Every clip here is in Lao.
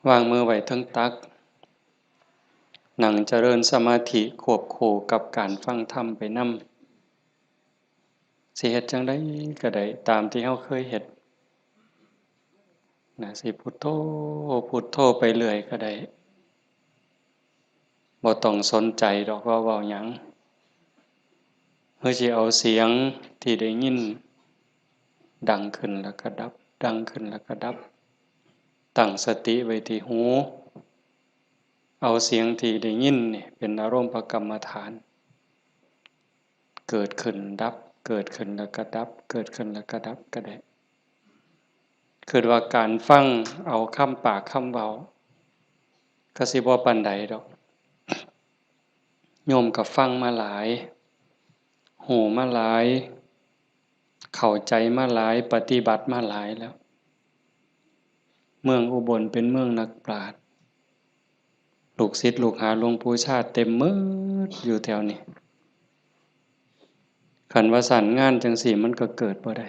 ວາງມືໄວ້ເທິງຕັກ, ນັ່ງຈະເລີນສະມາທິຄວບຄູ່ກັບການຟັງທຳໄປນຳ. ຊິເຮັດຈັ່ງໃດກໍໄດ້ ຕາມທີ່ເຮົາເຄີຍເຮັດນະ, ຊິພຸດໂທ ພຸດໂທໄປເລື້ອຍກໍໄດ້. ບໍ່ຕ້ອງສົນໃຈດອກວ່າເວົ້າຫຍັງ, ເຮົາຊິເອົາສຽງທີ່ໄດ້ຍິນ ດັງຂຶ້ນແລ້ວກໍດັບ, ດັງຂຶ້ນແລ້ວກໍດັບ. ຕັ້ງສະຕິໄວ້ທີ່ຫູ, ເອົາສຽງທີ່ໄດ້ຍິນນີ້ເປັນອາລົມພະກຳມະຖານ. ເກີດຂຶ້ນດັບ, ເກີດຂຶ້ນແລ້ວກໍດັບ, ເກີດຂຶ້ນແລ້ວກໍດັບກໍໄດ້. ຄິດວ່າການຟັງເອົາຄຳປາກຄຳເວົ້າ ກໍຊິບໍ່ປານໃດດອກ. ໂຍມກໍຟັງມາຫຼາຍ, ຮູ້ມາຫຼາຍ, ເຂົ້າໃຈມາຫຼາຍ, ປະຕິບັດມາຫຼາຍແລ້ວ. ເມືອງອຸບົນເປັນເມືອງນັກປາດ, ລູກສິດລູກຫາຫຼວງປູ່ຊາເຕັມໝົດຢູ່ແຖວນີ້. ຄັນວ່າຊັ້ນ ງານຈັ່ງຊີ້ມັນກໍເກີດບໍ່ໄດ້.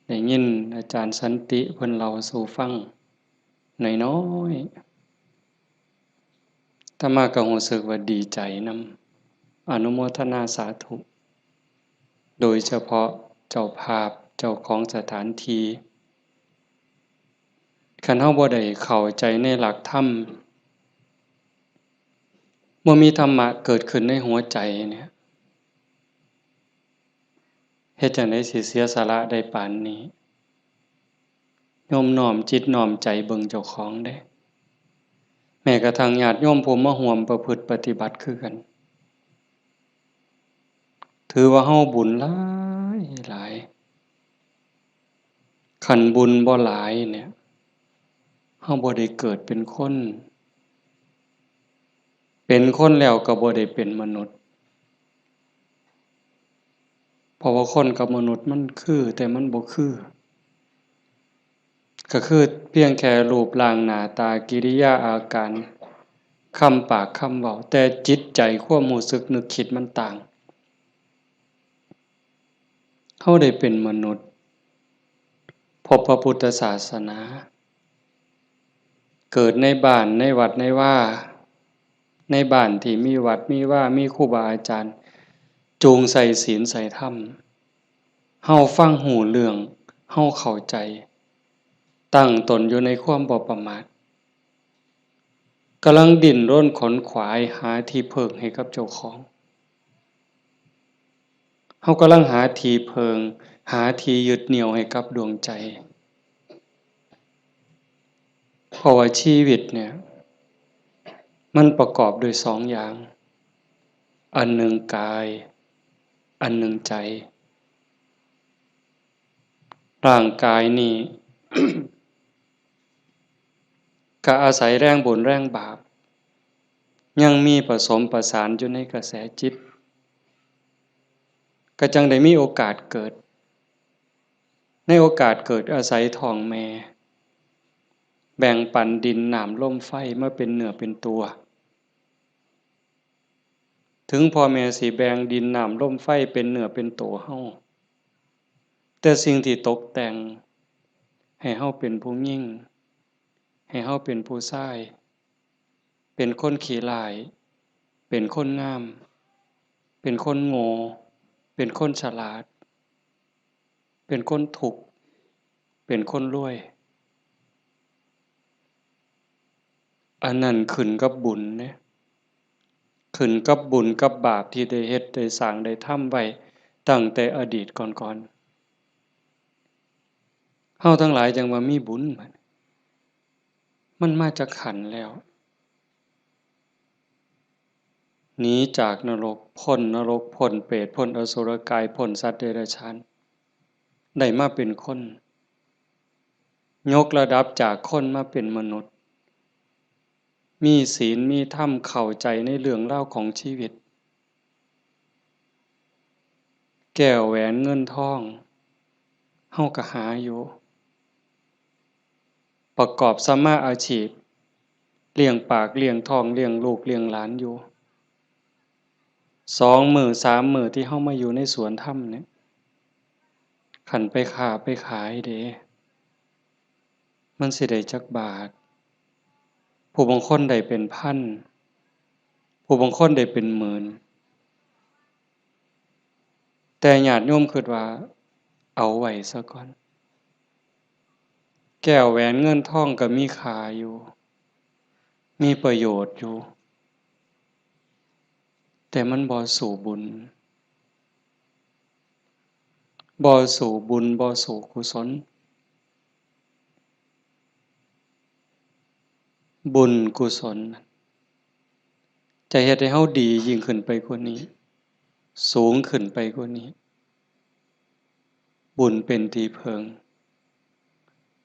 ໄດ້ຍິນອາຈານສັນຕິເພິ່ນເລົ່າສູ່ຟັງໜ້ອຍໆ ອາດຕະມາກໍຮູ້ສຶກວ່າດີໃຈນຳ, ອະນຸໂມທະນາສາທຸ ໂດຍສະເພາະເຈົ້າພາບ, ເຈົ້າຂອງສະຖານທີ່. ຄັນເຮົາບໍ່ໄດ້ເຂົ້າໃຈໃນຫຼັກທຳ, ບໍ່ມີທຳມະເກີດຂຶ້ນໃນຫົວໃຈນີ້, ເຮັດຈັ່ງໃດຊິເສຍສະຫຼະໄດ້ປານນີ້? ໂຍມນ້ອມຈິດນ້ອມໃຈເບິ່ງເຈົ້າຂອງເດ້. ແມ້ກະທັ່ງຍາດໂຍມຜູ້ມາຮ່ວມປະພຶດປະຕິບັດຄືກັນ, ຖືວ່າເຮົາບຸນຫຼາຍຫຼາຍ. ຄັນບຸນບໍ່ຫຼາຍນີ້, ເຮົາບໍ່ໄດ້ເກີດເປັນຄົນ, ເປັນຄົນແລ້ວກໍບໍ່ໄດ້ເປັນມະນຸດ. ເພາະວ່າຄົນກັບມະນຸດມັນຄື ແຕ່ມັນບໍ່ຄື, ກໍຄືພຽງແຄ່ຮູບຮ່າງໜ້າຕາ ກິລິຍາອາການ ຄຳປາກຄຳເວົ້າ, ແຕ່ຈິດໃຈຄວາມຮູ້ສຶກນຶກຄິດມັນຕ່າງ. ເຮົາໄດ້ເປັນມະນຸດ, ພົບພະພຸດທະສາສະໜາ, ເກີດໃນບ້ານ, ໃນວັດໃນວາ, ໃນບ້ານທີ່ມີວັດມີວາ, ມີຄູບາອາຈານຈູງໃສ່ສິນໃສ່ທຳ. ເຮົາຟັງຮູ້ເລື່ອງ, ເຮົາເຂົ້າໃຈ, ຕັ້ງຕົນຢູ່ໃນຄວາມບໍ່ປະໝາດ, ກຳລັງດີ້ນລົນຂົນຂວາຍຫາທີ່ເພິ່ງໃຫ້ກັບເຈົ້າຂອງ. ເຮົາກຳລັງຫາທີ່ເພິ່ງ, ຫາທີ່ຍຶດໜ່ຽວໃຫ້ກັບດວງໃຈ. ເພາະວ່າຊີວິດເນີ້ຍ ມັນປະກອບດ້ວຍສອງຢ່າງ, ອັນໜຶ່ງກາຍ, ອັນໜຶ່ງໃຈ. ຮ່າງກາຍນີ້ ກະອາໄສແຮງບຸນແຮງບາບ ຍັງມີປະສົມປະສານຢູ່ໃນກະແສຈິດ, ກະຈັ່ງໄດ້ມີໂອກາດເກີດ. ໃນໂອກາດເກີດອາໄສທ້ອງແມ່ ແບ່ງປັນດິນນ້ຳລົມໄຟມາເປັນເນື້ອເປັນຕົວ. ເຖິງພໍ່ແມ່ຊິແບ່ງດິນນ້ຳລົມໄຟເປັນເນື້ອເປັນໂຕເຮົາ, ແຕ່ສິ່ງທີ່ຕົກແຕ່ງໃຫ້ເຮົາເປັນຜູ້ຍິງ, ໃຫ້ເຮົາເປັນຜູ້ຊາຍ, ເປັນຄົນຂີ້ຮ້າຍ, ເປັນຄົນງາມ, ເປັນຄົນໂງ່, ເປັນຄົນສະຫຼາດ, ເປັນຄົນທຸກ, ເປັນຄົນລວຍ, ອັນນັ້ນຂຶ້ນກັບບຸນເດ້, ຂຶ້ນກັບບຸນກັບບາບທີ່ໄດ້ເຮັດໄດ້ສ້າງໄດ້ທຳໄວ້ຕັ້ງແຕ່ອະດີດກ່ອນໆ. ເຮົາທັງຫຼາຍຈັ່ງວ່າມີບຸນ, ມັນມາຈັກຂັ້ນແລ້ວ? ໜີຈາກນະລົກ, ພົ້ນນະລົກ, ພົ້ນເປດ, ພົ້ນອະສຸລະກາຍ, ພົ້ນສັດເດຍລະສານ, ໄດ້ມາເປັນຄົນ, ຍົກລະດັບຈາກຄົນມາເປັນມະນຸດ, ມີສິນມີທຳ, ເຂົ້າໃຈໃນເລື່ອງລາວຂອງຊີວິດ. ແກ້ວແຫວນເງິນທອງ ເຮົາກໍຫາຢູ່, ປະກອບສຳມາອາຊີບ, ລ້ຽງປາກລ້ຽງທ້ອງ, ລ້ຽງລູກລ້ຽງຫຼານຢູ່. ສອງມື້ສາມມື້ທີ່ເຮົາມາຢູ່ໃນສວນທຳນີ້, ຄັນໄປຄ້າໄປຂາຍເດ້, ມັນຊິໄດ້ຈັກບາດ? ຜູ້ບາງຄົນໄດ້ເປັນພັນ, ຜູ້ບາງຄົນໄດ້ເປັນໝື່ນ. ແຕ່ຍາດໂຍມຄິດວ່າ ເອົາໄວ້ຊະກ່ອນ. ແກ້ວແຫວນເງິນທອງກໍມີຄ່າຢູ່, ມີປະໂຫຍດຢູ່, ແຕ່ມັນບໍ່ສູ້ບຸນ, ບໍ່ສູ້ບຸນ, ບໍ່ສູ້ກຸສົນ. ບຸນກຸສົນນັ້ນ ຈະເຮັດໃຫ້ເຮົາດີຍິ່ງຂຶ້ນໄປກວ່ານີ້, ສູງຂຶ້ນໄປກວ່ານີ້. ບຸນເປັນທີ່ເພິ່ງ.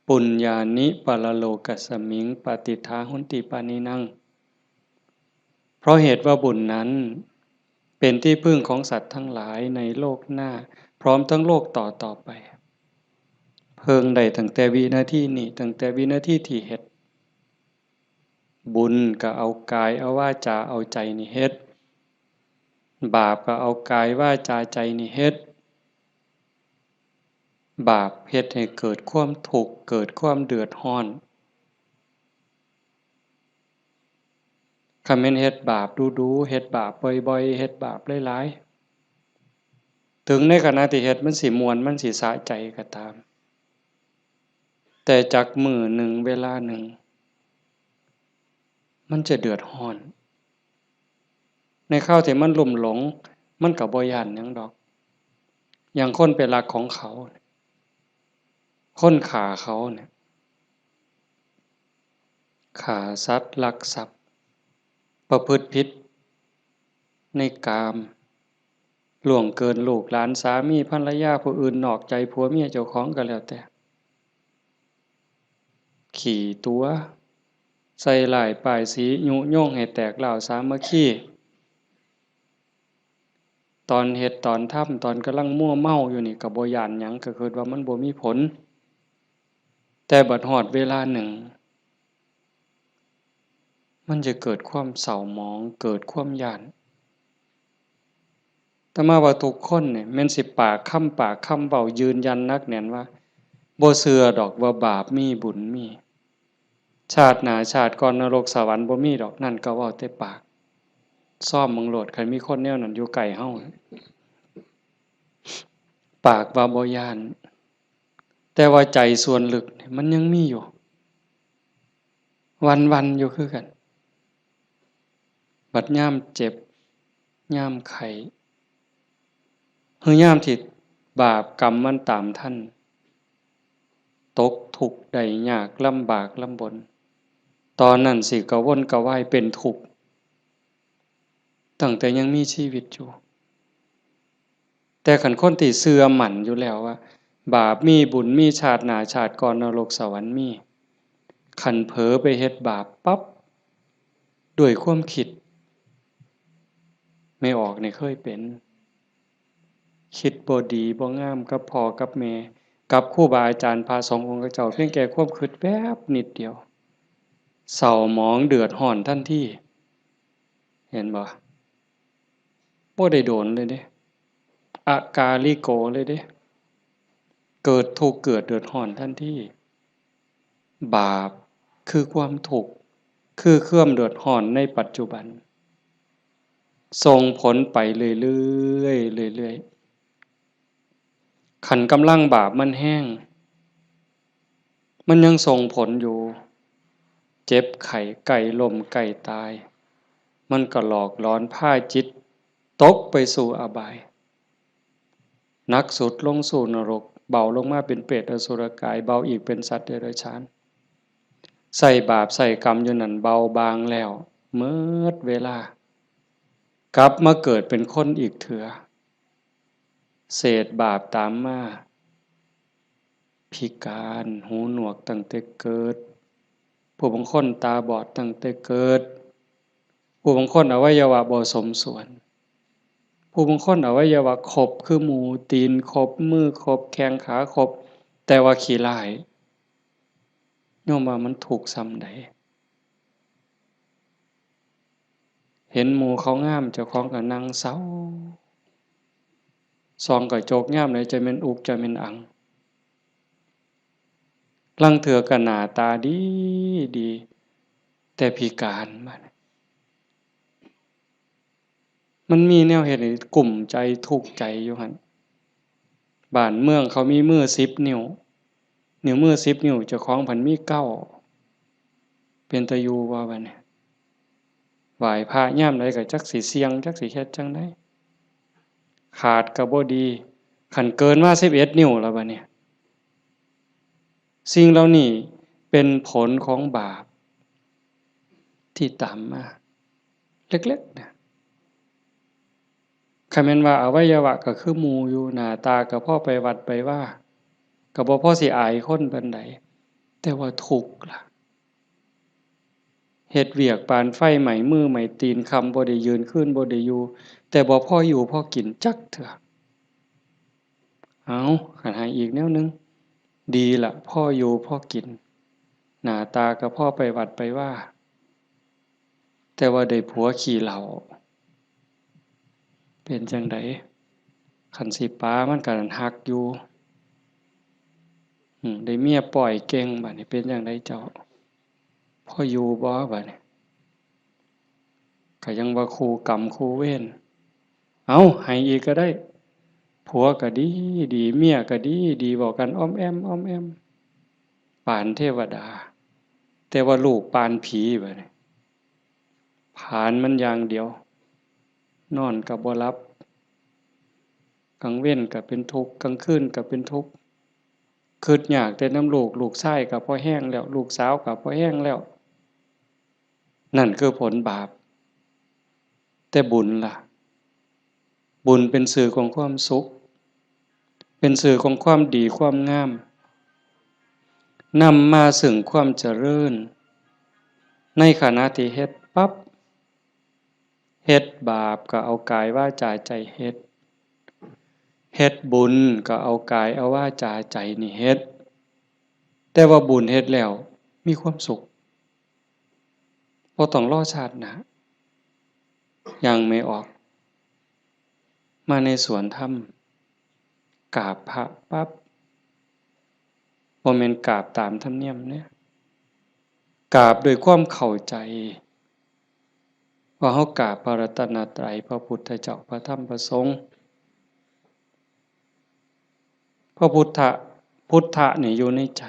ປຸນຍານິປະລະໂລກັດສະມິງ ປະຕິດຖາຫົນຕິປານີນັງ. ເພາະເຫດວ່າບຸນນັ້ນ ເປັນທີ່ເພິ່ງຂອງສັດທັງຫຼາຍໃນໂລກໜ້າ ພ້ອມທັງໂລກຕໍ່ໆໄປ. ເພິ່ງໄດ້ຕັ້ງແຕ່ວິນາທີນີ້, ຕັ້ງແຕ່ວິນາທີທີ່ເຮັດ. ບຸນກໍເອົາກາຍ, ເອົາວາຈາ, ເອົາໃຈນີ້ເຮັດ. ບາບກໍເອົາກາຍ, ວາຈາ, ໃຈນີ້ເຮັດ. ບາບເຮັດໃຫ້ເກີດຄວາມທຸກ, ເກີດຄວາມເດືອດຮ້ອນ. ຄັນແມ່ນເຮັດບາບດູໆ, ເຮັດບາບບ່ອຍໆ, ເຮັດບາບຫຼາຍໆ, ເຖິງໃນຂະນະທີ່ເຮັດມັນຊິມ່ວນ, ມັນຊິສະໃຈກໍຕາມ, ແຕ່ຈັກມື້ໜຶ່ງ, ເວລາໜຶ່ງ, ມັນຈະເດືອດຮ້ອນ. ໃນຄາວທີ່ມັນລຸ່ມຫຼົງ, ມັນກໍບໍ່ຢ້ານຫຍັງດອກ. ຢ່າງຄົນໄປລັກຂອງເຂົາ, ຄົນຂ້າເຂົານີ້, ຂ້າສັດ, ລັກຊັບ, ປະພຶດຜິດໃນກາມ, ລ່ວງເກີນລູກຫຼານ, ສາມີ, ພັນລະຍາຜູ້ອື່ນ, ນອກໃຈຜົວເມຍເຈົ້າຂອງກໍແລ້ວແຕ່. ຂີ້ຕົວະ, ໃສ່ຮ້າຍປ້າຍສີ, ຍຸຍົງໃຫ້ແຕກລ້າວສາມັກຄີ. ຕອນເຮັດຕອນທຳ, ຕອນກຳລັງມົວເມົາຢູ່ນີ້ ກໍບໍ່ຢ້ານຫຍັງ, ກໍຄິດວ່າມັນບໍ່ມີຜົນ. ແຕ່ບັດຮອດເວລາໜຶ່ງ, ມັນຈະເກີດຄວາມເສົ້າໝອງ, ເກີດຄວາມຢ້ານ. ອາດຕະມາວ່າທຸກຄົນນີ້ແມ່ນຊິປາກຄຳປາກຄຳເວົ້າຢືນຢັນໜັກແໜ້ນວ່າ ບໍ່ເຊື່ອດອກວ່າບາບມີບຸນມີ, ຊາດໜ້າຊາດກ່ອນນະລົກສະຫວັນບໍ່ມີດອກ, ນັ້ນກໍເວົ້າແຕ່ປາກ. ຊອມເບິ່ງໂລດ, ຄັນມີຄົນແນວນັ້ນຢູ່ໃກ້ເຮົາ, ປາກວ່າບໍ່ຢ້ານ, ແຕ່ວ່າໃຈສ່ວນເລິກນີ້ມັນຍັງມີຢູ່, ວັ່ນໆຢູ່ຄືກັນ. ບັດຍາມເຈັບ, ຍາມໄຂ້, ຫຼືຍາມທີ່ບາບກຳມັນຕາມທັນ, ຕົກທຸກໄດ້ຍາກ, ລຳບາກລຳບົນ, ຕອນນັ້ນຊິກະວົນກະວາຍເປັນທຸກ, ຕັ້ງແຕ່ຍັງມີຊີວິດຢູ່. ແຕ່ຄັນຄົນທີ່ເຊື່ອໝັ້ນຢູ່ແລ້ວວ່າ ບາບມີບຸນມີ, ຊາດໜ້າຊາດກ່ອນນະລົກສະຫວັນມີ, ຄັນເຜີໄປເຮັດບາບປັບ ດ້ວຍຄວາມຄິດ, ແມ່ອອກນີ້ເຄີຍເປັນ, ຄິດບໍ່ດີບໍ່ງາມກັບພໍ່ກັບແມ່, ກັບຄູບາອາຈານ, ພະສົງອົງຄະເຈົ້າ, ພຽງແຕ່ຄວາມຄິດແວບນິດດຽວ, ເສົ້າໝອງເດືອດຮ້ອນທັນທີ. ເຫັນບໍ່? ບໍ່ໄດ້ໂດນເລີຍເດ້, ອາກາລິໂກເລີຍເດ້, ເກີດທຸກເກີດເດືອດຮ້ອນທັນທີ. ບາບຄືຄວາມທຸກ, ຄືຄວາມເດືອດຮ້ອນໃນປັດຈຸບັນ, ສົ່ງຜົນໄປເລື້ອຍໆ, ເລື້ອຍໆ. ຄັນກຳລັງບາບມັນແຮງ, ມັນຍັງສົ່ງຜົນຢູ່, ເຈັບໄຂ້, ໃກ້ລົ້ມ, ໃກ້ຕາຍ, ມັນກໍຫຼອກຫຼອນພາຈິດຕົກໄປສູ່ອະບາຍ, ໜັກສຸດລົງສູ່ນະລົກ, ເບົາລົງມາເປັນເປດອະສຸລະກາຍ, ເບົາອີກເປັນສັດເດຍລະສານ. ໃຊ້ບາບໃຊ້ກຳຢູ່ນັ້ນເບົາບາງແລ້ວ, ໝົດເວລາ, ກັບມາເກີດເປັນຄົນອີກເທື່ອ. ເສດບາບຕາມມາ, ພິການ, ຫູໜວກຕັ້ງແຕ່ເກີດ, ຜູ້ບາງຄົນຕາບອດຕັ້ງແຕ່ເກີດ, ຜູ້ບາງຄົນອະໄວຍະວະບໍ່ສົມສ່ວນ, ຜູ້ບາງຄົນອະໄວຍະວະຄົບຄືໝູ, ຕີນຄົບ, ມືຄົບ, ແຂ້ງຂາຄົບ, ແຕ່ວ່າຂີ້ຮ້າຍ. ໂຍມວ່າມັນທຸກສ່ຳໃດ? ເຫັນໝູ່ເຂົາງາມ, ເຈົ້າຂອງກໍນັ່ງເສົ້າ, ສ່ອງກະຈົກຍາມໃດຈະແມ່ນອຸກຈະແມ່ນອັ່ງ. ລາງເທື່ອກໍໜ້າຕາດີດີ ແຕ່ພິການ ບາດນີ້ ມັນມີແນວເຮັດໃຫ້ກຸ້ມໃຈທຸກໃຈຢູ່ຫັ້ນ. ບ້ານເມືອງເຂົາມີມືສິບນິ້ວ ນິ້ວມືສິບນິ້ວ ເຈົ້າຂອງພັນມີເກົ້າ ເປັນຕາຢູ່ບໍ່ບາດນີ້? ໄຫວ້ພະຍາມໃດກໍຈັກຊິສ່ຽງ ຈັກຊິເຮັດຈັ່ງໃດ ຂາດກໍບໍ່ດີ ຄັນເກີນມາສິບເອັດນິ້ວແລ້ວບາດນີ້. ສິ່ງເຫຼົ່ານີ້ເປັນຜົນຂອງບາບທີ່ຕາມມາ ເລັກໆນະ. ຄັນແມ່ນວ່າອະໄວຍະວະກໍຄືໝູ່ຢູ່ ໜ້າຕາກໍພໍໄປວັດໄປວາ ກໍບໍ່ພໍຊິອາຍຄົນປານໃດ ແຕ່ວ່າທຸກລະ ເຮັດວຽກປານໄຟໄໝ້ມືໄໝ້ຕີນ ຄ່ຳບໍ່ໄດ້ຢືນ ຄືນບໍ່ໄດ້ຢູ່ ແຕ່ບໍ່ພໍຢູ່ພໍກິນຈັກເທື່ອ. ເອົາ ຄັນໃຫ້ອີກແນວໜຶ່ງ ດີລະ ພໍຢູ່ພໍກິນ ໜ້າຕາກໍພໍໄປວັດໄປວາ ແຕ່ວ່າໄດ້ຜົວຂີ້ເຫຼົ້າ ເປັນຈັ່ງໃດ? ຄັນຊິປາມັນກໍຮັກຢູ່ ອືມ ໄດ້ເມຍປ້ອຍເກັ່ງ ບາດນີ້ເປັນຈັ່ງໃດເຈົ້າ? ພໍຢູ່ບໍ່ບາດນີ້? ກໍຍັງວ່າຄູ່ກຳຄູ່ເວນ. ເອົາ ໃຫ້ອີກກໍໄດ້ ຜົວກໍດີດີ ເມຍກໍດີດີ ເວົ້າກັນອ້ອມແອ້ມອ້ອມແອ້ມ ປານເທວະດາ ແຕ່ວ່າລູກປານຜີ ບາດນີ້ ຜານມັນຢ່າງດຽວ ນອນກໍບໍ່ຫຼັບ ກາງເວັນກໍເປັນທຸກ ກາງຄືນກໍເປັນທຸກ ຄຶດຍາກແຕ່ນຳລູກ ລູກຊາຍກໍພໍແຮງແລ້ວ ລູກສາວກໍພໍແຮງແລ້ວ. ນັ້ນຄືຜົນບາບ. ແຕ່ບຸນລະ? ບຸນເປັນສື່ຂອງຄວາມສຸກ ເປັນສື່ຂອງຄວາມດີຄວາມງາມ ນຳມາເຊິ່ງຄວາມຈະເລີນ ໃນຂະນະທີ່ເຮັດປັບ ເຮັດບາບກໍເອົາກາຍວາຈາໃຈເຮັດ ເຮັດບຸນກໍເອົາກາຍເອົາວາຈາໃຈນີ້ເຮັດ ແຕ່ວ່າບຸນເຮັດແລ້ວມີຄວາມສຸກ ບໍ່ຕ້ອງລໍຊາດໜ້າ. ຍ່າງແມ່ອອກມາໃນສວນທຳ ກາບພະປັບ ບໍ່ແມ່ນກາບຕາມທຳນຽມເດ້ ກາບດ້ວຍຄວາມເຂົ້າໃຈວ່າເຮົາກາບພະລັດຕະນະໄຕ ພະພຸດທະເຈົ້າ ພະທຳ ພະສົງ. ພະພຸດທະ ພຸດທະນີ້ຢູ່ໃນໃຈ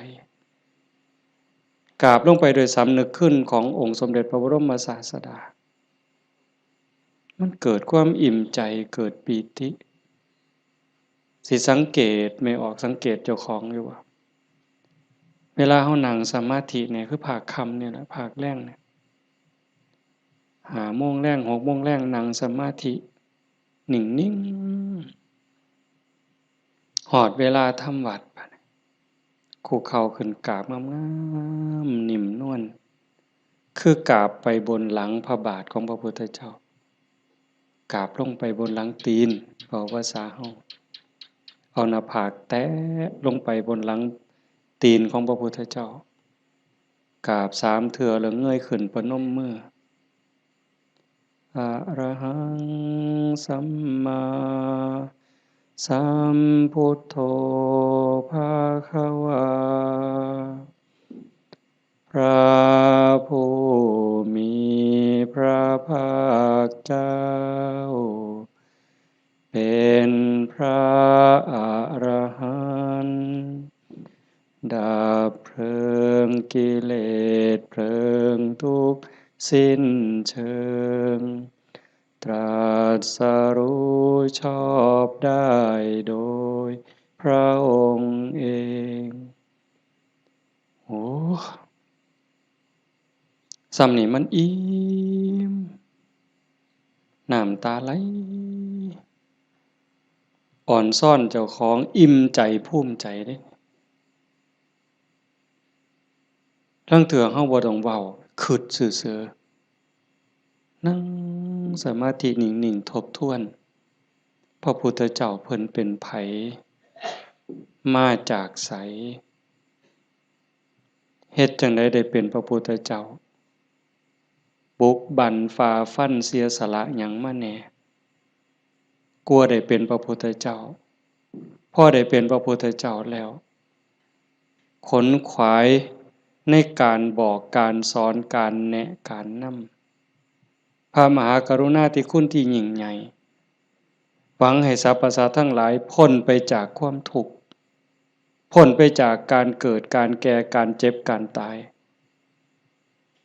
ກາບລົງໄປໂດຍສຳນຶກຄຸນຂອງອົງສົມເດັດພະບໍລົມມະສາສດາ ມັນເກີດຄວາມອີ່ມໃຈ ເກີດປີຕິ. ຊິສັງເກດ ແມ່ອອກສັງເກດເຈົ້າຂອງຢູ່ວ່າ ເວລາເຮົານັ່ງສະມາທິນີ້ ຄືພາກຄ່ຳນີ້ແຫຼະ ພາກແລງນີ້ ຫ້າໂມງແລງ ຫົກໂມງແລງ ນັ່ງສະມາທິ ນິ່ງໆ ຮອດເວລາທຳວັດ ບາດນີ້ ຄຸກເຂົ່າຂຶ້ນກາບງາມໆ ນິ້ມນວນ ຄືກາບໄປບົນຫຼັງພະບາດຂອງພະພຸດທະເຈົ້າ ກາບລົງໄປບົນຫຼັງຕີນ ເວົ້າພາສາເຮົາ ເອົາໜ້າຜາກແຕະລົງໄປບົນຫຼັງຕີນຂອງພະພຸດທະເຈົ້າ ກາບສາມເທື່ອ ແລ້ວເງີຍຂຶ້ນປະນົມມື. ອະລະຫັງ ສຳມາສຳພຸດໂທ ພະຄະວາ ພະຜູ້ມີພະພາກເຈົ້າ ເປັນພະອະລະຫັນ ດັບເພີງກິເລດເພີງທຸກສິ້ນເຊີງ ຕລັດສະຮູ້ຊອບໄດ້ໂດຍພະອົງເອງ. ໂອ້ ສ່ຳນີ້ມັນອີ່ມ ນ້ຳຕາໄຫຼ ອອນຊອນເຈົ້າຂອງ ອີ່ມໃຈພູມໃຈເດ້. ລາງເທື່ອເຮົາບໍ່ຕ້ອງເວົ້າ ຄຶດຊື່ໆ ນັ່ງສະມາທິນິ່ງໆ ທົບທວນ ພະພຸດທະເຈົ້າເພິ່ນເປັນໃຜ ມາຈາກໃສ ເຮັດຈັ່ງໃດໄດ້ເປັນພະພຸດທະເຈົ້າ ບຸກບັ້ນ ຝ່າຟັນ ເສຍສະຫຼະຫຍັງມາແດ່ ກວ່າໄດ້ເປັນພະພຸດທະເຈົ້າ. ພໍໄດ້ເປັນພະພຸດທະເຈົ້າແລ້ວ ขนขวายในการบอก การสอน การแนะ การนำ พระมหากรุณาธิคุณที่ยิ่งใหญ่ หวังให้สรรพสัตว์ทั้งหลายพ้นไปจากความทุกข์ พ้นไปจากการเกิด การแก่ การเจ็บ การตาย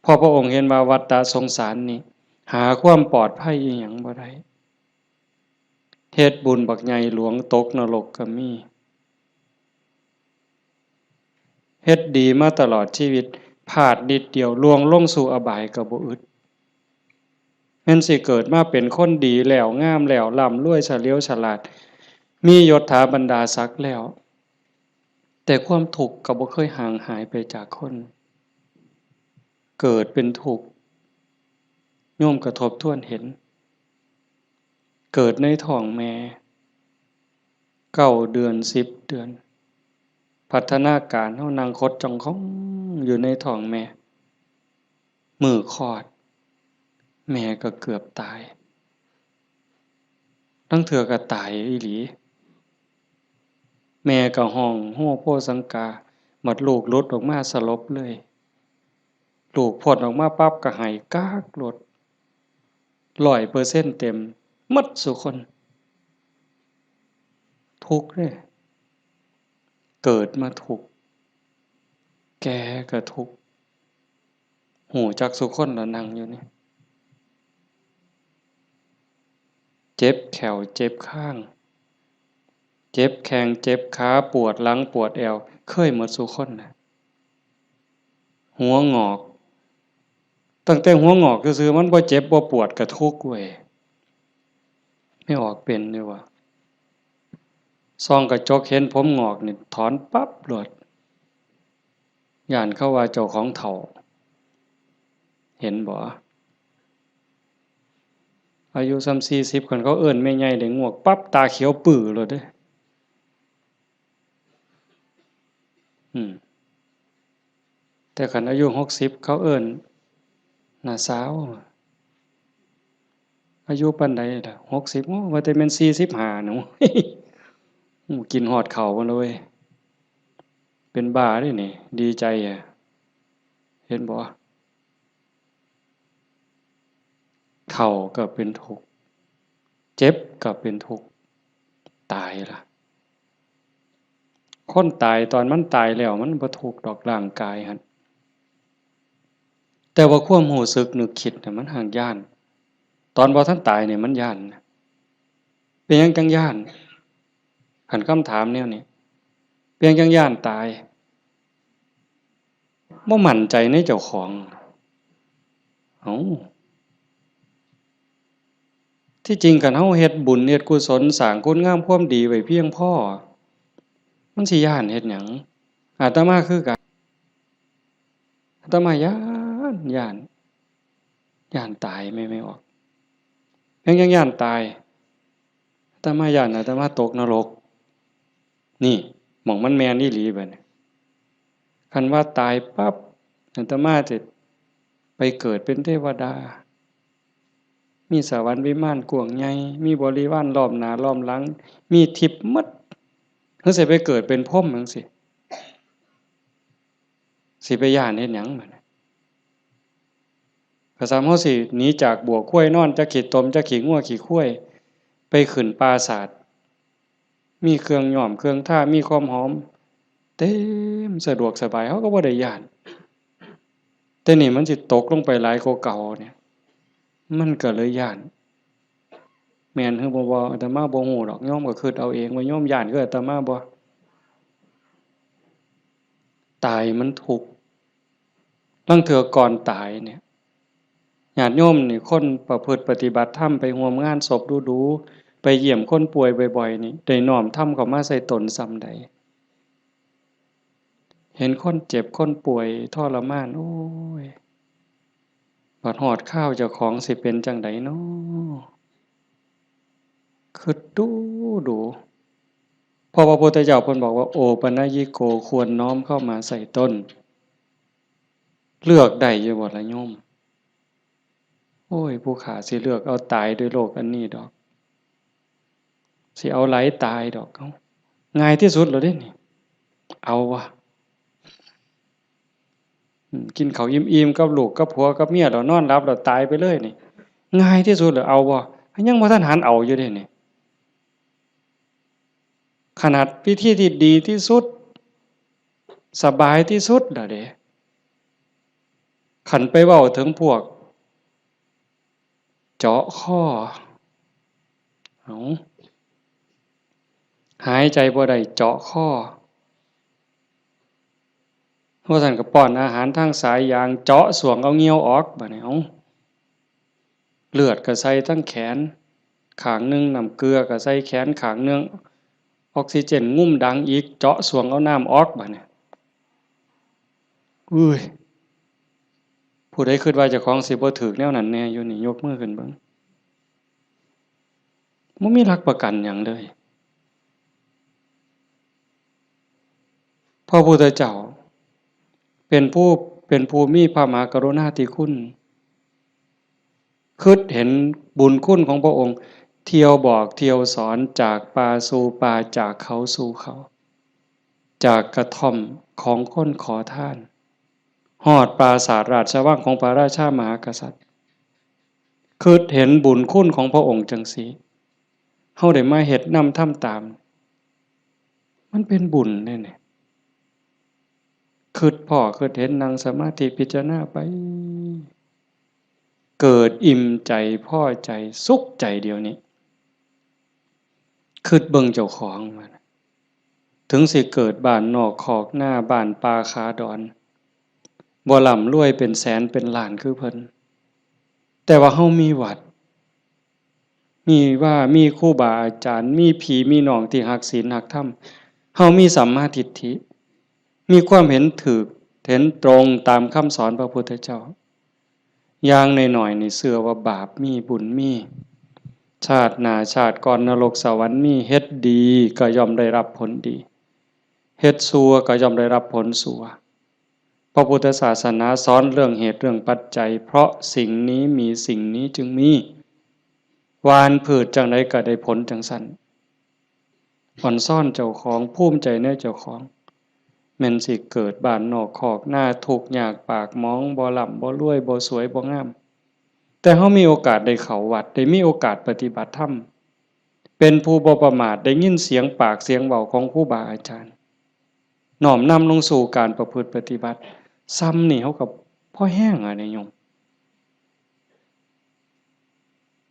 เพราะพระองค์เห็นว่าวัฏฏะสงสารนี้ หาความปลอดภัยอีหยังบ่ได้ เฮ็ดบุญบักใหญ่หลวงตกนรกก็มี เฮ็ดดีมาตลอดชีวิต พลาดนิดเดียว ล่วงลงสู่อบายก็บ่อึด แม่นสิเกิดมาเป็นคนดีแล้ว งามแล้ว ร่ำรวย เฉลียวฉลาด มียศถาบรรดาศักดิ์แล้ว แต่ความทุกข์ก็บ่เคยห่างหายไปจากคน เกิดเป็นทุกข์ โยมก็ทบทวนเห็น เกิดในท้องแม่ เก้าเดือน สิบเดือน พัฒนาการเฮานั่งขดจ้องของอยู่ในท้องแม่ มื้อคลอด แม่ก็เกือบตาย ลางเทื่อก็ตายอีหลี แม่ก็ฮ้องโฮโพสังกา บัดลูกหลุดออกมาสลบเลย ลูกพ้นออกมาปั๊บก็ไห้กากโลด ร้อยเปอร์เซ็นต์เต็ม หมดซุคน ทุกข์เด้ เกิดมาทุกข์ แก่ก็ทุกข์ ฮู้จักซุคนล่ะนั่งอยู่นี่ เจ็บแข้ว เจ็บคาง เจ็บแข้ง เจ็บขา ปวดหลัง ปวดแอว เคยหมดซุคนนะ หัวงอก ตั้งแต่หัวงอกซื่อๆ มันบ่เจ็บบ่ปวดก็ทุกข์เว้ย แม่ออกเป็นอยู่วะ ส่องกระจกเห็นผมงอกนี่ถอนปั๊บโลด ย้านเขาว่าเจ้าของเฒ่า เห็นบ่ อายุส่ำสี่สิบ คันเขาเอิ้นแม่ใหญ่ได้งวกปั๊บ ตาเขียวปื้อโลดเด้ อืม แต่คันอายุหกสิบ เขาเอิ้นน้าสาว อายุปานใดล่ะ หกสิบ โอ้ ว่าแต่แม่นสี่สิบห้าหนู โอ้ กินฮอดข้าวพุ่นเลย เป็นบ้าเด้นี่ ดีใจอะ เห็นบ่ เฒ่าก็เป็นทุกข์ เจ็บก็เป็นทุกข์ ตายล่ะ คนตายตอนมันตายแล้วมันบ่ทุกข์ดอกร่างกายหั่น แต่ว่าความรู้สึกนึกคิดน่ะมันห้างย้าน ตอนบ่ทันตายนี่มันย้าน เป็นหยังจั่งย้าน คันคำถามแนวนี้ เป็นหยังจั่งย้านตาย บ่มั่นใจในเจ้าของ เอ้า ที่จริงคันเฮาเฮ็ดบุญเฮ็ดกุศล สร้างคุณงามความดีไว้เพียงพอ มันสิย้านเฮ็ดหยัง อาตมาคือกัน อาตมาย้าน ย้าน ย้านตาย แม่ แม่ออก ยัง ยังย้านตาย อาตมาย้านอาตมาตกนรก นี่ หม่องมันแม่นอีหลีบัดนี้ คันว่าตายปั๊บ อาตมาจะไปเกิดเป็นเทวดา มีสวรรค์วิมานกว้างใหญ่ มีบริวารล้อมหน้าล้อมหลัง มีทิพย์หมด หรือสิไปเกิดเป็นพรหมจั่งซี้ สิไปย้านเฮ็ดหยังบัดนี้ ก็ส่ำเฮาสิหนีจากบั้วควายนอน จักขี้ตม จักขี้งัวขี้ควาย ไปขึ้นปราสาท มีเครื่องย้อมเครื่องทา มีความหอม เต็ม สะดวกสบาย เฮาก็บ่ได้ย้าน แต่นี่มันสิตกลงไปหลายกว่าเก่าเนี่ย มันก็เลยย้าน แม่นหรือบ่ บ่ อาตมาบ่ฮู้ดอก โยมก็คิดเอาเองว่าโยมย้านคืออาตมาบ่ ตายมันทุกข์ ลางเทื่อก่อนตายเนี่ย ญาติโยมนี่ คนประพฤติปฏิบัติธรรม ไปร่วมงานศพดูๆ ไปเยี่ยมคนป่วยบ่อยๆ นี่ ได้น้อมธรรมเข้ามาใส่ตนส่ำใด เห็นคนเจ็บคนป่วยทรมาน โอ้ย บัดฮอดคราวเจ้าของสิเป็นจั่งใดน้อ คิดดูดู เพราะพระพุทธเจ้าเพิ่นบอกว่า โอปัญญิโก ควรน้อมเข้ามาใส่ตน เลือกได้อยู่บ่ล่ะโยม โอ้ย ผู้ข้าสิเลือกเอาตายด้วยโรคอันนี้ดอก สิเอาหลายตายดอก เอ้า ง่ายที่สุดแล้วเด้นี่ เอาวะ ກິນເຂົ້າອີ່ມໆກັບລູກກັບຜົວກັບເມຍ ແລ້ວນອນຫຼັບແລ້ວຕາຍໄປເລີຍນີ້ ງ່າຍທີ່ສຸດແລ້ວ ເອົາບໍ່? ຍັງບໍ່ທັນຫັນເອົາຢູ່ເດ້ນີ້ ຂະໜາດວິທີທີ່ດີທີ່ສຸດ ສະບາຍທີ່ສຸດແລ້ວເດ້ ຄັນໄປເວົ້າເຖິງພວກ ເຈາະຄໍ ເອົາ ຫາຍໃຈບໍ່ໄດ້ເຈາະຄໍ ບໍ່ຊັ້ນກໍປ້ອນອາຫານທາງສາຍຢາງ ເຈາະຊ່ວງເອົາເຫຍື້ອອອກ ບາດນີ້ ເອົາ ເລືອດກໍໃສ່ທັງແຂນຂ້າງໜຶ່ງ ນ້ຳເກືອກໍໃສ່ແຂນຂ້າງໜຶ່ງ ອອກຊີເຈນງຸ້ມດັງອີກ ເຈາະຊ່ວງເອົານ້ຳອອກ ບາດນີ້ ເອີຍ ຜູ້ໃດຄິດວ່າເຈົ້າຂອງຊິບໍ່ຖືກແນວນັ້ນແດ່ຢູ່ນີ້ ຍົກມືຂຶ້ນເບິ່ງ ບໍ່ມີຫຼັກປະກັນຫຍັງເລີຍ. ພະພຸດທະເຈົ້າເປັນຜູ້ ເປັນຜູ້ມີພະມະຫາກະລຸນາທິຄຸນ ຄິດເຫັນບຸນຄຸນຂອງພະອົງ ທ່ຽວບອກທ່ຽວສອນ ຈາກປ່າສູ່ປ່າ ຈາກເຂົາສູ່ເຂົາ ຈາກກະທ່ອມຂອງຄົນຂໍທານ ຮອດປາສາດລາຊະວັງຂອງພະລາຊາມະຫາກະສັດ ຄິດເຫັນບຸນຄຸນຂອງພະອົງຈັ່ງຊີ້ ເຮົາໄດ້ມາເຮັດນຳທຳຕາມ ມັນເປັນບຸນເດ້ນີ້ ຄິດພໍ້ຄິດເຫັນ ນັ່ງສະມາທິພິຈາລະນາໄປ ເກີດອີ່ມໃຈ ພໍໃຈ ສຸກໃຈດຽວນີ້ ຄິດເບິ່ງເຈົ້າຂອງ ເຖິງຊິເກີດບ້ານນອກຄອກນາ ບ້ານປ່າຂາດອນ ບໍ່ລ່ຳລວຍເປັນແສນເປັນລ້ານຄືເພິ່ນ ແຕ່ວ່າເຮົາມີວັດ ມີວາ ມີຄູບາອາຈານ ມີພີ່ມີນ້ອງທີ່ຮັກສິນຮັກທຳ ເຮົາມີສຳມາທິດຖິ ມີຄວາມເຫັນຖືກເຫັນຕົງຕາມຄຳສອນພະພຸດທະເຈົ້າ ຢ່າງໜ້ອຍໆນີ້ເຊື່ອວ່າບາບມີ ບຸນມີ ຊາດໜ້າຊາດກ່ອນນະລົກສະຫວັນມີ ເຮັດດີກໍຍ່ອມໄດ້ຮັບຜົນດີ ເຮັດຊົ່ວກໍຍ່ອມໄດ້ຮັບຜົນຊົ່ວ. ພະພຸດທະສາສະໜາສອນເລື່ອງເຫດເລື່ອງປັດໄຈ ເພາະສິ່ງນີ້ມີ ສິ່ງນີ້ຈຶ່ງມີ ຫວ່ານພືດຈັ່ງໃດກໍໄດ້ຜົນຈັ່ງຊັ້ນ. ອອນຊອນເຈົ້າຂອງ ພູມໃຈໃນເຈົ້າຂອງ ແມ່ນຊິເກີດບ້ານນອກຄອກນາ ທຸກຍາກປາກໝອງ ບໍ່ລ່ຳບໍ່ລວຍ ບໍ່ສວຍບໍ່ງາມ ແຕ່ເຮົາມີໂອກາດໄດ້ເຂົ້າວັດ ໄດ້ມີໂອກາດປະຕິບັດທຳ ເປັນຜູ້ບໍ່ປະໝາດ ໄດ້ຍິນສຽງປາກສຽງເວົ້າຂອງຄູບາອາຈານ ນ້ອມນຳລົງສູ່ການປະພຶດປະຕິບັດ ສ່ຳນີ້ເຮົາກໍພໍແຮງແລ້ວເດ້ໂຍມ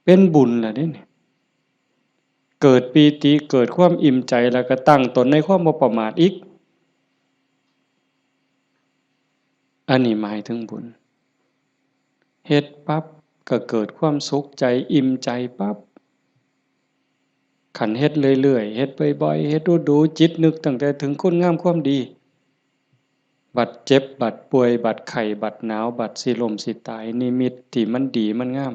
ເປັນບຸນແລ້ວເດ້ນີ້ ເກີດປີຕິ ເກີດຄວາມອີ່ມໃຈ ແລ້ວກໍຕັ້ງຕົນໃນຄວາມບໍ່ປະໝາດອີກ ອັນນີ້ໝາຍເຖິງບຸນ ເຮັດປັບກໍເກີດຄວາມສຸກໃຈ ອີ່ມໃຈປັບ. ຄັນເຮັດເລື້ອຍໆ ເຮັດບ່ອຍໆ ເຮັດດູໆ ຈິດນຶກຕັ້ງແຕ່ເຖິງຄຸນງາມຄວາມດີ ບັດເຈັບ ບັດປ່ວຍ ບັດໄຂ້ ບັດໜາວ ບັດຊິລົ້ມຊິຕາຍ ນິມິດທີ່ມັນດີມັນງາມ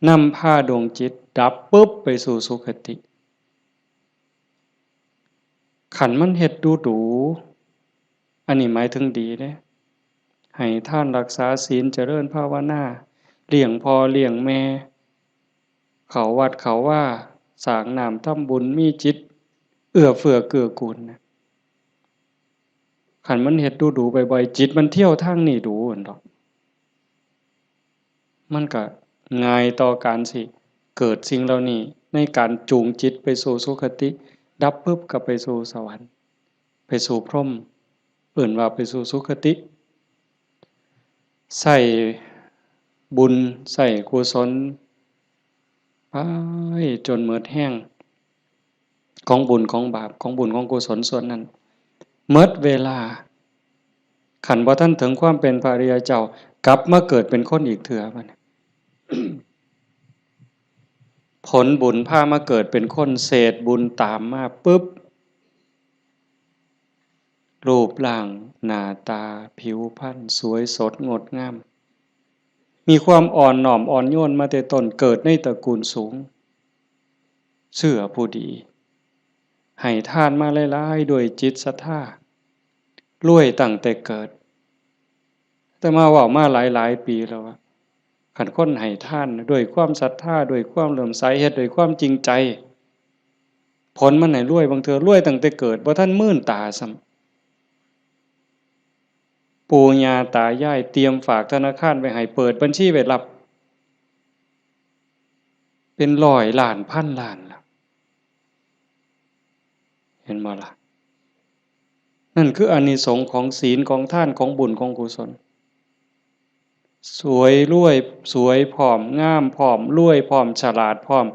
ນຳພາດວງຈິດດັບປຶບໄປສູ່ສຸຄະຕິ. ຄັນມັນເຮັດດູໆ ອັນນີ້ໝາຍເຖິງດີເດ້ ໃຫ້ທານ ຮັກສາສິນ ຈະເລີນພາວະນາ ລ້ຽງພໍ່ລ້ຽງແມ່ ເຂົ້າວັດເຂົ້າວາ ສ້າງນ້ຳທຳບຸນ ມີຈິດເອື້ອເຟື້ອເກື້ອກູນນະ. ຄັນມັນເຮັດດູໆ ບ່ອຍໆ ຈິດມັນທ່ຽວທາງນີ້ດູຫັ້ນດອກ ມັນກະງ່າຍຕໍ່ການຊິເກີດສິ່ງເຫຼົ່ານີ້ ໃນການຈູງຈິດໄປສູ່ສຸຄະຕິ ດັບປຶບກໍໄປສູ່ສະຫວັນ ໄປສູ່ພົມ ເອີ້ນວ່າໄປສູ່ສຸຄະຕິ. ໃຊ້ບຸນໃຊ້ກຸສົນໄປຈົນໝົດແຮງ ຂອງບຸນຂອງບາບ ຂອງບຸນຂອງກຸສົນສ່ວນນັ້ນ ໝົດເວລາ ຄັນບໍ່ທັນເຖິງຄວາມເປັນພະອະລິຍະເຈົ້າ ກັບມາເກີດເປັນຄົນອີກເທື່ອ ບັດນີ້ ຜົນບຸນພາມາເກີດເປັນຄົນ ເສດບຸນຕາມມາປຶບ ຮູບຮ່າງໜ້າຕາຜິວພັນສວຍສົດງົດງາມ ມີຄວາມອ່ອນນ້ອມອ່ອນໂຍນມາແຕ່ຕົ້ນ ເກີດໃນຕະກູນສູງ ເຊື້ອຜູ້ດີ ໃຫ້ທານມາຫຼາຍໆ ດ້ວຍຈິດສັດທາ ລວຍຕັ້ງແຕ່ເກີດ. ອາດຕະມາເວົ້າມາຫຼາຍໆປີແລ້ວວ່າ ຄັນຄົນໃຫ້ທານດ້ວຍຄວາມສັດທາ ດ້ວຍຄວາມເຫຼື້ອມໃສ ເຮັດດ້ວຍຄວາມຈິງໃຈ ຜົນມັນໃຫ້ລວຍ ບາງເທື່ອລວຍຕັ້ງແຕ່ເກີດ ບໍ່ທັນມືນຕາຊ້ຳ. ປູ່ຍ່າຕາຍາຍຕຽມຝາກທະນາຄານໄວ້ໃຫ້ ເປີດບັນຊີໄວ້ຮັບ ເປັນຮ້ອຍລ້ານພັນລ້ານລະ ເຫັນບໍ່ລະ? ນັ້ນຄືອານິສົງຂອງສິນ ຂອງທານ ຂອງບຸນ ຂອງກຸສົນ. ສວຍລວຍ ສວຍພ້ອມ ງາມພ້ອມ ລວຍພ້ອມ ສະຫຼາດພ້ອມ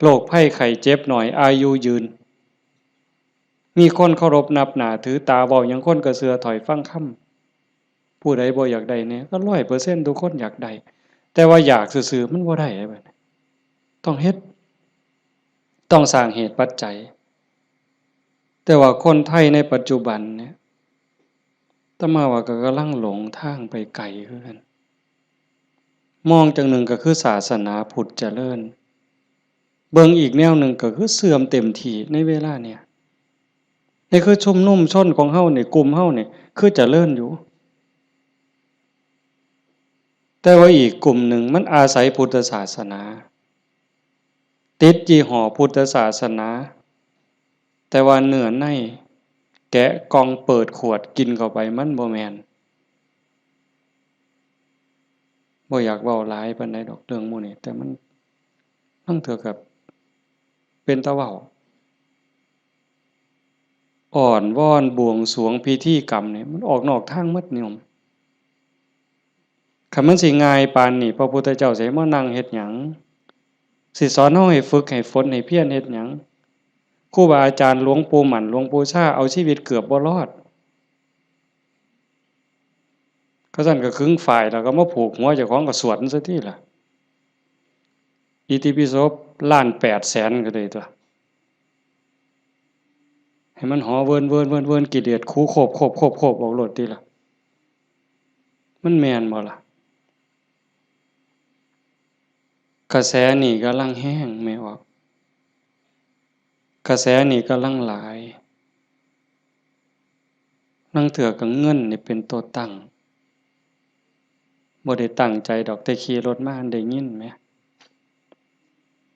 ໂລກໄພໄຂ້ເຈັບໜ້ອຍ ອາຍຸຍືນ ມີຄົນເຄົາລົບນັບໜ້າຖືຕາ ເວົ້າຫຍັງຄົນກໍເຊື່ອຖ້ອຍຟັງຄຳ. ຜູ້ໃດບໍ່ຢາກໄດ້ແດ່? ກໍຮ້ອຍເປີເຊັນທຸກຄົນຢາກໄດ້ ແຕ່ວ່າຢາກຊື່ໆມັນບໍ່ໄດ້ເດ້ບັດນີ້ ຕ້ອງເຮັດ ຕ້ອງສ້າງເຫດປັດໄຈ. ແຕ່ວ່າຄົນໄທໃນປັດຈຸບັນນີ້ ອາດຕະມາວ່າກໍກຳລັງຫຼົງທາງໄປໄກຄືກັນ. ມອງຈັ່ງໜຶ່ງກໍຄືສາສະໜາພຸດຈະເລີນ, ເບິ່ງອີກແນວໜຶ່ງກໍຄືເສື່ອມເຕັມທີ່ໃນເວລານີ້. ນີ້ຄືຊຸມນຸມຊົນຂອງເຮົານີ້ ກຸ່ມເຮົານີ້ຄືຈະເລີນຢູ່, ແຕ່ວ່າອີກກຸ່ມໜຶ່ງມັນອາໄສພຸດທະສາສະໜາ, ຕິດຍີ່ຫໍ້ພຸດທະສາສະໜາ, ແຕ່ວ່າເນື້ອໃນແກະກ່ອງເປີດຂວດກິນເຂົ້າໄປ ມັນບໍ່ແມ່ນ. ບໍ່ຢາກເວົ້າຫຼາຍປານໃດດອກເລື່ອງໝູ່ນີ້ ແຕ່ມັນ ລາງເທື່ອກໍເປັນຕາເວົ້າ. ອ້ອນວອນບວງສວງພິທີກຳນີ້ ມັນອອກນອກທາງໝົດໂຍມ. ຄັນມັນຊິງ່າຍປານນີ້ ພະພຸດທະເຈົ້າຊິໃຫ້ມານັ່ງເຮັດຫຍັງ? ຊິສອນເຮົາໃຫ້ຝຶກ ໃຫ້ຝົນ ໃຫ້ພຽນເຮັດຫຍັງ? ຄູບາອາຈານ ຫຼວງປູ່ໝັ້ນ ຫຼວງປູ່ຊາ ເອົາຊີວິດເກືອບບໍ່ລອດ. ຄັນຊັ້ນກໍຂຶງຝ້າຍ ແລ້ວກໍມາຜູກຫົວເຈົ້າຂອງ ກໍສວດມັນຊະຕິລະ. ອິຕິປິໂສລ້ານແປດແສນກໍໄດ້ຕົວະ. ໃຫ້ມັນຫໍ່ເວີນໆໆໆ ກິເລດຂູໂຄບໆໆອອກໂລດຕິລະ. ມັນແມ່ນບໍ່ລະ? ກະແສນີ້ກຳລັງແຮງແມ່ອອກ, ກະແສນີ້ກຳລັງຫຼາຍ. ລາງເທື່ອກໍເງິນນີ້ເປັນຕົວຕັ້ງ, ບໍ່ໄດ້ຕັ້ງໃຈດອກ, ແຕ່ຂີ່ລົດມາໄດ້ຍິນແໝ,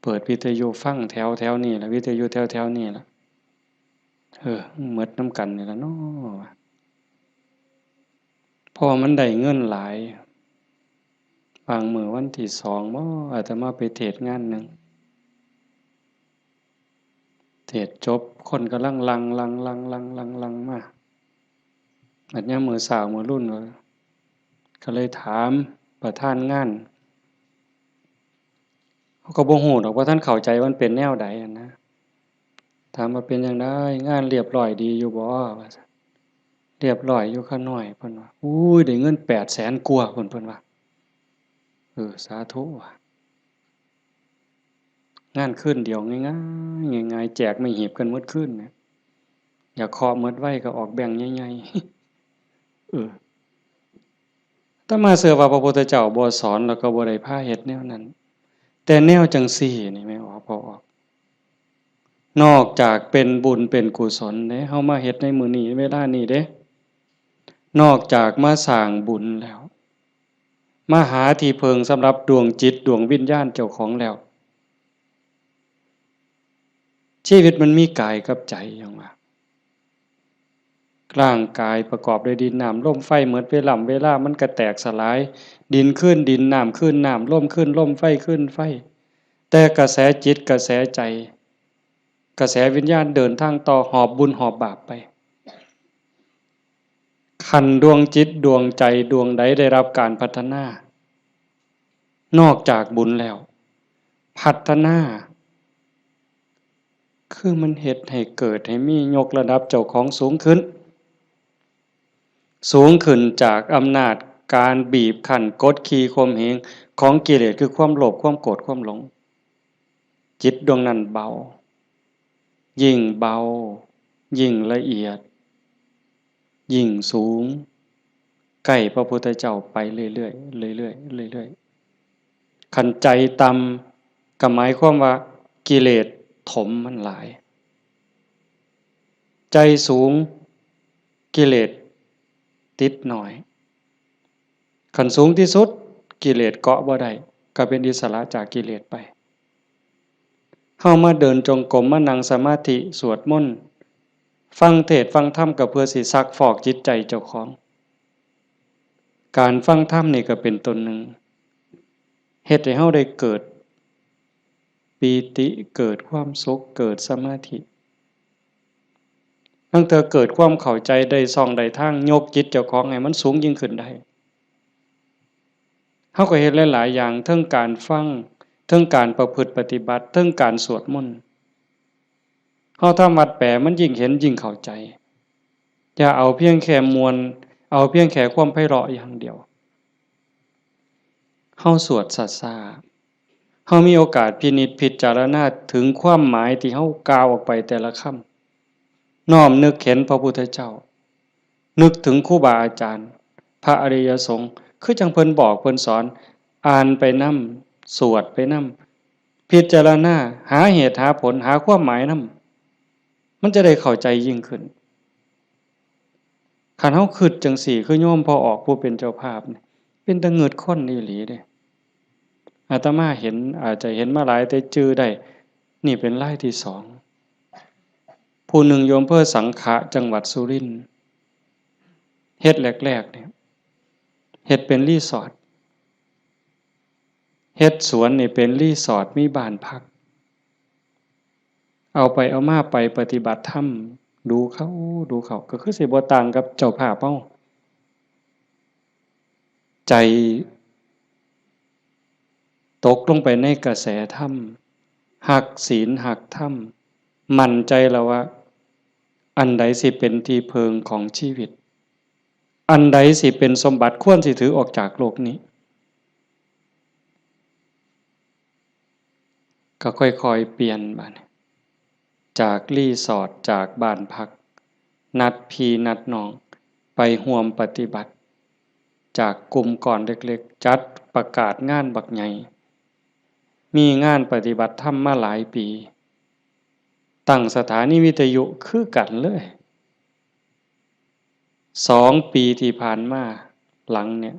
ເປີດວິທະຍຸຟັງແຖວໆນີ້ລະ, ວິທະຍຸແຖວໆນີ້ລະ, ເອີ ໝົດນຳກັນນີ້ລະເນາະ. ເພາະວ່າມັນໄດ້ເງິນຫຼາຍ. ບາງມື້ວັນທີສອງບໍ ອາດຕະມາໄປເທດງານໜຶ່ງ, ເທດຈົບ ຄົນກຳລັງຫຼັ່ງໆໆໆມາ. ບັດຍາມມື້ເຊົ້າມື້ລຸນ ກໍເລີຍຖາມປະທານງານ, ເຮົາກໍບໍ່ຮູ້ດອກ ບໍ່ທັນເຂົ້າໃຈວ່າມັນເປັນແນວໃດຫັ້ນນະ. ຖາມວ່າເປັນຈັ່ງໃດ ງານລຽບລ້ອຍດີຢູ່ບໍ່ ວ່າຊັ້ນ. ລຽບລ້ອຍຢູ່ຂ້ານ້ອຍ ເພິ່ນວ່າ. ໂອ້ຍ ໄດ້ເງິນແປດແສນກວ່າພຸ້ນ ເພິ່ນວ່າ. ເອີ ສາທຸ ວ່າ. ງານຄືນດຽວງ່າຍໆ ງ່າຍໆ ແຈກໄມ້ຮີບກັນໝົດຄືນນະ. ຢາກເຄາະໝົດໄວກໍອອກແບ່ງໃຫຍ່ໆ. ເອີ ອາດຕະມາເຊື່ອວ່າພະພຸດທະເຈົ້າບໍ່ສອນ ແລ້ວກໍບໍ່ໄດ້ພາເຮັດແນວນັ້ນ. ແຕ່ແນວຈັ່ງຊີ້ນີ້ແມ່ນບໍ່ ພໍ່ອອກ, ນອກຈາກເປັນບຸນເປັນກຸສົນເດ້ ເຮົາມາເຮັດໃນມື້ນີ້ເວລານີ້ເດ້, ນອກຈາກມາສ້າງບຸນແລ້ວ ມາຫາທີ່ເພິ່ງສຳລັບດວງຈິດດວງວິນຍານເຈົ້າຂອງແລ້ວ, ຊີວິດມັນມີກາຍກັບໃຈ ຫຍັງວ່າ ຮ່າງກາຍປະກອບດ້ວຍດິນ ນ້ຳ ລົມ ໄຟ ໝົດເວລາ ເວລາມັນກະແຕກສະຫຼາຍ, ດິນຄືນດິນ ນ້ຳຄືນນ້ຳ ລົມຄືນລົມ ໄຟຄືນໄຟ, ແຕ່ກະແສຈິດ ກະແສໃຈ ກະແສວິນຍານເດີນທາງຕໍ່ ຫອບບຸນຫອບບາບໄປ. ຄັນດວງຈິດດວງໃຈດວງໃດໄດ້ຮັບການພັດທະນາ ນອກຈາກບຸນແລ້ວ ພັດທະນາ ຄືມັນເຮັດໃຫ້ເກີດໃຫ້ມີ ຍົກລະດັບເຈົ້າຂອງສູງຂຶ້ນ, ສູງຂຶ້ນຈາກອຳນາດການບີບຄັ້ນກົດຂີ່ຂົ່ມເຫງຂອງກິເລດ ຄືຄວາມໂລບ ຄວາມໂກດ ຄວາມຫຼົງ. ຈິດດວງນັ້ນເບົາ, ຍິ່ງເບົາ ຍິ່ງລະອຽດ ຍິ່ງສູງ ໃກ້ພະພຸດທະເຈົ້າໄປເລື້ອຍໆ ເລື້ອຍໆ ເລື້ອຍໆ. ຄັນໃຈຕ່ຳ ກໍໝາຍຄວາມວ່າກິເລດຖົມມັນຫຼາຍ, ໃຈສູງ ກິເລດຕິດໜ້ອຍ. ຂັ້ນສູງທີ່ສຸດ ກິເລດເກາະບໍ່ໄດ້ ກໍເປັນອິດສະຫຼະຈາກກິເລດໄປ. ເຮົາມາເດີນຈົງກົມ ມານັ່ງສະມາທິ ສວດມົນ ຟັງເທດຟັງທຳ ກໍເພື່ອຊິຊັກຟອກຈິດໃຈເຈົ້າຂອງ. ການຟັງທຳນີ້ກໍເປັນຕົນໜຶ່ງ ເຮັດໃຫ້ເຮົາໄດ້ເກີດປີຕິ ເກີດຄວາມສຸກ ເກີດສະມາທິ. ລາງເທື່ອເກີດຄວາມເຂົ້າໃຈ ໄດ້ຊ່ອງໄດ້ທາງ ຍົກຈິດເຈົ້າຂອງໃຫ້ມັນສູງຍິ່ງຂຶ້ນໄດ້. ເຮົາກໍເຮັດຫຼາຍໆຢ່າງ ເທິງການຟັງ ເທິງການປະພຶດປະຕິບັດ ເທິງການສວດມົນ. ເຮົາທຳວັດແປ ມັນຍິ່ງເຫັນຍິ່ງເຂົ້າໃຈ. ຢ່າເອົາພຽງແຄ່ມ່ວນ ເອົາພຽງແຄ່ຄວາມໄພເລາະຢ່າງດຽວ. ເຮົາສວດຊ້າໆ ເຮົາມີໂອກາດພິນິດພິຈາລະນາເຖິງຄວາມໝາຍທີ່ເຮົາກ່າວອອກໄປແຕ່ລະຄຳ. ນ້ອມນຶກເຫັນພະພຸດທະເຈົ້າ ນຶກເຖິງຄູບາອາຈານ ພະອະລິຍະສົງ ຄືຈັ່ງເພິ່ນບອກເພິ່ນສອນ ອ່ານໄປນຳ ສວດໄປນຳ ພິຈາລະນາ ຫາເຫດຫາຜົນ ຫາຄວາມໝາຍນຳ ມັນຈະໄດ້ເຂົ້າໃຈຍິ່ງຂຶ້ນ. ຄັນເຮົາຄິດຈັ່ງຊີ້ ຄືໂຍມພໍ່ອອກຜູ້ເປັນເຈົ້າພາບນີ້ ເປັນຕາງຶດຄົນອີ່ຫຼີເດ້. ອາດຕະມາເຫັນ ອາດຈະເຫັນມາຫຼາຍ ແຕ່ຈື່ໄດ້ ນີ້ເປັນລາຍທີສອງ. ຜູ້ໜຶ່ງຢູ່ອຳເພີສັງຂະ ຈັງຫວັດສຸລິນ ເຮັດແລກໆນີ້ ເຮັດເປັນຣີສອດ ເຮັດສວນນີ້ເປັນຣີສອດ ມີບ້ານພັກ. ເອົາໄປເອົາມາໄປປະຕິບັດທຳ ດູເຂົ້າ ດູເຂົ້າ ກໍຄືຊິບໍ່ຕ່າງກັບເຈົ້າພາບເຮົາ. ໃຈຕົກລົງໄປໃນກະແສທຳ ຮັກສິນຮັກທຳ ໝັ້ນໃຈແລ້ວວ່າ ອັນໃດຊິເປັນທີ່ເພິ່ງຂອງຊີວິດ ອັນໃດຊິເປັນສົມບັດ ຄວນຊິຖືອອກຈາກໂລກນີ້. ກໍຄ່ອຍໆປ່ຽນບາດນີ້ ຈາກຣີສອດ ຈາກບ້ານພັກ ນັດພີ່ນັດນ້ອງໄປຮ່ວມປະຕິບັດ ຈາກກຸ່ມກ້ອນເລັກໆ ຈັດປະກາດງານບັກໃຫຍ່ ມີງານປະຕິບັດທຳມາຫຼາຍປີ ຕັ້ງສະຖານີວິທະຍຸຄືກັນເລີຍ. ສອງປີທີ່ຜ່ານມາຫຼັງເນີ້ຍ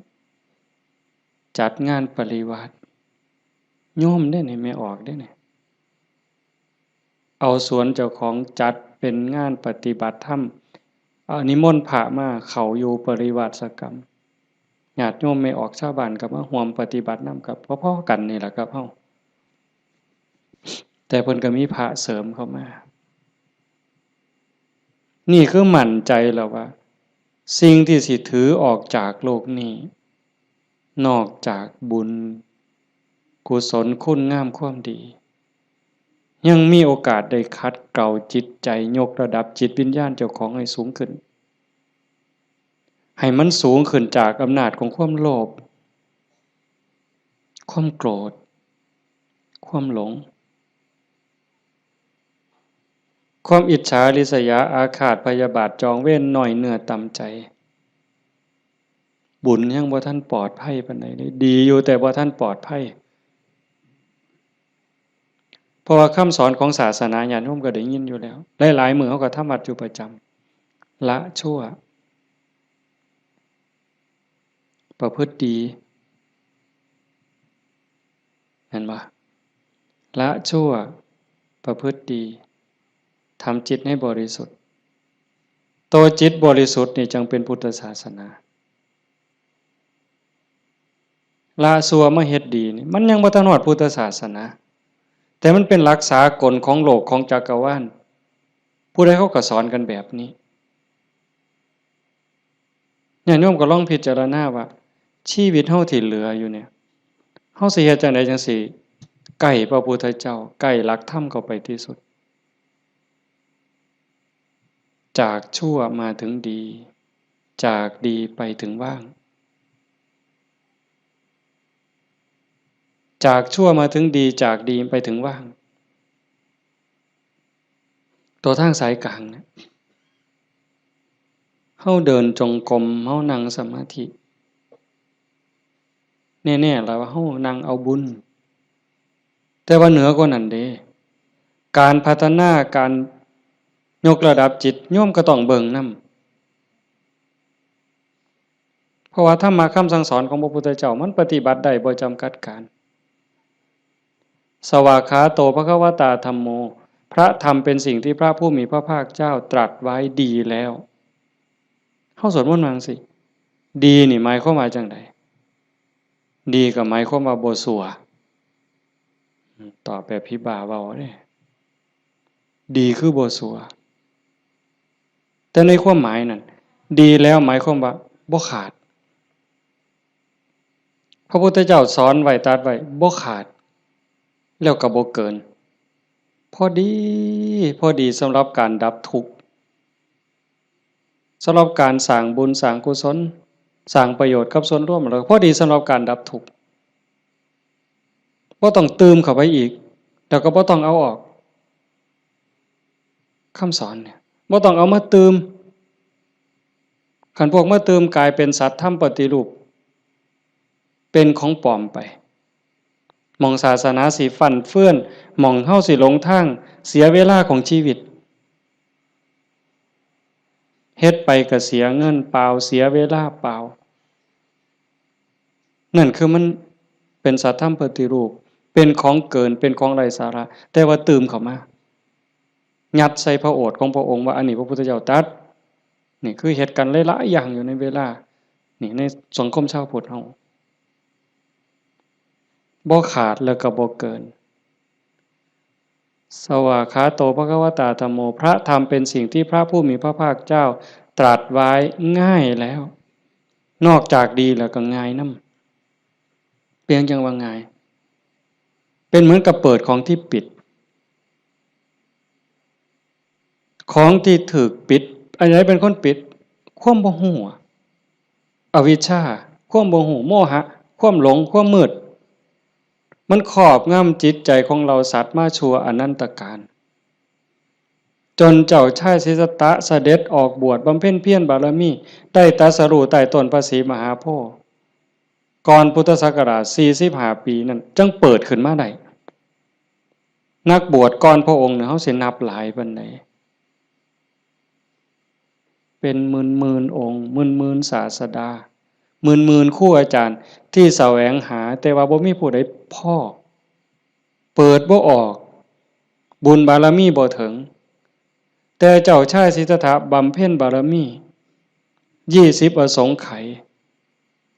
ຈັດງານປະລິວາດ ໂຍມເດ້ນີ້ ແມ່ອອກເດ້ນີ້ ເອົາສວນເຈົ້າຂອງຈັດເປັນງານປະຕິບັດທຳ ອາ ນິມົນພະມາເຂົ້າຢູ່ປະລິວາດສະກຳ ຍາດໂຍມແມ່ອອກຊາວບ້ານກໍມາຮ່ວມປະຕິບັດນຳ ກໍພໍໆກັນນີ້ລະກັບເຮົາ ແຕ່ເພິ່ນກໍມີພະເສີມເຂົ້າມາ. ນີ້ຄືໝັ້ນໃຈແລ້ວວ່າ ສິ່ງທີ່ຊິຖືອອກຈາກໂລກນີ້ ນອກຈາກບຸນ, ກຸສົນ, ຄຸນງາມຄວາມດີ, ຍັງມີໂອກາດໄດ້ຂັດເກົາຈິດໃຈ, ຍົກລະດັບຈິດວິນຍານເຈົ້າຂອງໃຫ້ສູງຂຶ້ນ, ໃຫ້ມັນສູງຂຶ້ນຈາກອຳນາດຂອງຄວາມໂລບ, ຄວາມໂກດ, ຄວາມຫຼົງ. ຄວາມອິດສາ, ລິສະຢາ, ອາຄາດ, ພະຍາບາດ, ຈອງເວນ, ນ້ອຍເນື້ອຕ່ຳໃຈ, ບຸນຍັງບໍ່ທັນປອດໄພປານໃດເດ້, ດີຢູ່ແຕ່ບໍ່ທັນປອດໄພ. ເພາະວ່າຄຳສອນຂອງສາສະໜາ ຍາດໂຍມກໍໄດ້ຍິນຢູ່ແລ້ວ, ຫຼາຍໆມື້ເຮົາກໍທຳວັດຢູ່ປະຈຳ, ລະຊົ່ວ, ປະພຶດດີ. ແມ່ນບໍ່? ລະຊົ່ວ, ປະພຶດດີ, ທຳຈິດໃຫ້ບໍລິສຸດ. ໂຕຈິດບໍລິສຸດນີ້ຈັ່ງເປັນພຸດທະສາສະໜາ. ລະຊົ່ວມາເຮັດດີນີ້ ມັນຍັງບໍ່ທັນຮອດພຸດທະສາສະໜາ, ແຕ່ມັນເປັນຫຼັກສາກົນຂອງໂລກ, ຂອງຈັກກະວານ. ຜູ້ໃດເຂົາກໍສອນກັນແບບນີ້. ຍາດໂຍມກໍລອງພິຈາລະນາວ່າ ຊີວິດເຮົາທີ່ເຫຼືອຢູ່ເນີ້ຍ ເຮົາຊິເຮັດຈັ່ງໃດຈັ່ງຊິໃກ້ພະພຸດທະເຈົ້າ, ໃກ້ຫຼັກທຳເຂົ້າໄປທີ່ສຸດ? ຈາກຊົ່ວມາເຖິງດີ, ຈາກດີໄປເຖິງວ່າງ, ຈາກຊົ່ວມາເຖິງດີ, ຈາກດີໄປເຖິງວ່າງ. ຕົວທາງສາຍກາງນະ, ເຮົາເດີນຈົງກົມ, ເຮົານັ່ງສະມາທິ ແນ່ໆລະວ່າເຮົານັ່ງເອົາບຸນ, ແຕ່ວ່າເໜືອກວ່ານັ້ນເດ້, ການພັດທະນາ, ການຍົກລະດັບຈິດ, ໂຍມກໍຕ້ອງເບິ່ງນຳ. ເພາະວ່າທຳມະຄຳສັ່ງສອນຂອງພະພຸດທະເຈົ້າ ມັນປະຕິບັດໄດ້ບໍ່ຈຳກັດການ. ສະຫວາກຂາໂຕ ພະຄະວະຕາ ທຳໂມ, ພະທຳເປັນສິ່ງທີ່ພະຜູ້ມີພະພາກເຈົ້າຕລັດໄວ້ດີແລ້ວ. ເຮົາສວດມົນວ່າຈັ່ງຊີ້, ດີນີ້ໝາຍຄວາມວ່າຈັ່ງໃດ? ດີກໍໝາຍຄວາມວ່າບໍ່ຊົ່ວ. ຕອບແບບຜີບ້າເວົ້າເດ້. ດີຄືບໍ່ຊົ່ວ. ແຕ່ໃນຄວາມໝາຍນັ້ນ ດີແລ້ວໝາຍຄວາມວ່າບໍ່ຂາດ. ພະພຸດທະເຈົ້າສອນໄວ້ ຕັດໄວ້ ບໍ່ຂາດ ແລ້ວກໍບໍ່ເກີນ. ພໍດີ ພໍດີສຳລັບການດັບທຸກ. ສຳລັບການສ້າງບຸນສ້າງກຸສົນ ສ້າງປະໂຫຍດກັບສ່ວນລວມ ແລ້ວກໍພໍດີສຳລັບການດັບທຸກ. ບໍ່ຕ້ອງຕື່ມເຂົ້າໄປອີກ ແລ້ວກໍບໍ່ຕ້ອງເອົາອອກ. ຄຳສອນນີ້ ບໍ່ຕ້ອງເອົາມາຕື່ມ. ຄັນພວກມາຕື່ມ ກາຍເປັນສັດທຳປະຕິຮູບ ເປັນຂອງປອມໄປ. ໝ່ອງສາສະໜາຊິຟັ່ນເຟືອນ, ໝ່ອງເຮົາຊິຫຼົງທາງ, ເສຍເວລາຂອງຊີວິດ. ເຮັດໄປກໍເສຍເງິນເປົ່າ, ເສຍເວລາເປົ່າ. ນັ້ນຄືມັນເປັນສັດທຳປະຕິຮູບ, ເປັນຂອງເກີນ, ເປັນຂອງໄຮ້ສາລະ, ແຕ່ວ່າຕື່ມເຂົ້າມາ, ຍັດໃສ່ພະໂອດຂອງພະອົງວ່າ ອັນນີ້ພະພຸດທະເຈົ້າຕັດ. ນີ້ຄືເຮັດກັນຫຼາຍໆຢ່າງຢູ່ໃນເວລານີ້ ໃນສັງຄົມຊາວພຸດເຮົາ. ບໍ່ຂາດແລ້ວກໍບໍ່ເກີນ. ສະວາຄາໂຕ ພະຄະວະຕາ ທຳໂມ, ພະທຳເປັນສິ່ງທີ່ພະຜູ້ມີພະພາກເຈົ້າຕລັດໄວ້ງ່າຍແລ້ວ, ນອກຈາກດີແລ້ວກໍງ່າຍນຳ. ເປັນຫຍັງຈັ່ງວ່າງ່າຍ? ເປັນເໝືອນກັບເປີດຂອງທີ່ປິດ. ຂອງທີ່ຖືກປິດ, ອັນໃດເປັນຄົນປິດ? ຄວາມບໍ່ຮູ້, ອະວິຊຊາ, ຄວາມບໍ່ຮູ້, ໂມຫະ, ຄວາມຫຼົງ, ຄວາມມືດ, ມັນຄອບງຳຈິດໃຈຂອງເຫຼົ່າສັດມາຊົ່ວອະນັນຕະການ, ຈົນເຈົ້າຊາຍສິດທັດຖະສະເດັດອອກບວດບຳເພັນພຽນບາລະມີ, ໄດ້ຕັດສະຮູ້ໃຕ້ຕົ້ນພະສີມະຫາໂພ, ກ່ອນພຸດທະສັກກະລາດສີ່ສິບຫ້າປີນັ້ນ ຈຶ່ງເປີດຂຶ້ນມາໄດ້. ນັກບວດກ່ອນພະອົງນີ້ ເຮົາຊິນັບຫຼາຍປານໃດ? ເປັນໝື່ນໆອົງ, ໝື່ນໆສາສະດາ, ໝື່ນໆຄູອາຈານທີ່ສະແຫວງຫາ, ແຕ່ວ່າບໍ່ມີຜູ້ໃດພໍ້, ເປີດບໍ່ອອກ, ບຸນບາລະມີບໍ່ເຖິງ. ແຕ່ເຈົ້າຊາຍສິດທັດຖະບຳເພັນບາລະມີ ຊາວອະສົງໄຂ,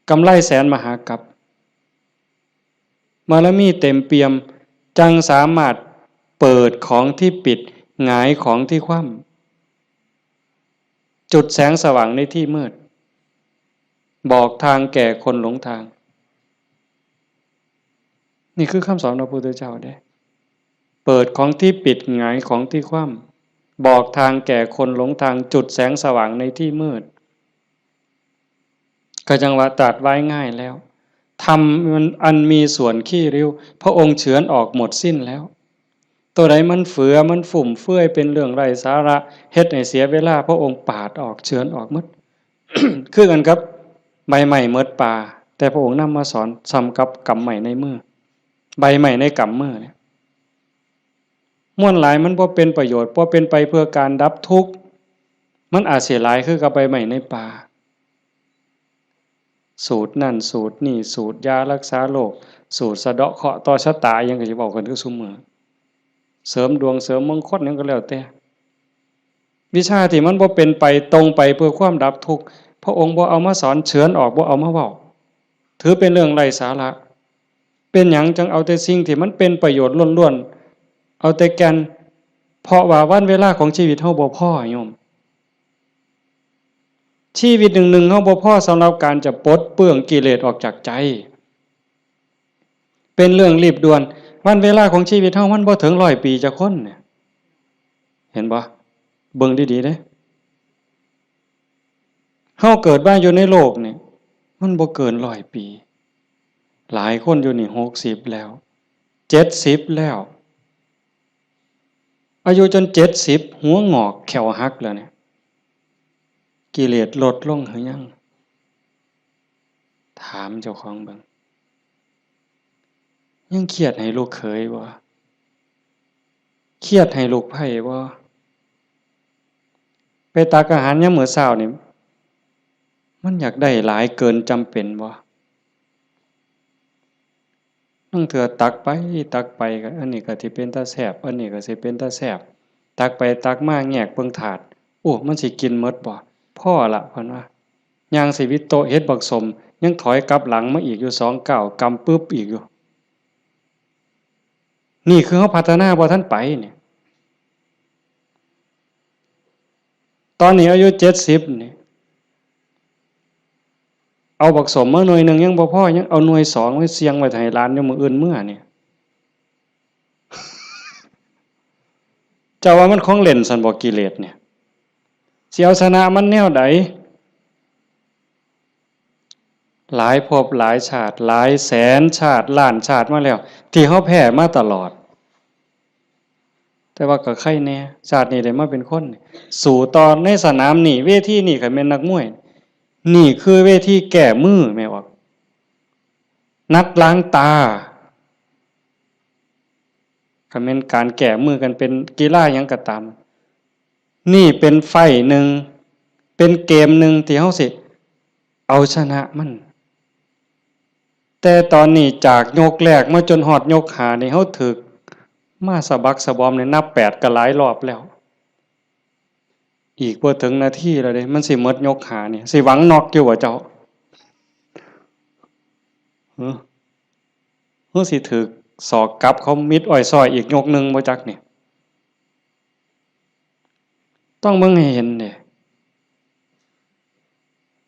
ກຳໄລແສນມະຫາກັບ. ບາລະມີເຕັມປ່ຽມ, ຈັ່ງສາມາດເປີດຂອງທີ່ປິດ, ຫງາຍຂອງທີ່ຄວ່ຳ, ຈຸດແສງສະຫວ່າງໃນທີ່ມືດ, ບອກທາງແກ່ຄົນຫຼົງທາງ. ນີ້ຄືຄຳສອນຂອງພະພຸດທະເຈົ້າເດ້. ເປີດຂອງທີ່ປິດ, ຫງາຍຂອງທີ່ຄວ່ຳ, ບອກທາງແກ່ຄົນຫຼົງທາງ, ຈຸດແສງສະຫວ່າງໃນທີ່ມືດ. ກໍຈັ່ງວ່າຕັດໄວ້ງ່າຍແລ້ວ. ທຳອັນມີສ່ວນຂີ້ຣິ້ວ, ພະອົງເຊືອນອອກໝົດສິ້ນແລ້ວ. ໂຕໃດມັນເຝືອ, ມັນຟຸມເຟືອຍ, ເປັນເລື່ອງໄຮ້ສາລະ, ເຮັດໃຫ້ເສຍເວລາ, ພະອົງປາດອອກ, ເຊືອນອອກໝົດ. ຄືກັນກັບໃບໄມ້ໝົດປ່າ, ແຕ່ພະອົງນຳມາສອນສ່ຳກັບກຳໄມ້ໃນມື, ໃບໄມ້ໃນກຳມືນີ້. ມວນຫຼາຍມັນບໍ່ເປັນປະໂຫຍດ, ບໍ່ເປັນໄປເພື່ອການດັບທຸກ, ມັນອາດຊິຫຼາຍຄືກັບໃບໄມ້ໃນປ່າ. ສູດນັ້ນສູດນີ້, ສູດຢາລັກສາໂລກ, ສູດສະເດາະເຄາະຕໍ່ຊະຕາ, ອີ່ຫຍັງກໍຊິເວົ້າກັນຄືຊຸມື້, ເສີມດວງເສີມມົງຄົນຫຍັງກໍແລ້ວແຕ່. ວິຊາທີ່ມັນບໍ່ເປັນໄປ, ຕົງໄປເພື່ອຄວາມດັບທຸກ, ພະອົງບໍ່ເອົາມາສອນ, ເຊືອນອອກ, ບໍ່ເອົາມາເວົ້າ, ຖືເປັນເລື່ອງໄຮ້ສາລະ. ເປັນຫຍັງຈັ່ງເອົາແຕ່ສິ່ງທີ່ມັນເປັນປະໂຫຍດລ້ວນໆ, ເອົາແຕ່ແກ່ນ? ເພາະວ່າວັນເວລາຂອງຊີວິດເຮົາບໍ່ພໍ, ໂຍມ. ຊີວິດໜຶ່ງໆ ເຮົາບໍ່ພໍສຳລັບການຈະປົດເປື້ອງກິເລດອອກຈາກໃຈ. ເປັນເລື່ອງລີບດ່ວນ. ວັນເວລາຂອງຊີວິດເຮົາມັນບໍ່ເຖິງຮ້ອຍປີຈັກຄົນ. ເຫັນບໍ່? ເບິ່ງດີໆເດ້. ເຮົາເກີດມາຢູ່ໃນໂລກນີ້ ມັນບໍ່ເກີນຮ້ອຍປີ. ຫຼາຍຄົນຢູ່ນີ້ຫົກສິບແລ້ວ, ເຈັດສິບແລ້ວ. ອາຍຸຈົນເຈັດສິບ, ຫົວງອກ, ແຂ້ວຫັກແລ້ວນີ້, ກິເລດລົດລົງຫຼືຍັງ? ຖາມເຈົ້າຂອງເບິ່ງ. ຍັງຄຽດໃຫ້ລູກເຂີຍບໍ່? ຄຽດໃຫ້ລູກໃພ້ບໍ່? ໄປຕັກອາຫານຍາມມື້ເຊົ້ານີ້ ມັນຢາກໄດ້ຫຼາຍເກີນຈຳເປັນບໍ່? ລາງເທື່ອຕັກໄປຕັກໄປ ກໍອັນນີ້ກໍຊິເປັນຕາແຊບ, ອັນນີ້ກໍຊິເປັນຕາແຊບ, ຕັກໄປຕັກມາແຍກເບິ່ງຖາດ, ໂອ້ ມັນຊິກິນໝົດບໍ່? ພໍລະ ເພິ່ນວ່າ. ຍ່າງຊິວິດໂຕະເຫັນບັກສົມ ຍັງຖອຍກັບຫຼັງມາອີກຢູ່ສອງກ້າວ ກຳປຶບອີກຢູ່. ນີ້ຄືເຮົາພັດທະນາບໍ່ທັນໄປນີ້. ຕອນນີ້ອາຍຸເຈັດສິບນີ້ ເອົາບັກສົມມາໜ່ວຍໜຶ່ງຍັງບໍ່ພໍ ຍັງເອົາໜ່ວຍສອງໄວ້ສ່ຽງໄວ້ໃຫ້ຫຼານຢູ່ມື້ອື່ນເມືອນີ້. ເຈົ້າວ່າມັນຂອງເລ່ນຊັ້ນບໍ່ ກິເລດນີ້? ຊິເອົາຊະນະມັນແນວໃດ? ຫຼາຍພົບຫຼາຍຊາດ ຫຼາຍແສນຊາດ ລ້ານຊາດມາແລ້ວ ທີ່ເຮົາແພ້ມາຕະຫຼອດ. ແຕ່ວ່າກໍໄຄແດ່ ຊາດນີ້ໄດ້ມາເປັນຄົນ ສູ້ຕໍ່ໃນສະໜາມນີ້ ເວທີນີ້. ຄັນແມ່ນນັກມວຍ ນີ້ຄືເວທີແກ້ມືແມ່ນບໍ່? ນັດລ້າງຕາ ກໍແມ່ນການແກ້ມືກັນເປັນກິລາຫຍັງກໍຕາມ. ນີ້ເປັນໄຟໜຶ່ງ ເປັນເກມໜຶ່ງທີ່ເຮົາຊິເອົາຊະນະມັນ. ແຕ່ຕອນນີ້ຈາກຍົກແລກມາຈົນຮອດຍົກຫ້ານີ້ ເຮົາຖືກມາສະບັກສະບອມໃນນັບແປດກໍຫຼາຍລອບແລ້ວ. ອີກບໍ່ເຖິງນາທີແລ້ວເດ້ ມັນຊິໝົດຍົກຫ້ານີ້ ຊິຫວັງນັອກຢູ່ບໍ່ເຈົ້າ? ຫື? ເຮົາຊິຖືກສອກກັບເຂົາມິດອ້ອຍຊ້ອຍອີກຍົກໜຶ່ງບໍ່ຈັກນີ້. ຕ້ອງເບິ່ງໃຫ້ເຫັນເດ້.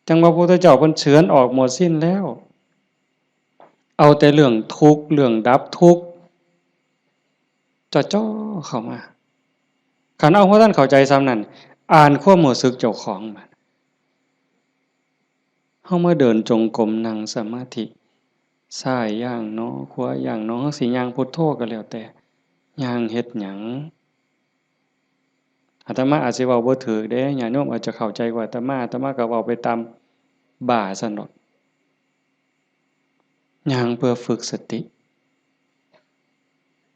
ຈັ່ງວ່າພະພຸດທະເຈົ້າເພິ່ນເຊີນອອກໝົດສິ້ນແລ້ວ ເອົາແຕ່ເລື່ອງທຸກ ເລື່ອງດັບທຸກ ເຈາະໆເຂົ້າມາ. ຄັນເຮົາບໍ່ທັນເຂົ້າໃຈສ່ຳນັ້ນ ອ່ານຄວາມຮູ້ສຶກເຈົ້າຂອງບາດ ເຮົາມາເດີນຈົງກົມ ນັ່ງສະມາທິ ຊ້າຍຢ່າງໜໍ ຂວາຢ່າງໜໍ ເຮົາຊິຍ່າງພຸດໂທກໍແລ້ວແຕ່ ຍ່າງເຮັດຫຍັງ? ອາດຕະມາອາດຊິເວົ້າບໍ່ຖືກເດ້ ຍາດໂຍມອາດຈະເຂົ້າໃຈກວ່າອາດຕະມາ ອາດຕະມາກໍເວົ້າໄປຕາມບ້າຊັ້ນດອກ. ຍ່າງເພື່ອຝຶກສະຕິ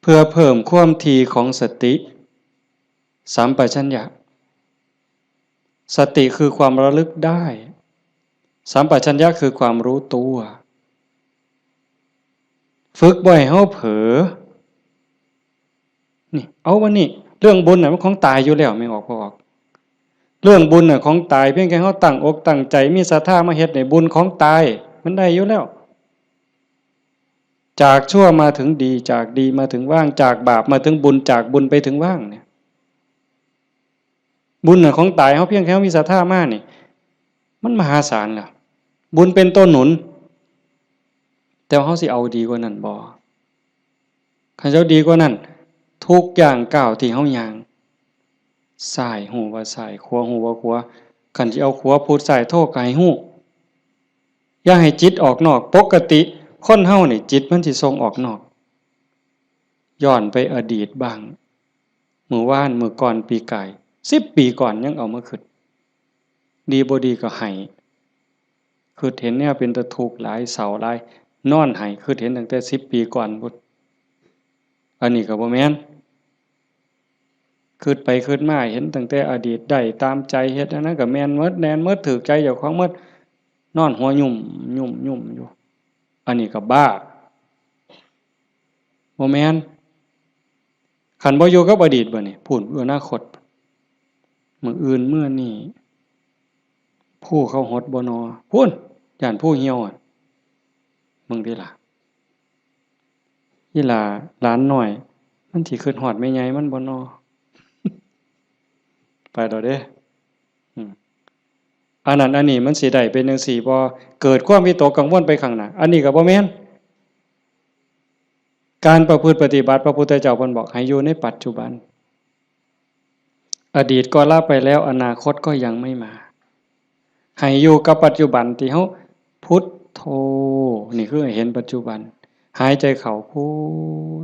ເພື່ອເພີ່ມຄວາມຖີ່ຂອງສະຕິ ສຳປະຊັນຍະ. ສະຕິຄືຄວາມລະລຶກໄດ້ ສຳປະຊັນຍະຄືຄວາມຮູ້ຕົວ. ຝຶກບໍ່ໃຫ້ເຮົາເຜີ. ນີ້ ເອົາ ວັນນີ້ ເລື່ອງບຸນນະ ມັນຂອງຕາຍຢູ່ແລ້ວ ແມ່ນອອກບໍ່ອອກ? ເລື່ອງບຸນນະຂອງຕາຍ ພຽງແຕ່ເຮົາຕັ້ງອົກຕັ້ງໃຈ ມີສັດທາມາເຮັດນີ້ ບຸນຂອງຕາຍ ມັນໄດ້ຢູ່ແລ້ວ. ຈາກຊົ່ວມາເຖິງດີ ຈາກດີມາເຖິງວ່າງ ຈາກບາບມາເຖິງບຸນ ຈາກບຸນໄປເຖິງວ່າງນີ້ ບຸນນະຂອງຕາຍ ເຮົາພຽງແຕ່ເຮົາມີສັດທາມານີ້ ມັນມະຫາສານແລ້ວ ບຸນເປັນຕົວໜູນ. ແຕ່ວ່າເຮົາຊິເອົາດີກວ່ານັ້ນບໍ່? ຄັນເຈົ້າດີກວ່ານັ້ນ ທຸກຢ່າງກ້າວທີ່ເຮົາຍ່າງ ຊ້າຍຮູ້ວ່າຊ້າຍ ຂວາຮູ້ວ່າຂວາ. ຄັນຊິເອົາຂວາພຸດ ຊ້າຍໂທກໍໃຫ້ຮູ້. ຢ່າໃຫ້ຈິດອອກນອກ. ປົກກະຕິຄົນເຮົານີ້ ຈິດມັນຊິສົ່ງອອກນອກ. ຍ້ອນໄປອະດີດບ້າງ ມື້ວານ ມື້ກ່ອນ ປີກາຍ ສິບປີກ່ອນ ຍັງເອົາມາຄິດ ດີບໍ່ດີກໍໄຫ້ ຄິດເຫັນແນວເປັນຕາທຸກຫຼາຍ ເສົ້າຫຼາຍ ນອນໄຫ້ ຄິດເຫັນຕັ້ງແຕ່ສິບປີກ່ອນພຸ້ນ. ອັນນີ້ກໍບໍ່ແມ່ນ ຄິດໄປຄິດມາເຫັນຕັ້ງແຕ່ອະດີດ ໄດ້ຕາມໃຈ ເຮັດອັນນັ້ນກໍແມ່ນໝົດ ແມ່ນໝົດ ຖືກໃຈເຈົ້າຂອງໝົດ ນອນຫົວຫຍຸ່ມ ຫຍຸ່ມ ຫຍຸ່ມຢູ່. ອັນນີ້ກໍບ້າ ບໍ່ແມ່ນ. ຄັນບໍ່ຢູ່ກັບອະດີດບາດນີ້ ພຸ້ນ ອະນາຄົດ ມື້ອື່ນມື້ນີ້ ພູເຂົາຫົດບໍ່ນໍ ພຸ້ນ ຢ້ານພູຫ່ຽວ ເບິ່ງຕິລະ. ອີ່ຫຼ້າຫຼານນ້ອຍ ມັນຊິຄິດຮອດແມ່ໃຫຍ່ມັນບໍ່ນໍ ໄປແລ້ວເດ້. ອືມ ອັນນັ້ນອັນນີ້ມັນຊິໄດ້ເປັນຈັ່ງຊີ້ບໍ່? ເກີດຄວາມວິຕົກກັງວົນໄປຂ້າງໜ້າ ອັນນີ້ກໍບໍ່ແມ່ນ. ການປະພຶດປະຕິບັດ ພະພຸດທະເຈົ້າເພິ່ນບອກໃຫ້ຢູ່ໃນປັດຈຸບັນ. ອະດີດກໍລະໄປແລ້ວ ອະນາຄົດກໍຍັງໄມ່ມາ. ໃຫ້ຢູ່ກັບປັດຈຸບັນທີ່ເຮົາ ພຸດໂທ ນີ້ຄືໃຫ້ເຫັນປັດຈຸບັນ. ຫາຍໃຈເຂົ້າ ພຸ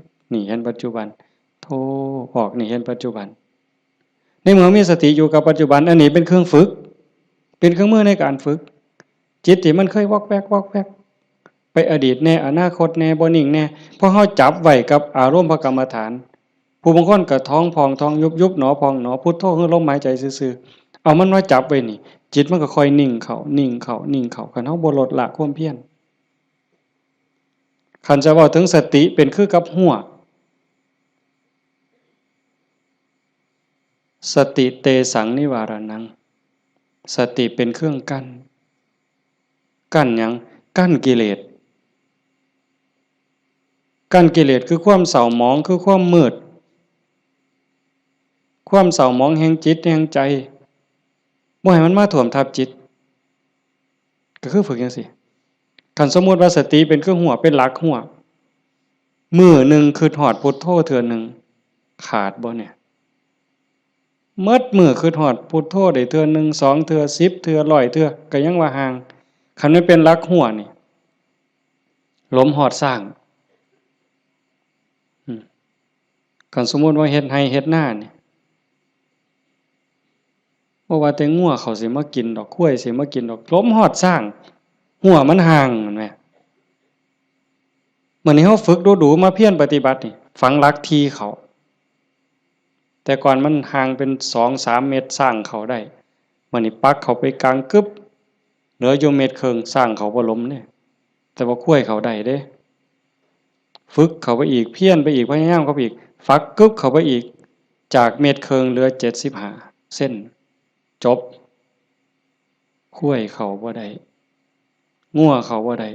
ດ ນີ້ເຫັນປັດຈຸບັນ. ໂທ ອອກ ນີ້ເຫັນປັດຈຸບັນ. ໃນເມື່ອມີສະຕິຢູ່ກັບປັດຈຸບັນ ອັນນີ້ເປັນເຄື່ອງຝຶກ ເປັນເຄື່ອງມືໃນການຝຶກ. ຈິດທີ່ມັນເຄີຍວອກແວກ ວອກແວກ ໄປອະດີດແດ່ ອະນາຄົດແດ່ ບໍ່ນິ່ງແດ່ ເພາະເຮົາຈັບໄວ້ກັບອາລົມພະກຳມະຖານ. ຜູ້ບາງຄົນກໍທ້ອງພອງ ທ້ອງຍຸບໆ ໜໍພອງໜໍ ພຸດໂທ ຄືລົມຫາຍໃຈຊື່ໆ. ເອົາມັນມາຈັບໄວ້ນີ້ ຈິດມັນກໍຄ່ອຍນິ່ງເຂົ້າ ນິ່ງເຂົ້າ ນິ່ງເຂົ້າ ຄັນເຮົາບໍ່ລົດລະຄວາມພຽນ. ຄັນຈະເວົ້າເຖິງສະຕິ ເປັນຄືກັບຮົ້ວ. ສະຕິເຕສັງນິວາລະນັງ ສະຕິເປັນເຄື່ອງກັ້ນ. ກັ້ນຫຍັງ? ກັ້ນກິເລດ. ກັ້ນກິເລດຄືຄວາມເສົ້າໝອງ, ຄືຄວາມມືດ, ຄວາມເສົ້າໝອງແຫ່ງຈິດແຫ່ງໃຈ, ບໍ່ໃຫ້ມັນມາຖ້ວມທັບຈິດ. ກໍຄືຝຶກຈັ່ງຊີ້. ຄັນສົມມຸດວ່າສະຕິເປັນຄືຮົ້ວ, ເປັນຫຼັກຮົ້ວ, ມື້ໜຶ່ງຄິດຮອດພຸດໂທເທື່ອໜຶ່ງ, ຂາດບໍ່ນີ້? ໝົດມື້ຄິດຮອດພຸດໂທໄດ້ເທື່ອໜຶ່ງ, ສອງເທື່ອ, ສິບເທື່ອ, ຮ້ອຍເທື່ອ, ກໍຍັງວ່າຫ່າງ. ຄັນມັນເປັນຫຼັກຮົ້ວນີ້, ລົມຮອດຊ້າງ. ອືມ. ຄັນສົມມຸດວ່າເຮັດໄຮ່ເຮັດນານີ້, ບໍ່ວ່າແຕ່ງົວເຂົາຊິມາກິນດອກ, ຄວາຍຊິມາກິນດອກ, ລົມຮອດຊ້າງ, ຮົ້ວມັນຫ່າງ, ແມ່ນບໍ່? ມື້ນີ້ເຮົາຝຶກດູໆ ມາພຽນປະຕິບັດນີ້, ຝັງຫຼັກທີ່ເຂົ້າ. ແຕ່ກ່ອນມັນຫ່າງເປັນສອງສາມເມັດ, ຊ້າງເຂົ້າໄດ້. ມື້ນີ້ປັກເຂົ້າໄປກາງກຶບ, ເຫຼືອຢູ່ເມັດເຄິ່ງ, ຊ້າງເຂົ້າບໍ່ຫຼົມເດ້, ແຕ່ວ່າຄວາຍເຂົ້າໄດ້ເດ້. ຝຶກເຂົ້າໄປອີກ, ພຽນໄປອີກ, ພະຍາຍາມເຂົ້າໄປອີກ, ຝັງກຶບເຂົ້າໄປອີກ, ຈາກເມັດເຄິ່ງເຫຼືອເຈັດສິບຫ້າເຊັນ, ຈົບ. ຄວາຍເຂົ້າບໍ່ໄດ້, ງົວເຂົ້າບໍ່ໄດ້,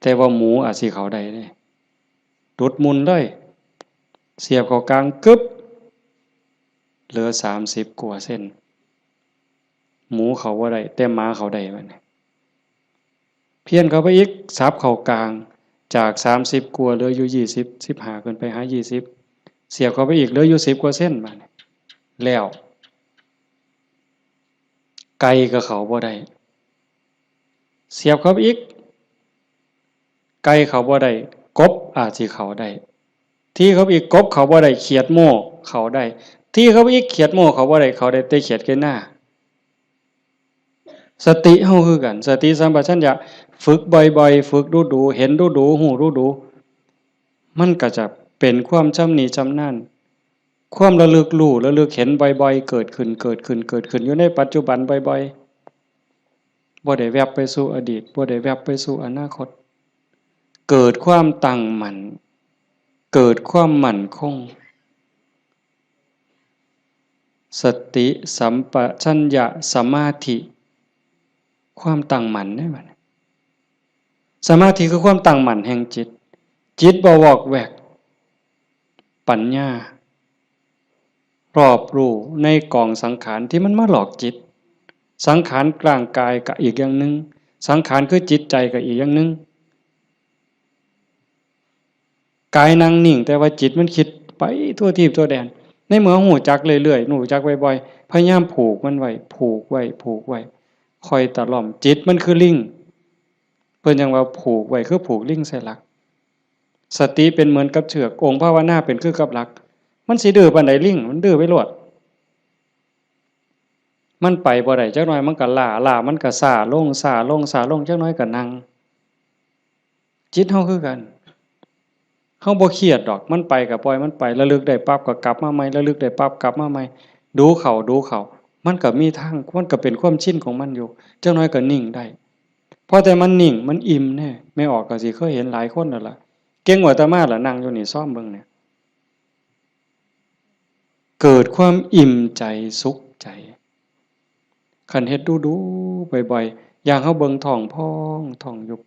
ແຕ່ວ່າໝູອາດຊິເຂົ້າໄດ້ເດ້. ດຸດໝຸ່ນເລີຍ, ສຽບເຂົ້າກາງກຶບ, ເຫຼືອສາມສິບກວ່າເຊັນ. ໝູເຂົ້າບໍ່ໄດ້, ແຕ່ໝາເຂົ້າໄດ້ບັດນີ້. ພຽນເຂົ້າໄປອີກ, ສັບເຂົ້າກາງ, ຈາກສາມສິບກວ່າ ເຫຼືອຢູ່ຊາວຫ້າ ຂຶ້ນໄປຫາຊາວຫົກ, ສຽບເຂົ້າໄປອີກ, ເຫຼືອຢູ່ສິບກວ່າເຊັນບາດນີ້. ແລ້ວ ໄກ່ກໍເຂົ້າບໍ່ໄດ້, ສຽບເຂົ້າໄປອີກ, ໄກ່ເຂົ້າບໍ່ໄດ້, ກົບອາດຊິເຂົ້າໄດ້. ທີ່ເຂົ້າໄປອີກ, ກົບເຂົ້າບໍ່ໄດ້, ຂຽດໂມ້ເຂົ້າໄດ້. ທີ່ເຂົ້າໄປອີກ, ຂຽດໂມ້ເຂົ້າບໍ່ໄດ້, ເຂົ້າໄດ້ແຕ່ຂຽດໄກ່ນາ. ສະຕິເຮົາຄືກັນ, ສະຕິສຳປະຊັນຍະ, ຝຶກບ່ອຍໆ, ຝຶກດູໆ, ເຫັນດູໆ, ຮູ້ດູໆ, ມັນກໍຈະເປັນຄວາມຊຳນິຊຳນານ. ຄວາມລະລຶກຮູ້, ລະລຶກເຫັນບ່ອຍໆ, ເກີດຂຶ້ນ, ເກີດຂຶ້ນ, ເກີດຂຶ້ນ, ຢູ່ໃນປັດຈຸບັນບ່ອຍໆ, ບໍ່ໄດ້ແວັບໄປສູ່ອະດີດ, ບໍ່ໄດ້ແວັບໄປສູ່ອະນາຄົດ. ເກີດຄວາມຕັ້ງໝັ້ນ, ເກີດຄວາມໝັ້ນຄົງ. ສະຕິ ສຳປະຊັນຍະ ສະມາທິ, ຄວາມຕັ້ງໝັ້ນເດ້ບັດນີ້. ສະມາທິຄືຄວາມຕັ້ງໝັ້ນແຫ່ງຈິດ, ຈິດບໍ່ວອກແວກ, ປັນຍາ ຮອບຮູ້ໃນກອງສັງຂານທີ່ມັນມາຫຼອກຈິດ. ສັງຂານຮ່າງກາຍກະອີກຢ່າງໜຶ່ງ, ສັງຂານຄືຈິດໃຈກະອີກຢ່າງໜຶ່ງ. ກາຍນັ່ງນິ່ງ, ແຕ່ວ່າຈິດມັນຄິດໄປທົ່ວທີບທົ່ວແດນ. ໃນເມື່ອຮູ້ຈັກເລື້ອຍໆ, ຮູ້ຈັກບ່ອຍໆ, ພະຍາຍາມຜູກມັນໄວ້, ຜູກໄວ້, ຜູກໄວ້, ຄ່ອຍຕະລ່ອມ. ຈິດມັນຄືລິງ, ເພິ່ນຈັ່ງວ່າຜູກໄວ້ຄືຜູກລິງໃສ່ຫຼັກ. ສະຕິເປັນເໝືອນກັບເຊືອກ, ອົງພາວະນາເປັນຄືກັບຫຼັກ. ມັນຊິດື້ປານໃດລິງ? ມັນດື້ໄປໂລດ. ມັນໄປບໍ່ໄດ້, ຈັກໜ້ອຍມັນກໍລ້າ, ລ້າມັນກໍຊ້າລົງ, ຊ້າລົງ, ຊ້າລົງ, ຈັກໜ້ອຍກໍນັ່ງ. ຈິດເຮົາຄືກັນ, ເຮົາບໍ່ຄຽດດອກ, ມັນໄປກໍປ່ອຍມັນໄປ, ລະລຶກໄດ້ປັບກໍກັບມາໃໝ່, ລະລຶກໄດ້ປັບກັບມາໃໝ່, ດູເຂົ້າ, ດູເຂົ້າ, ມັນກໍມີທາງ, ມັນກໍເປັນຄວາມຊິນຂອງມັນຢູ່, ຈັກໜ້ອຍກໍນິ່ງໄດ້. ພໍແຕ່ມັນນິ່ງ, ມັນອີ່ມແດ່. ແມ່ອອກກໍຊິເຄີຍເຫັນຫຼາຍຄົນແລ້ວລະ, ເກັ່ງກວ່າອາດຕະມາລະ, ນັ່ງຢູ່ນີ້ຊອມເບິ່ງແດ່. ເກີດຄວາມອີ່ມໃຈ ສຸກໃຈ. ຄັນເຮັດດູໆ ບ່ອຍໆ ຢ່າງເຮົາເບິ່ງທ້ອງພອງ ທ້ອງຍຸບ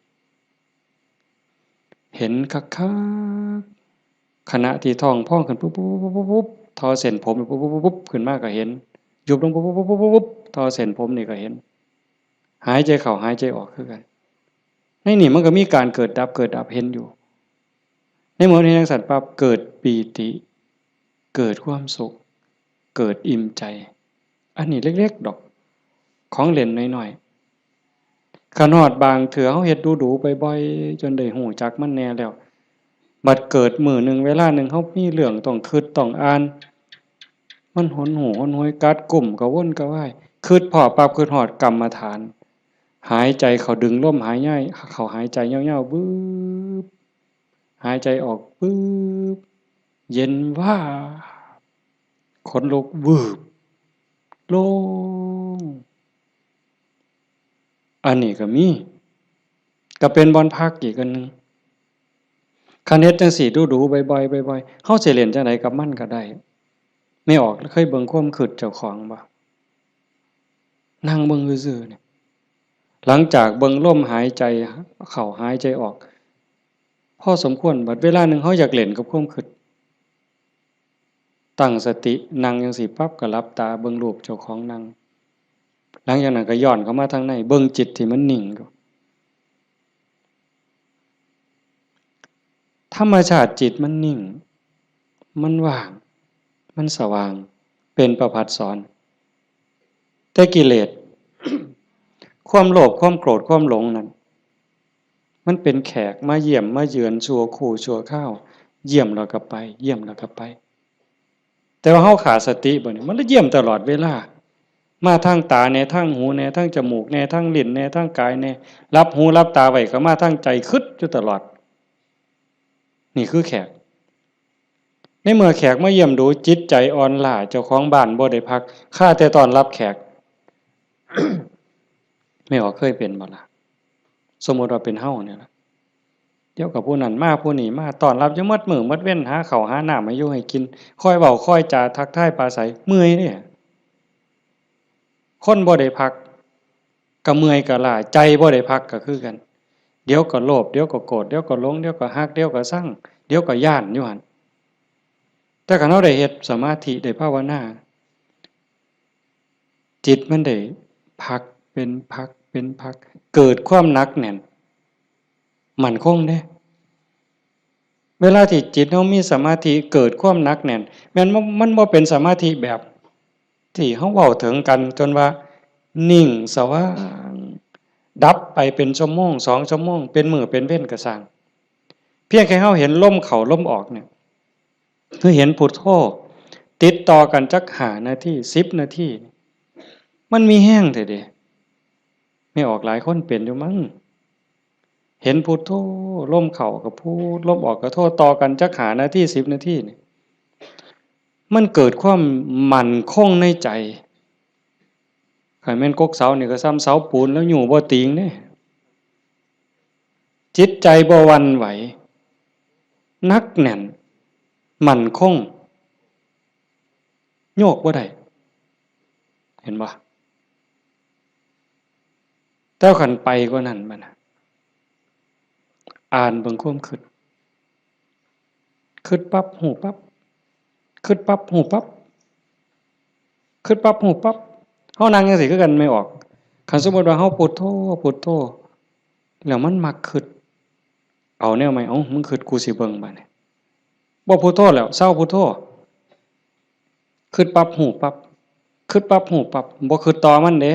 ເຫັນຄັກໆ ຂະນະທີ່ທ້ອງພອງຂຶ້ນປຸບໆ ທໍ່ເສັ້ນຜົມປຸບໆ ຂຶ້ນມາກໍເຫັນ, ຍຸບລົງປຸບໆ ທໍ່ເສັ້ນຜົມນີ້ກໍເຫັນ, ຫາຍໃຈເຂົ້າ ຫາຍໃຈອອກຄືກັນ. ໃນນີ້ມັນກໍມີການເກີດດັບ ເກີດດັບ ເຫັນຢູ່. ໃນເມື່ອເຫັນຈັ່ງຊັ້ນປັບ ເກີດປີຕິ ເກີດຄວາມສຸກ ເກີດອີ່ມໃຈ. ອັນນີ້ເລັກໆດອກ ຂອງເລ່ນນ້ອຍໆ. ຄັນຮອດບາງເທື່ອເຮົາເຮັດດູໆ ບ່ອຍໆ ຈົນໄດ້ຮູ້ຈັກມັນແດ່ແລ້ວ, ບັດເກີດມື້ໜຶ່ງເວລາໜຶ່ງ ເຮົາມີເລື່ອງຕ້ອງຄິດຕ້ອງອ່ານ, ມັນຫົນຫູຫົນຫວຍ ກັດກຸ້ມກະວົນກະວາຍ, ຄິດພໍ້ປັບ ຄິດຮອດກຳມະຖານ, ຫາຍໃຈເຂົ້າ ດຶງລົມຫາຍໃຈເຂົ້າ ຫາຍໃຈຍາວໆ ບຶບ, ຫາຍໃຈອອກ ບຶບ, ເຢັນວາບ, ຂົນລຸກ ວືບ, ໂລ່ງ. ອັນນີ້ກໍມີ, ກໍເປັນບ່ອນພັກອີກອັນໜຶ່ງ. ຄັນເຮັດຈັ່ງຊີ້ດູໆ ບ່ອຍໆ ບ່ອຍໆ ເຮົາຊິເລ່ນຈັ່ງໃດກັບມັນກໍໄດ້. ແມ່ອອກເຄີຍເບິ່ງຄວາມຄິດເຈົ້າຂອງບໍ່? ນັ່ງເບິ່ງຊື່ໆ ນີ້ ຫຼັງຈາກເບິ່ງລົມຫາຍໃຈເຂົ້າຫາຍໃຈອອກພໍສົມຄວນ, ບັດເວລາໜຶ່ງເຮົາຢາກຫຼິ້ນກັບຄວາມຄິດ, ຕັ້ງສະຕິ ນັ່ງຈັ່ງຊີ້ປັບ ກໍຫຼັບຕາເບິ່ງຮູບເຈົ້າຂອງນັ່ງ. ຫຼັງຈາກນັ້ນກໍຍ້ອນເຂົ້າມາທາງໃນ ເບິ່ງຈິດທີ່ມັນນິ່ງຢູ່. ທຳມະຊາດຈິດມັນນິ່ງ, ມັນວ່າງ, ມັນສະຫວ່າງ, ເປັນປະພັດສອນ. ແຕ່ກິເລດ, ຄວາມໂລບ, ຄວາມໂກດ, ຄວາມຫຼົງນັ້ນ, ມັນເປັນແຂກມາຢ້ຽມມາເຢືອນຊົ່ວຄູ່ຊົ່ວຄາວ, ຢ້ຽມແລ້ວກໍໄປ, ຢ້ຽມແລ້ວກໍໄປ. ແຕ່ວ່າເຮົາຂາດສະຕິບາດນີ້ ມັນລະຢ້ຽມຕະຫຼອດເວລາ, ມາທາງຕາແດ່, ທາງຫູແດ່, ທາງຈະມູກແດ່, ທາງລີ້ນແດ່, ທາງກາຍແດ່, ຫຼັບຫູຫຼັບຕາໄວ້ກໍມາທາງໃຈ, ຄຶດຢູ່ຕະຫຼອດ. ນີ້ຄືແຂກ. ໃນເມື່ອແຂກມາຢ້ຽມດູ, ຈິດໃຈອ່ອນລ້າ, ເຈົ້າຂອງບ້ານບໍ່ໄດ້ພັກ, ຄາແຕ່ຕ້ອນຮັບແຂກ. ແມ່ອອກເຄີຍເປັນບໍ່ລະ? ສົມມຸດວ່າເປັນເຮົານີ້ລະ, ດຽວກໍຜູ້ນັ້ນມາ, ຜູ້ນີ້ມາ, ຕ້ອນຮັບຢູ່ໝົດມື້ໝົດເວັນ, ຫາເຂົ້າຫານ້ຳໃຫ້ຢູ່ໃຫ້ກິນ, ຄອຍເວົ້າຄອຍຈາ, ທັກທາຍປາໄສ, ເມື່ອຍເດ້. ຄົນບໍ່ໄດ້ພັກກໍເມື່ອຍກໍລ້າ, ໃຈບໍ່ໄດ້ພັກກໍຄືກັນ. ດຽວກໍໂລບ, ດຽວກໍໂກດ, ດຽວກໍຫຼົງ, ດຽວກໍຮັກ, ດຽວກໍຊັງ, ດຽວກໍຢ້ານຢູ່ຫັ້ນ. ແຕ່ຄັນເຮົາໄດ້ເຮັດສະມາທິ, ໄດ້ພາວະນາ, ຈິດມັນໄດ້ພັກເປັນພັກເປັນພັກ, ເກີດຄວາມໜັກແໜ້ນ ໝັ້ນຄົງເດ້. ເວລາທີ່ຈິດເຮົາມີສະມາທິ ເກີດຄວາມໜັກແໜ້ນ, ແມ່ນບໍ່, ມັນບໍ່ເປັນສະມາທິແບບທີ່ເຮົາເວົ້າເຖິງກັນ ຈົນວ່ານິ່ງສະຫວ່າງ ດັບໄປເປັນຊົ່ວໂມງ ສອງຊົ່ວໂມງ ເປັນມື້ເປັນເວັນກໍຊ່າງ, ພຽງແຕ່ເຮົາເຫັນລົມເຂົ້າລົມອອກນີ້ ຄືເຫັນພຸດໂທຕິດຕໍ່ກັນຈັກຫ້ານາທີ ສິບນາທີ ມັນມີແຮງແທ້ເດ. ແມ່ອອກຫຼາຍຄົນເປັນຢູ່ມັ້ງ, ເຫັນພຸດໂທ ລົມເຂົ້າກໍພຸດ ລົມອອກກໍໂທ ຕໍ່ກັນຈັກຫ້ານາທີ ສິບນາທີນີ້ ມັນເກີດຄວາມໝັ້ນຄົງໃນໃຈ. ຄັນແມ່ນກົກເສົານີ້ກໍສ່ຳເສົາປູນ ແລ້ວຍູ້ບໍ່ຕີງເດ້. ຈິດໃຈບໍ່ຫວັ່ນໄຫວ, ໜັກແໜ້ນ, ໝັ້ນຄົງ, ໂຍກບໍ່ໄດ້. ເຫັນບໍ່? ແຕ່ຄັນໄປກວ່ານັ້ນບັດນະ, ອ່ານເບິ່ງຄວາມຄິດ. ຄິດປັບ ຮູ້ປັບ, ຄິດປັບ ຮູ້ປັບ, ຄິດປັບ ຮູ້ປັບ. ເຮົານັ່ງຈັ່ງຊີ້ຄືກັນ ແມ່ອອກ. ຄັນສົມມຸດວ່າເຮົາພຸດໂທ ພຸດໂທ ແລ້ວມັນມັກຄິດ ເອົາແນວໃໝ່, ເອົ້າ ມຶງຄິດ ກູຊິເບິ່ງບາດນີ້. ບໍ່ພຸດໂທແລ້ວ, ເຊົາພຸດໂທ. ຄິດປັບ ຮູ້ປັບ, ຄິດປັບ ຮູ້ປັບ, ບໍ່ຄິດຕໍ່ມັນເດ້.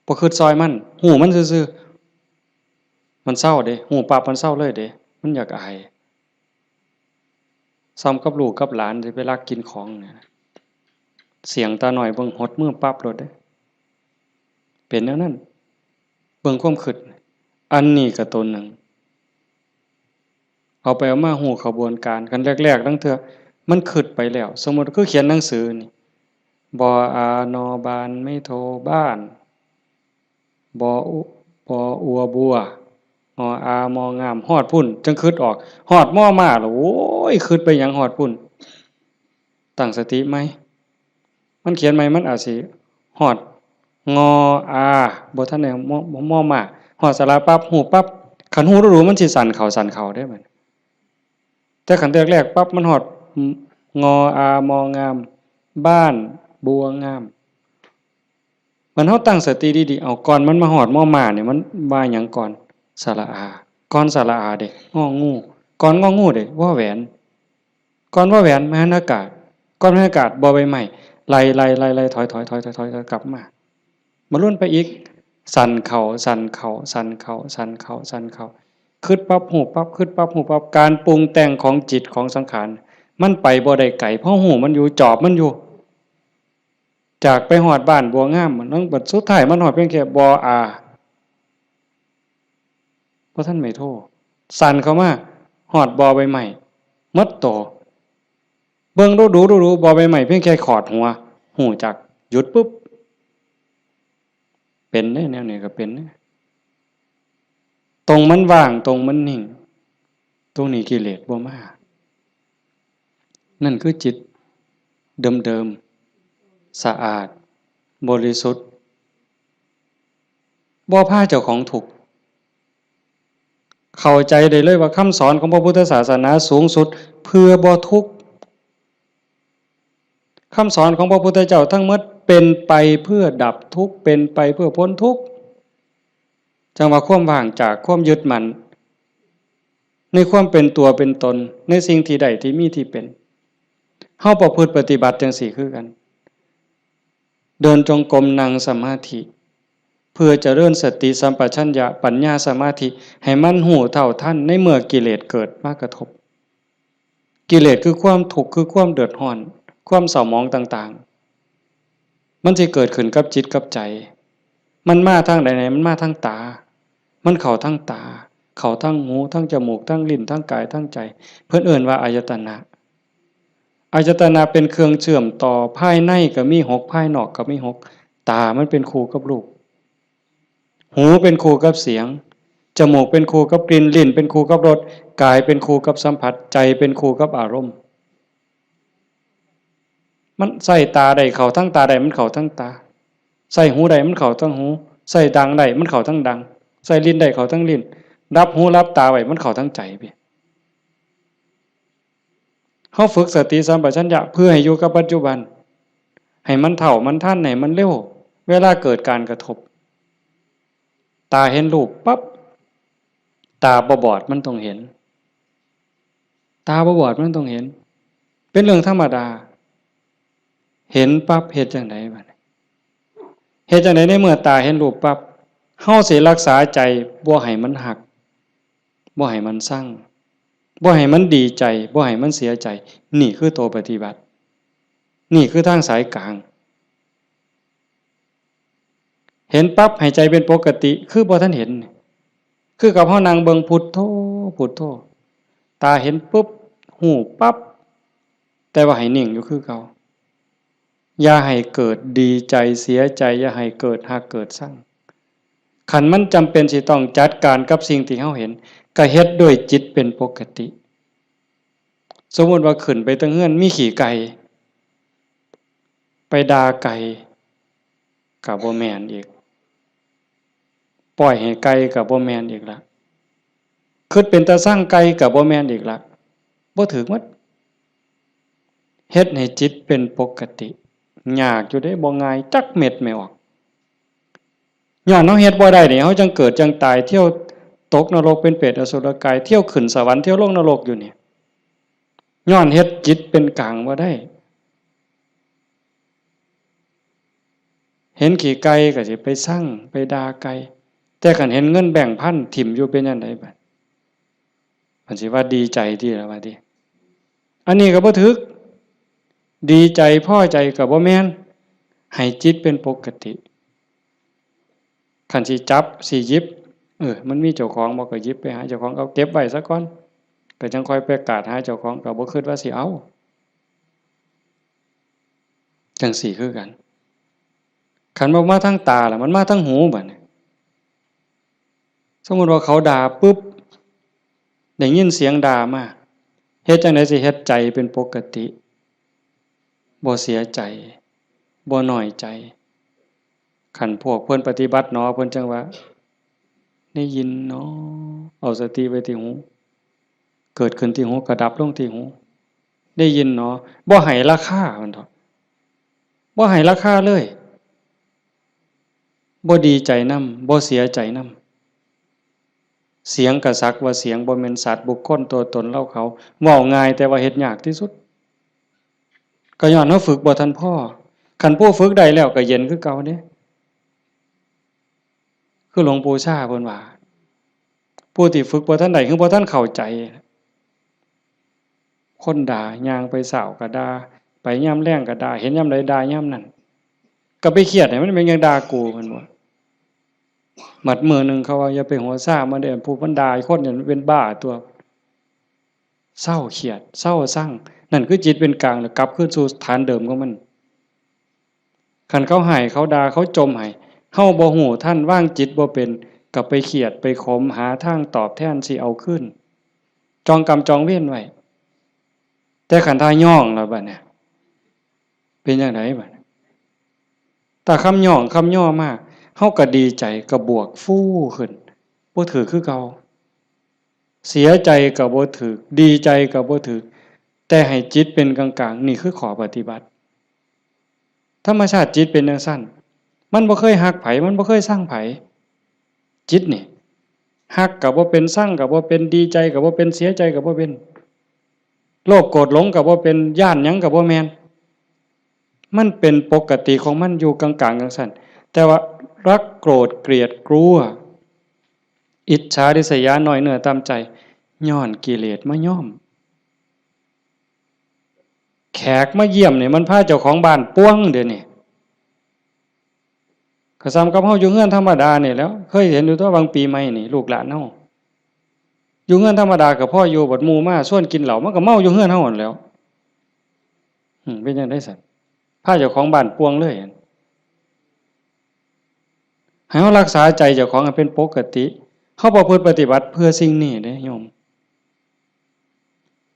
ບໍ່ຄິດຊ່ອຍມັນ, ຮູ້ມັນຊື່ໆ. ມັນເຊົາເດ້, ຮູ້ປັບມັນເຊົາເລີຍເດ້. ມັນຢາກອາຍ. ສ່ຳກັບລູກກັບຫຼານທີ່ໄປລັກກິນຂອງນີ້ນະ, ສ່ຽງຕານ້ອຍເບິ່ງ ຫົດມືປັບໂລດເດ້. ເປັນແນວນັ້ນ. ເບິ່ງຄວາມຄິດ. ອັນນີ້ກໍຕົນໜຶ່ງ. ເອົາໄປເອົາມາຮູ້ຂະບວນການ. ຄັນແລກໆ ລາງເທື່ອມັນຄິດໄປແລ້ວ. ສົມມຸດຄືຂຽນໜັງສືນີ້, ບ ອາ ນ ບານ ໄມ້ໂທ ບ້ານ, ບ ອຸ ບ ອົວ ບົວ, ງ ອາ ມໍ ງາມ, ຮອດພຸ້ນຈຶ່ງຄິດອອກ. ຮອດ ມໍ ມ້າ ແລ້ວ ໂອ້ຍ ຄິດໄປຫຍັງຮອດພຸ້ນ? ຕັ້ງສະຕິໃໝ່. ມັນຂຽນໃໝ່ ມັນອາດຊິຮອດ ງ ອາ ບໍ່ທັນໄດ້ ມ ມໍ ມ້າ, ຮອດສະຫຼະປັບ ຮູ້ປັບ. ຄັນຮູ້ດູໆ ມັນຊິສັ້ນເຂົ້າ ສັ່ນເຂົ້າເດ້ບັດນີ້. ແຕ່ຄັນແລກໆ ປັບ ມັນຮອດ ງ ອາ ມໍ ງາມ, ບ້ານບົວງາມ. ບັດເຮົາຕັ້ງສະຕິດີໆ ເອົາ ກ່ອນມັນມາຮອດ ມໍ ມ້າ ນີ້ ມັນວ່າຫຍັງກ່ອນ? ສະຫຼະອາ. ກ່ອນສະຫຼະອາເດ້ ງ ງ. ກ່ອນ ງ ງ ເດ້ ວ ແຫວນ. ກ່ອນ ວ ແຫວນ ມະຫັນອາກາດ, ກ່ອນມະຫັນອາກາດ ບໍ່ໃບໄມ້, ໄລ່ໆໆໆ ຖອຍໆໆໆ ກັບມາ. ມາລຸນໄປອີກ, ສັ່ນເຂົ້າ ສັ່ນເຂົ້າ ສັ່ນເຂົ້າ ສັ່ນເຂົ້າ ສັ່ນເຂົ້າ. ຄິດປັບ ຮູ້ປັບ ຄິດປັບ ຮູ້ປັບ. ການປຸງແຕ່ງຂອງຈິດຂອງສັງຂານ ມັນໄປບໍ່ໄດ້ໄກ, ເພາະຮູ້ມັນຢູ່, ຈອບມັນຢູ່. ຈາກໄປຮອດບ້ານບົວງາມ, ມັນ ບັດສຸດທ້າຍມັນຮອດພຽງແຄ່ ບໍ່ ອາ. ບໍ່ທັນໄມ້ໂທ, ສັ່ນເຂົ້າມາ ຮອດ ບໍ່ ໃບໄມ້ ໝົດໂຕ. ເບິ່ງດູໆໆ ບໍ່ ໃບໄມ້ ພຽງແຄ່ຂອດຫົວ ຮູ້ຈັກ ຢຸດປຶບ. ເປັນເດ້ ແນວນີ້ກໍເປັນເດ້. ຕົງມັນວ່າງ, ຕົງມັນນິ່ງ, ຕົງນີ້ກິເລດບໍ່ມາ. ນັ້ນຄືຈິດເດີມໆ ສະອາດ ບໍລິສຸດ. ບໍ່ພາເຈົ້າຂອງທຸກ. ເຂົ້າໃຈໄດ້ເລີຍວ່າຄຳສອນຂອງພະພຸດທະສາສະໜາສູງສຸດເພື່ອບໍ່ທຸກ. ຄຳສອນຂອງພະພຸດທະເຈົ້າທັງໝົດເປັນໄປເພື່ອດັບທຸກ, ເປັນໄປເພື່ອພົ້ນທຸກ. ຈັ່ງວ່າຄວາມວ່າງຈາກຄວາມຍຶດໝັ້ນໃນຄວາມເປັນຕົວເປັນຕົນ, ໃນສິ່ງທີ່ໄດ້ທີ່ມີທີ່ເປັນ. ເຮົາປະພຶດປະຕິບັດຈັ່ງຊີ້ຄືກັນ. ເດີນຈົງກົມ, ນັ່ງສະມາທິ ເພື່ອຈະເລີນສະຕິສຳປະຊັນຍະ, ປັນຍາ, ສະມາທິ ໃຫ້ມັນຮູ້ເທົ່າທັນໃນເມື່ອກິເລດເກີດມາກະທົບ. ກິເລດຄືຄວາມທຸກ, ຄືຄວາມເດືອດຮ້ອນ, ຄວາມເສົ້າໝອງຕ່າງໆ ມັນຊິເກີດຂຶ້ນກັບຈິດກັບໃຈ. ມັນມາທາງໃດແດ່? ມັນມາທາງຕາ. ມັນເຂົ້າທາງຕາ, ເຂົ້າທາງຫູ, ທາງຈະມູກ, ທາງລີ້ນ, ທາງກາຍ, ທາງໃຈ. ເພິ່ນເອີ້ນວ່າອາຍະຕະນະ. ອາຍະຕະນະເປັນເຄື່ອງເຊື່ອມຕໍ່, ພາຍໃນກໍມີຫົກ, ພາຍນອກກໍມີຫົກ. ຕາມັນເປັນຄູ່ກັບຮູບ, ຫູເປັນຄູ່ກັບສຽງ, ຈະມູກເປັນຄູ່ກັບກິ່ນ, ລີ້ນເປັນຄູ່ກັບລົດ, ກາຍເປັນຄູ່ກັບສຳຜັດ, ໃຈເປັນຄູ່ກັບອາລົມ. ມັນໃຊ້ຕາໄດ້ເຂົ້າທາງຕາໄດ້, ມັນເຂົ້າທາງຕາ. ໃຊ້ຫູໄດ້, ມັນເຂົ້າທາງຫູ. ໃຊ້ດັງໄດ້, ມັນເຂົ້າທາງດັງ. ໃຊ້ລີ້ນໄດ້, ເຂົ້າທາງລີ້ນ. ດັບຫູດັບຕາໄວ້, ມັນເຂົ້າທາງໃຈ. ເຮົາຝຶກສະຕິສຳປະຊັນຍະເພື່ອໃຫ້ຢູ່ກັບປັດຈຸບັນ, ໃຫ້ມັນເທົ່າມັນທັນ, ໃຫ້ມັນເລັວ ເວລາເກີດການກະທົບ. ຕາເຫັນຮູບປັບ, ຕາບໍ່ບອດມັນຕ້ອງເຫັນ. ຕາບໍ່ບອດມັນຕ້ອງເຫັນ. ເປັນເລື່ອງທຳມະດາ. ເຫັນປັບເຮັດຈັ່ງໃດບາດນີ້? ເຮັດຈັ່ງໃດໃນເມື່ອຕາເຫັນຮູບປັບ? ເຮົາຊິລັກສາໃຈບໍ່ໃຫ້ມັນຮັກ, ບໍ່ໃຫ້ມັນຊັງ, ບໍ່ໃຫ້ມັນດີໃຈ, ບໍ່ໃຫ້ມັນເສຍໃຈ. ນີ້ຄືໂຕປະຕິບັດ. ນີ້ຄືທາງສາຍກາງ. ເຫັນປັບໃຫ້ໃຈເປັນປົກກະຕິ ຄືບໍ່ທັນເຫັນ. ຄືກັບເຮົານັ່ງເບິ່ງພຸດໂທ, ພຸດໂທ. ຕາເຫັນປຶບ, ຮູ້ປັບ, ແຕ່ວ່າໃຫ້ນິ່ງຢູ່ຄືເກົ່າ. ຢ່າໃຫ້ເກີດດີໃຈເສຍໃຈ, ຢ່າໃຫ້ເກີດຮັກເກີດຊັງ. ຄັນມັນຈຳເປັນຊິຕ້ອງຈັດການກັບສິ່ງທີ່ເຮົາເຫັນ, ກະເຮັດດ້ວຍຈິດເປັນປົກກະຕິ. ສົມມຸດວ່າຂຶ້ນໄປເທິງເຮືອນ ມີຂີ້ໄກ່, ໄປດ່າໄກ່ ກະບໍ່ແມ່ນອີກ. ປ່ອຍໃຫ້ໄກ່ກະບໍ່ແມ່ນອີກລະ. ຄິດເປັນຕາຊັງໄກ່ກະບໍ່ແມ່ນອີກລະ. ບໍ່ຖືກໝົດ. ເຮັດໃຫ້ຈິດເປັນປົກກະຕິ. ຍາກຢູ່ເດ້, ບໍ່ງ່າຍຈັກເມັດແມ່ອອກ. ຍ້ອນເຮົາເຮັດບໍ່ໄດ້ນີ້, ເຮົາຈັ່ງເກີດຈັ່ງຕາຍ, ທ່ຽວຕົກນະລົກເປັນເປດອະສຸລະກາຍ, ທ່ຽວຂຶ້ນສະຫວັນ, ທ່ຽວລົງນະລົກຢູ່ນີ້. ຍ້ອນເຮັດຈິດເປັນກາງບໍ່ໄດ້. ເຫັນຂີ້ໄກ່ກໍຊິໄປຊັງໄປດ່າໄກ່, ແຕ່ຄັນເຫັນເງິນແບງພັນຖິ້ມຢູ່ເປັນຈັ່ງໃດບາດ? ມັນຊິວ່າດີໃຈຕິລະວ່າຕິ. ອັນນີ້ກໍບໍ່ຖືກ, ດີໃຈພໍໃຈກໍບໍ່ແມ່ນ, ໃຫ້ຈິດເປັນປົກກະຕິ. ຄັນຊິຈັບຊິຫຍິບ, ເອີ ມັນມີເຈົ້າຂອງບໍ່ ກໍຫຍິບໄປຫາເຈົ້າຂອງ, ເອົາເກັບໄວ້ຊະກ່ອນ, ກໍຈັ່ງຄ່ອຍໄປກາດຫາເຈົ້າຂອງ, ກໍບໍ່ຄິດວ່າຊິເອົາ. ຈັ່ງຊີ້ຄືກັນ. ຄັນບໍ່ມາທາງຕາລະ ມັນມາທາງຫູບາດນີ້. ສົມມຸດວ່າເຂົາດ່າປຶບ, ໄດ້ຍິນສຽງດ່າມາ, ເຮັດຈັ່ງໃດຊິເຮັດໃຈເປັນປົກກະຕິ, ບໍ່ເສຍໃຈ, ບໍ່ນ້ອຍໃຈ? ຄັນພວກເພິ່ນປະຕິບັດໜໍ ເພິ່ນຈັ່ງວ່າ ໄດ້ຍິນໜໍ, ເອົາສະຕິໄວ້ທີ່ຫູ, ເກີດຂຶ້ນທີ່ຫູ ກະດັບລົງທີ່ຫູ, ໄດ້ຍິນໜໍ, ບໍ່ໃຫ້ລາຄາ ເພິ່ນເຖາະ, ບໍ່ໃຫ້ລາຄາເລີຍ, ບໍ່ດີໃຈນຳ, ບໍ່ເສຍໃຈນຳ. ສຽງກະສັກວ່າສຽງ, ບໍ່ແມ່ນສັດບຸກຄົນຕົວຕົນເຮົາເຂົາ. ເວົ້າງ່າຍແຕ່ວ່າເຮັດຍາກທີ່ສຸດ. ກໍຍ້ອນເຮົາຝຶກບໍ່ທັນພໍ. ຄັນຜູ້ຝຶກໄດ້ແລ້ວກໍເຢັນຄືເກົ່າເດ້. ຄືຫຼວງปู่ຊາເພິ່ນວ່າ, ຜູ້ທີ່ຝຶກບໍ່ທັນໄດ້ ຄືບໍ່ທັນເຂົ້າໃຈ. ຄົນດ່າ, ຍ່າງໄປເຊົ້າກໍດ່າ, ໄປຍາມແລງກໍດ່າ, ເຫັນຍາມໃດດ່າຍາມນັ້ນ. ກໍໄປຄຽດໃຫ້ມັນເປັນຫຍັງດ່າກູ ເພິ່ນວ່າ. ບັດມື້ໜຶ່ງເຂົາວ່າ ຢ່າໄປຫົວຊາມັນເດ້, ຜູ້ມັນດ່າຄົນນັ້ນເປັນບ້າຕົວະ. ເຊົາຄຽດ, ເຊົາຊັງ, ນັ້ນຄືຈິດເປັນກາງ ແລ້ວກັບຄືນສູ່ຖານເດີມຂອງມັນ. ຄັນເຂົາຮ້າຍ, ເຂົາດ່າ, ເຂົາຈົ່ມໃຫ້, ເຮົາບໍ່ຮູ້ທັນ, ວາງຈິດບໍ່ເປັນ, ກໍໄປຄຽດ, ໄປຂົມ, ຫາທາງຕອບແທນຊິເອົາຄືນ, ຈອງກຳຈອງເວນໄວ້. ແຕ່ຄັນຖ້າຍ້ອງແລ້ວບັດນີ້ ເປັນຈັ່ງໃດບັດ? ຖ້າຄຳຍ້ອງຄຳຍໍມາ, ເຮົາກໍດີໃຈ ກໍບວກຟູຂຶ້ນ ບໍ່ຖືກຄືເກົ່າ. ເສຍໃຈກໍບໍ່ຖືກ ດີໃຈກໍບໍ່ຖືກ ແຕ່ໃຫ້ຈິດເປັນກາງໆ ນີ້ຄືຂໍ້ປະຕິບັດ. ທຳມະຊາດຈິດເປັນຈັ່ງຊັ້ນ ມັນບໍ່ເຄີຍຮັກໃຜ ມັນບໍ່ເຄີຍຊັງໃຜ. ຈິດນີ້ ຮັກກໍບໍ່ເປັນ ຊັງກໍບໍ່ເປັນ ດີໃຈກໍບໍ່ເປັນ ເສຍໃຈກໍບໍ່ເປັນ ໂລບໂກດຫຼົງກໍບໍ່ເປັນ ຢ້ານຫຍັງກໍບໍ່ແມ່ນ. ມັນເປັນປົກກະຕິຂອງມັນຢູ່ກາງໆ ຈັ່ງຊັ້ນ ແຕ່ວ່າລັກໂກດກຽດກົວ ອິດສາລິສະຢາ ນ້ອຍເນື້ອຕ່ຳໃຈ ຍ້ອນກິເລດມາຍ້ອມ. ແຂກມາຢ້ຽມນີ້ມັນພາເຈົ້າຂອງບ້ານປ່ວງເດນີ້. ກໍສ່ຳກັບເຮົາຢູ່ເຮືອນທຳມະດານີ້ແຫຼ້ວ ເຄີຍເຫັນຢູ່ຕົວະ ບາງປີໃໝ່ນີ້ ລູກຫຼານເຮົາຢູ່ເຮືອນທຳມະດາກໍພໍຢູ່ ບັດໝູ່ມາຊວນກິນເຫຼົ້າ ມັນກໍເມົາຢູ່ເຮືອນເຮົາຫັ້ນແຫຼ້ວ. ອືມ ເປັນຈັ່ງໃດຊັ້ນ? ພາເຈົ້າຂອງບ້ານປ່ວງເລີຍ. ໃຫ້ເຮົາຮັກສາໃຈເຈົ້າຂອງໃຫ້ເປັນປົກກະຕິ. ເຮົາປະພຶດປະຕິບັດເພື່ອສິ່ງນີ້ເດ້ໂຍມ.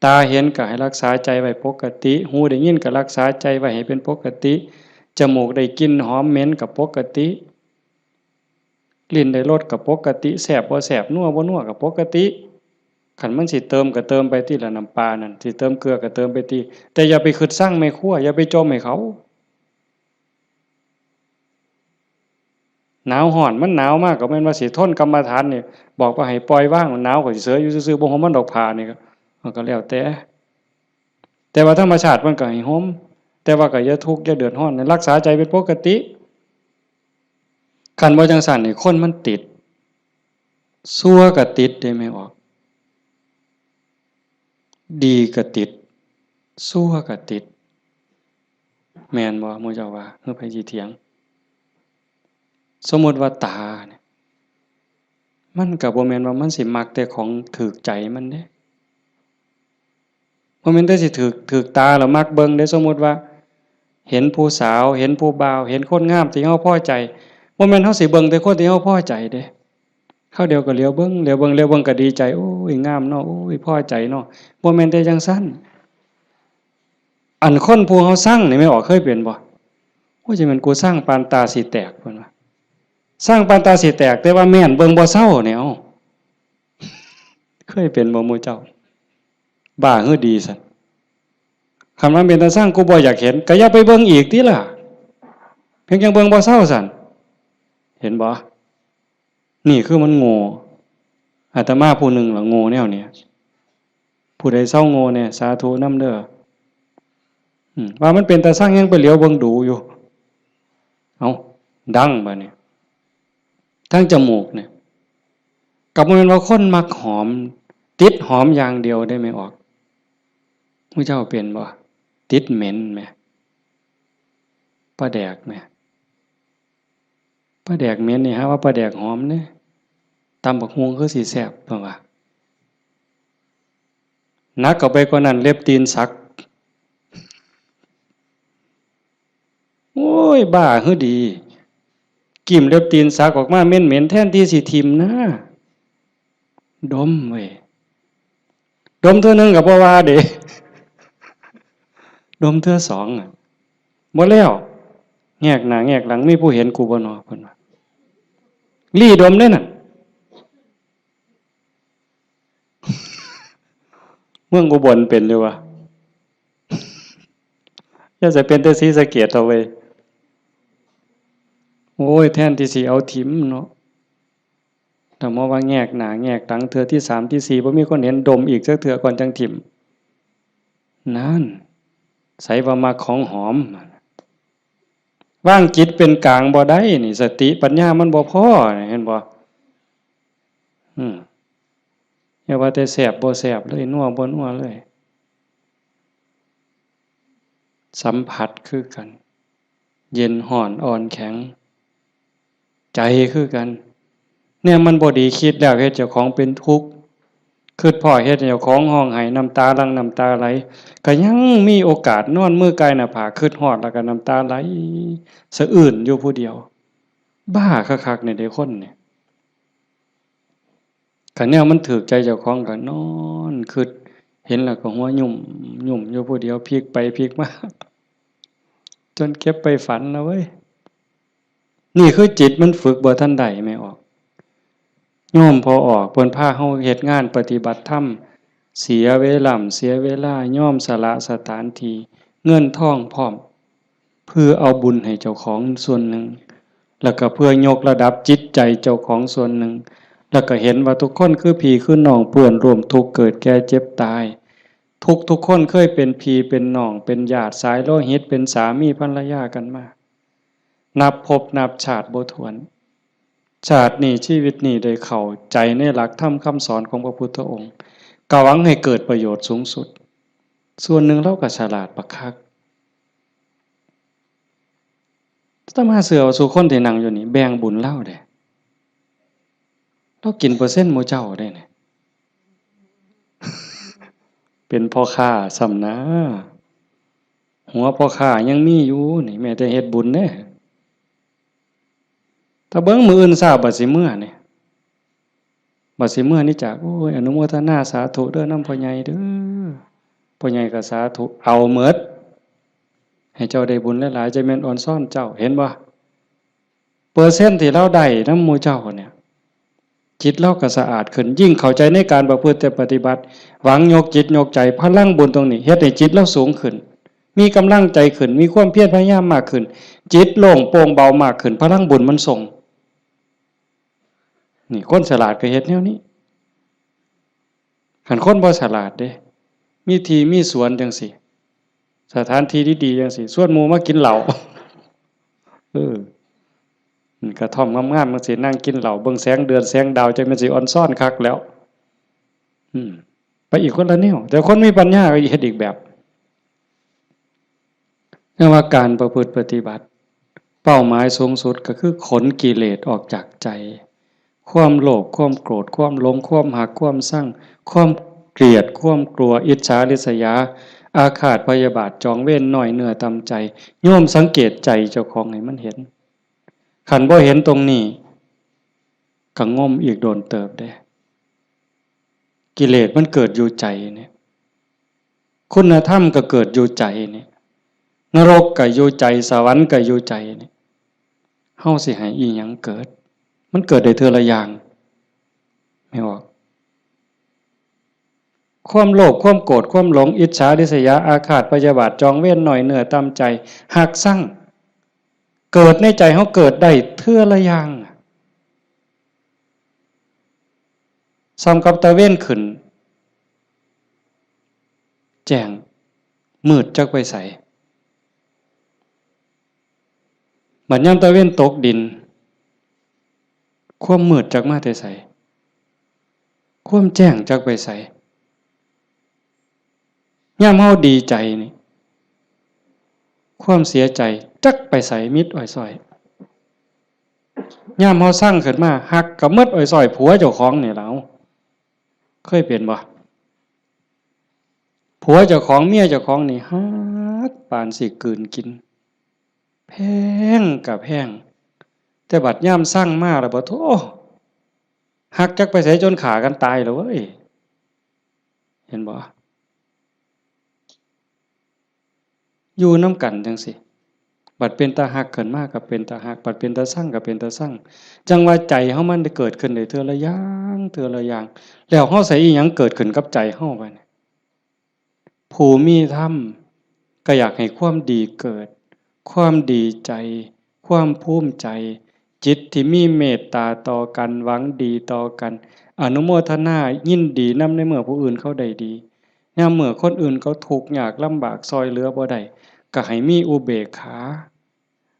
ຕາເຫັນກໍໃຫ້ຮັກສາໃຈໄວ້ປົກກະຕິ, ຫູໄດ້ຍິນກໍຮັກສາໃຈໄວ້ໃຫ້ເປັນປົກກະຕິ, ຈະມູກໄດ້ກິ່ນຫອມເໝັນກໍປົກກະຕິ, ລີ້ນໄດ້ລົດກໍປົກກະຕິ, ແຊບບໍ່ແຊບ ນົວບໍ່ນົວກໍປົກກະຕິ. ຄັນມັນຊິເຕີມກໍເຕີມໄປຕິລະນ້ຳປານັ້ນ, ຊິເຕີມເກືອກໍເຕີມໄປຕິ, ແຕ່ຢ່າໄປຄຶດຊັງແມ່ຄົວ, ຢ່າໄປຈົ່ມໃຫ້ເຂົາ. ໜາວຮ້ອນ ມັນໜາວມາກໍແມ່ນວ່າຊິທົນກຳມະຖານນີ້ ບອກວ່າໃຫ້ປ່ອຍວາງ ໜາວກໍຊິເສີຍຢູ່ຊື່ໆ ບໍ່ຫົ່ມມັນດອກຜ້ານີ້ ກໍ ກໍແລ້ວແຕ່ ແຕ່ວ່າທຳມະຊາດມັນກໍໃຫ້ຫົ່ມ ແຕ່ວ່າກໍຢ່າທຸກຢ່າເດືອດຮ້ອນ ໃຫ້ຮັກສາໃຈເປັນປົກກະຕິ. ຄັນບໍ່ຈັ່ງຊັ້ນນີ້ ຄົນມັນຕິດ ຊົ່ວກໍຕິດເດ້ແມ່ອອກ ດີກໍຕິດ ຊົ່ວກໍຕິດ. ແມ່ນບໍ່ ໝູ່ເຈົ້າວ່າ? ເອີ ໃຜຊິຖຽງ? ສົມມຸດວ່າຕານີ້ ມັນກໍບໍ່ແມ່ນວ່າມັນຊິມັກແຕ່ຂອງຖືກໃຈມັນເດ້ ບໍ່ແມ່ນແຕ່ຊິຖືກ ຖືກຕາແລ້ວມັກເບິ່ງເດ້. ສົມມຸດວ່າເຫັນຜູ້ສາວ ເຫັນຜູ້ບ່າວ ເຫັນຄົນງາມທີ່ເຮົາພໍໃຈ ບໍ່ແມ່ນເຮົາຊິເບິ່ງແຕ່ຄົນທີ່ເຮົາພໍໃຈເດ້. ຄາວດຽວກໍຫຼຽວເບິ່ງ ຫຼຽວເບິ່ງ ຫຼຽວເບິ່ງກໍດີໃຈ ໂອ້ຍ ງາມເນາະ ໂອ້ຍ ພໍໃຈເນາະ. ບໍ່ແມ່ນແຕ່ຈັ່ງຊັ້ນ ອັນຄົນຜູ້ເຮົາຊັງນີ້ ແມ່ອອກເຄີຍເປັນບໍ່? ໂອ້ຍ ຈະແມ່ນກູຊັງປານຕາຊິແຕກ ເພິ່ນວ່າ ຊັງປານຕາຊິແຕກ ແຕ່ວ່າແມ່ນເບິ່ງບໍ່ເຊົານີ້. ເອົາ ເຄີຍເປັນບໍ່ໝູ່ເຈົ້າ? ບ້າ ຫຼື ດີຊັ້ນ? ຄັນວ່າເປັນຕາຊັງ ກູບໍ່ຢາກເຫັນ ກໍຢ່າໄປເບິ່ງອີກຕິລະ ເພິ່ນຈັ່ງເບິ່ງບໍ່ເຊົາຊັ້ນ ເຫັນບໍ່? ນີ້ຄືມັນໂງ່ ອາດຕະມາຜູ້ໜຶ່ງລະໂງ່ແນວນີ້. ຜູ້ໃດເຊົາໂງ່ແດ່ ສາທຸນຳເດີ. ອືມ ວ່າມັນເປັນຕາຊັງ ຍັງໄປຫຼຽວເບິ່ງດູຢູ່. ເອົ້າ ດັງບາດນີ້ ທາງຈະມູກນີ້ ກໍບໍ່ແມ່ນວ່າຄົນມັກຫອມ ຕິດຫອມຢ່າງດຽວເດ້ແມ່ອອກ. ໝູ່ເຈົ້າເປັນບໍ່? ຕິດເໝັນແໝ ປາແດກແໝ ປາແດກເໝັນນີ້ຫາວ່າປາແດກຫອມເດ້. ຕຳບັກຫຸ່ງຄືຊິແຊບ ເພິ່ນວ່າ. ໜັກເຂົ້າໄປກວ່ານັ້ນ ເລັບຕີນສັກ. ໂອ້ຍ ບ້າ ຄືດີ ກິ້ມເລັບຕີນສັກອອກມາເໝັນໆ ແທນທີ່ຊິຖິ້ມນະ ດົມເວີຍ. ດົມເທື່ອໜຶ່ງກໍບໍ່ວ່າເດ້ ດົມເທື່ອສອງ ບໍ່ແລ້ວ ແງກໜ້າແງກຫຼັງ ມີຜູ້ເຫັນກູບໍ່ນໍ ເພິ່ນວ່າ. ລີ້ດົມເດ້ນັ້ນ. ເມືອງອຸບົນເປັນຢູ່ວະ ຢ່າໃສ່ເປັນແຕ່ສີສະເກດເຖາະເວີຍ. ໂອ້ຍ ແທນທີ່ຊິເອົາຖິ້ມເນາະ ແຕ່ມາວ່າແງກໜ້າແງກຫຼັງ ເທື່ອທີສາມທີສີ່ ບໍ່ມີຄົນເຫັນ ດົມອີກຈັກເທື່ອກ່ອນຈັ່ງຖິ້ມ. ນັ້ນ ໃສວ່າມັກຂອງຫອມ. ວາງຈິດເປັນກາງບໍ່ໄດ້ນີ້ ສະຕິປັນຍາມັນບໍ່ພໍ ເຫັນບໍ່? ອືມ ຢ່າວ່າແຕ່ແຊບບໍ່ແຊບເລີຍ ນົວບໍ່ນົວເລີຍ. ສຳຜັດຄືກັນ ເຢັນຮ້ອນ ອ່ອນແຂງ ໃຈຄືກັນ. ແນວມັນບໍ່ດີ ຄິດແລ້ວເຮັດເຈົ້າຂອງເປັນທຸກ ຄິດພໍ້ເຮັດໃຫ້ເຈົ້າຂອງຮ້ອງໄຫ້ ນ້ຳຕາຫຼັ່ງນ້ຳຕາໄຫຼ ກໍຍັງມີໂອກາດນອນມືກາຍໜ້າຜາກ ຄິດຮອດແລ້ວກໍນ້ຳຕາໄຫຼສະອື່ນຢູ່ຜູ້ດຽວ. ບ້າຄັກໆ ນີ້ເດ້ຄົນນີ້. ຄັນແນວມັນຖືກໃຈເຈົ້າຂອງກໍນອນຄິດ ເຫັນແລ້ວກໍຫົວຫຍຸ່ມຫຍຸ່ມຢູ່ຜູ້ດຽວ ພິກໄປພິກມາ ຈົນເກັບໄປຝັນລະເວີຍ. ນີ້ຄືຈິດມັນຝຶກບໍ່ທັນໄດ້ ແມ່ອອກ. ໂຍມພໍ່ອອກເພິ່ນພາເຮົາເຮັດງານປະຕິບັດທຳ ເສຍເວລາ ເສຍເວລາ ຍອມສະຫຼະສະຖານທີ່ ເງິນທອງພ້ອມ ເພື່ອເອົາບຸນໃຫ້ເຈົ້າຂອງສ່ວນໜຶ່ງ ແລ້ວກໍເພື່ອຍົກລະດັບຈິດໃຈເຈົ້າຂອງສ່ວນໜຶ່ງ ແລ້ວກໍເຫັນວ່າທຸກຄົນຄືພີ່ຄືນ້ອງ ເພື່ອນຮ່ວມທຸກ ເກີດແກ່ເຈັບຕາຍ ທຸກໆຄົນເຄີຍເປັນພີ່ເປັນນ້ອງ ເປັນຍາດສາຍໂລຫິດ ເປັນສາມີພັນລະຍາກັນມາ ນັບພົບນັບຊາດບໍ່ຖ້ວນ. ຊາດນີ້ ຊີວິດນີ້ ໄດ້ເຂົ້າໃຈໃນຫຼັກທຳຄຳສອນຂອງພະພຸດທະອົງ ກະຫວັງໃຫ້ເກີດປະໂຫຍດສູງສຸດ. ສ່ວນໜຶ່ງລາວກໍສະຫຼາດບັກຄັກ. ອາດຕະມາເຊື່ອວ່າສູ່ຄົນທີ່ນັ່ງຢູ່ນີ້ແບ່ງບຸນລາວເດ້. ລາວກິນເປີເຊັນໝູ່ເຈົ້າເດ້ນີ້. ເປັນພໍ່ຄ້າຊ້ຳນາ. ຫົວພໍ່ຄ້າຍັງມີຢູ່ນີ້ ແມ້ແຕ່ເຮັດບຸນເດ້. ຖ້າເບິ່ງມື້ອື່ນເຊົ້າບັດຊິເມືອນີ້ ບັດຊິເມືອນີ້ຈາກ ໂອ້ຍ ອະນຸໂມທະນາສາທຸເດີນຳພໍ່ໃຫຍ່ເດີ. ພໍ່ໃຫຍ່ກໍສາທຸ ເອົາໝົດ ໃຫ້ເຈົ້າໄດ້ບຸນຫຼາຍໆ ຈະແມ່ນອອນຊອນເຈົ້າ ເຫັນບໍ່? ເປີເຊັນທີ່ລາວໄດ້ນຳໝູ່ເຈົ້ານີ້ ຈິດລາວກໍສະອາດຂຶ້ນ ຍິ່ງເຂົ້າໃຈໃນການປະພຶດແຕ່ປະຕິບັດ ຫວັງຍົກຈິດຍົກໃຈ ພະລັງບຸນຕົງນີ້ເຮັດໃຫ້ຈິດລາວສູງຂຶ້ນ ມີກຳລັງໃຈຂຶ້ນ ມີຄວາມພຽນພະຍາຍາມມາກຂຶ້ນ ຈິດໂລ່ງໂປ່ງເບົາມາກຂຶ້ນ ພະລັງບຸນມັນສົ່ງ. ນີ້ຄົນສະຫຼາດກໍເຮັດແນວນີ້. ຄັນຄົນບໍ່ສະຫຼາດເດ້ ມີທີ່ມີສວນຈັ່ງຊີ້ ສະຖານທີ່ດີໆຈັ່ງຊີ້ ຊວນໝູ່ມາກິນເຫຼົ້າ ເອີ ກະທ່ອມງາມໆຈັ່ງຊີ້ ນັ່ງກິນເຫຼົ້າ ເບິ່ງແສງເດືອນແສງດາວ ຈັ່ງແມ່ນຊິອອນຊອນຄັກແລ້ວ. ອືມ ໄປອີກຄົນລະແນວ ແຕ່ຄົນມີປັນຍາກໍເຮັດອີກແບບ. ແຕ່ວ່າການປະພຶດປະຕິບັດ ເປົ້າໝາຍສູງສຸດກໍຄືຂົນກິເລດອອກຈາກໃຈ ຄວາມໂລບ ຄວາມໂກດ ຄວາມຫຼົງ ຄວາມຮັກ ຄວາມຊັງ ຄວາມກຽດ ຄວາມກົວ ອິດສາ ລິດສະຍາ ອາຄາດ ພະຍາບາດ ຈອງເວນ ນ້ອຍເນື້ອຕ່ຳໃຈ. ໂຍມສັງເກດໃຈເຈົ້າຂອງໃຫ້ມັນເຫັນ. ຄັນບໍ່ເຫັນຕົງນີ້ ກໍງົມອີກດົນເຕີບເດ້. ກິເລດມັນເກີດຢູ່ໃຈນີ້ ຄຸນນະທຳກໍເກີດຢູ່ໃຈນີ້ ນະລົກກໍຢູ່ໃຈ ສະຫວັນກໍຢູ່ໃຈນີ້ ເຮົາຊິໃຫ້ອີ່ຫຍັງເກີດ? ມັນເກີດໄດ້ເທື່ອລະຢ່າງ ແມ່ນບໍ່? ຄວາມໂລບ ຄວາມໂກດ ຄວາມຫຼົງ ອິດສາ ລິດສະຍາ ອາຄາດ ພະຍາບາດ ຈອງເວນ ນ້ອຍເນື້ອຕ່ຳໃຈ ຮັກຊັງ ເກີດໃນໃຈເຮົາເກີດໄດ້ເທື່ອລະຢ່າງ ສ່ຳກັບຕາເວັນຂຶ້ນ ແຈ້ງ ມືດຈັກໄປໃສ? ບັດຍາມຕາເວັນຕົກດິນ ຄວາມມືດຈັກມາແຕ່ໃສ? ຄວາມແຈ້ງຈັກໄປໃສ? ຍາມເຮົາດີໃຈນີ້ ຄວາມເສຍໃຈຈັກໄປໃສ? ມິດອ້ອຍຊ້ອຍ. ຍາມເຮົາຊັງຂຶ້ນມາ ຮັກກໍໝົດອ້ອຍຊ້ອຍ ຜົວເຈົ້າຂອງນີ້ລະ ເອົາ ເຄີຍເປັນບໍ່? ຜົວເຈົ້າຂອງ ເມຍເຈົ້າຂອງນີ້ ຮັກປານຊິກືນກິນ ແພງກໍແພງ ແຕ່ບັດຍາມຊັງມາແລ້ວ ປະໂທ້ ຮັກຈັກໄປໃສ ຈົນຂ້າກັນຕາຍແລ້ວເວີຍ ເຫັນບໍ່? ຢູ່ນຳກັນຈັ່ງຊີ້ ບັດເປັນຕາຮັກຂຶ້ນມາກໍເປັນຕາຮັກ ບັດເປັນຕາຊັງກໍເປັນຕາຊັງ ຈັ່ງວ່າໃຈເຮົາມັນໄດ້ເກີດຂຶ້ນໄດ້ເທື່ອລະຢ່າງ ເທື່ອລະຢ່າງ ແລ້ວເຮົາໃສ່ອີ່ຫຍັງເກີດຂຶ້ນກັບໃຈເຮົາບາດນີ້? ຜູ້ມີທຳກໍຢາກໃຫ້ຄວາມດີເກີດ ຄວາມດີໃຈ ຄວາມພູມໃຈ ຈິດທີ່ມີເມດຕາຕໍ່ກັນ ຫວັງດີຕໍ່ກັນ ອະນຸໂມທະນາຍິນດີນຳໃນເມື່ອຜູ້ອື່ນເຂົາໄດ້ດີ ຍາມເມື່ອຄົນອື່ນເຂົາທຸກຍາກລຳບາກ ຊ່ອຍເຫຼືອບໍ່ໄດ້ ກໍໃຫ້ມີອຸເບກຂາ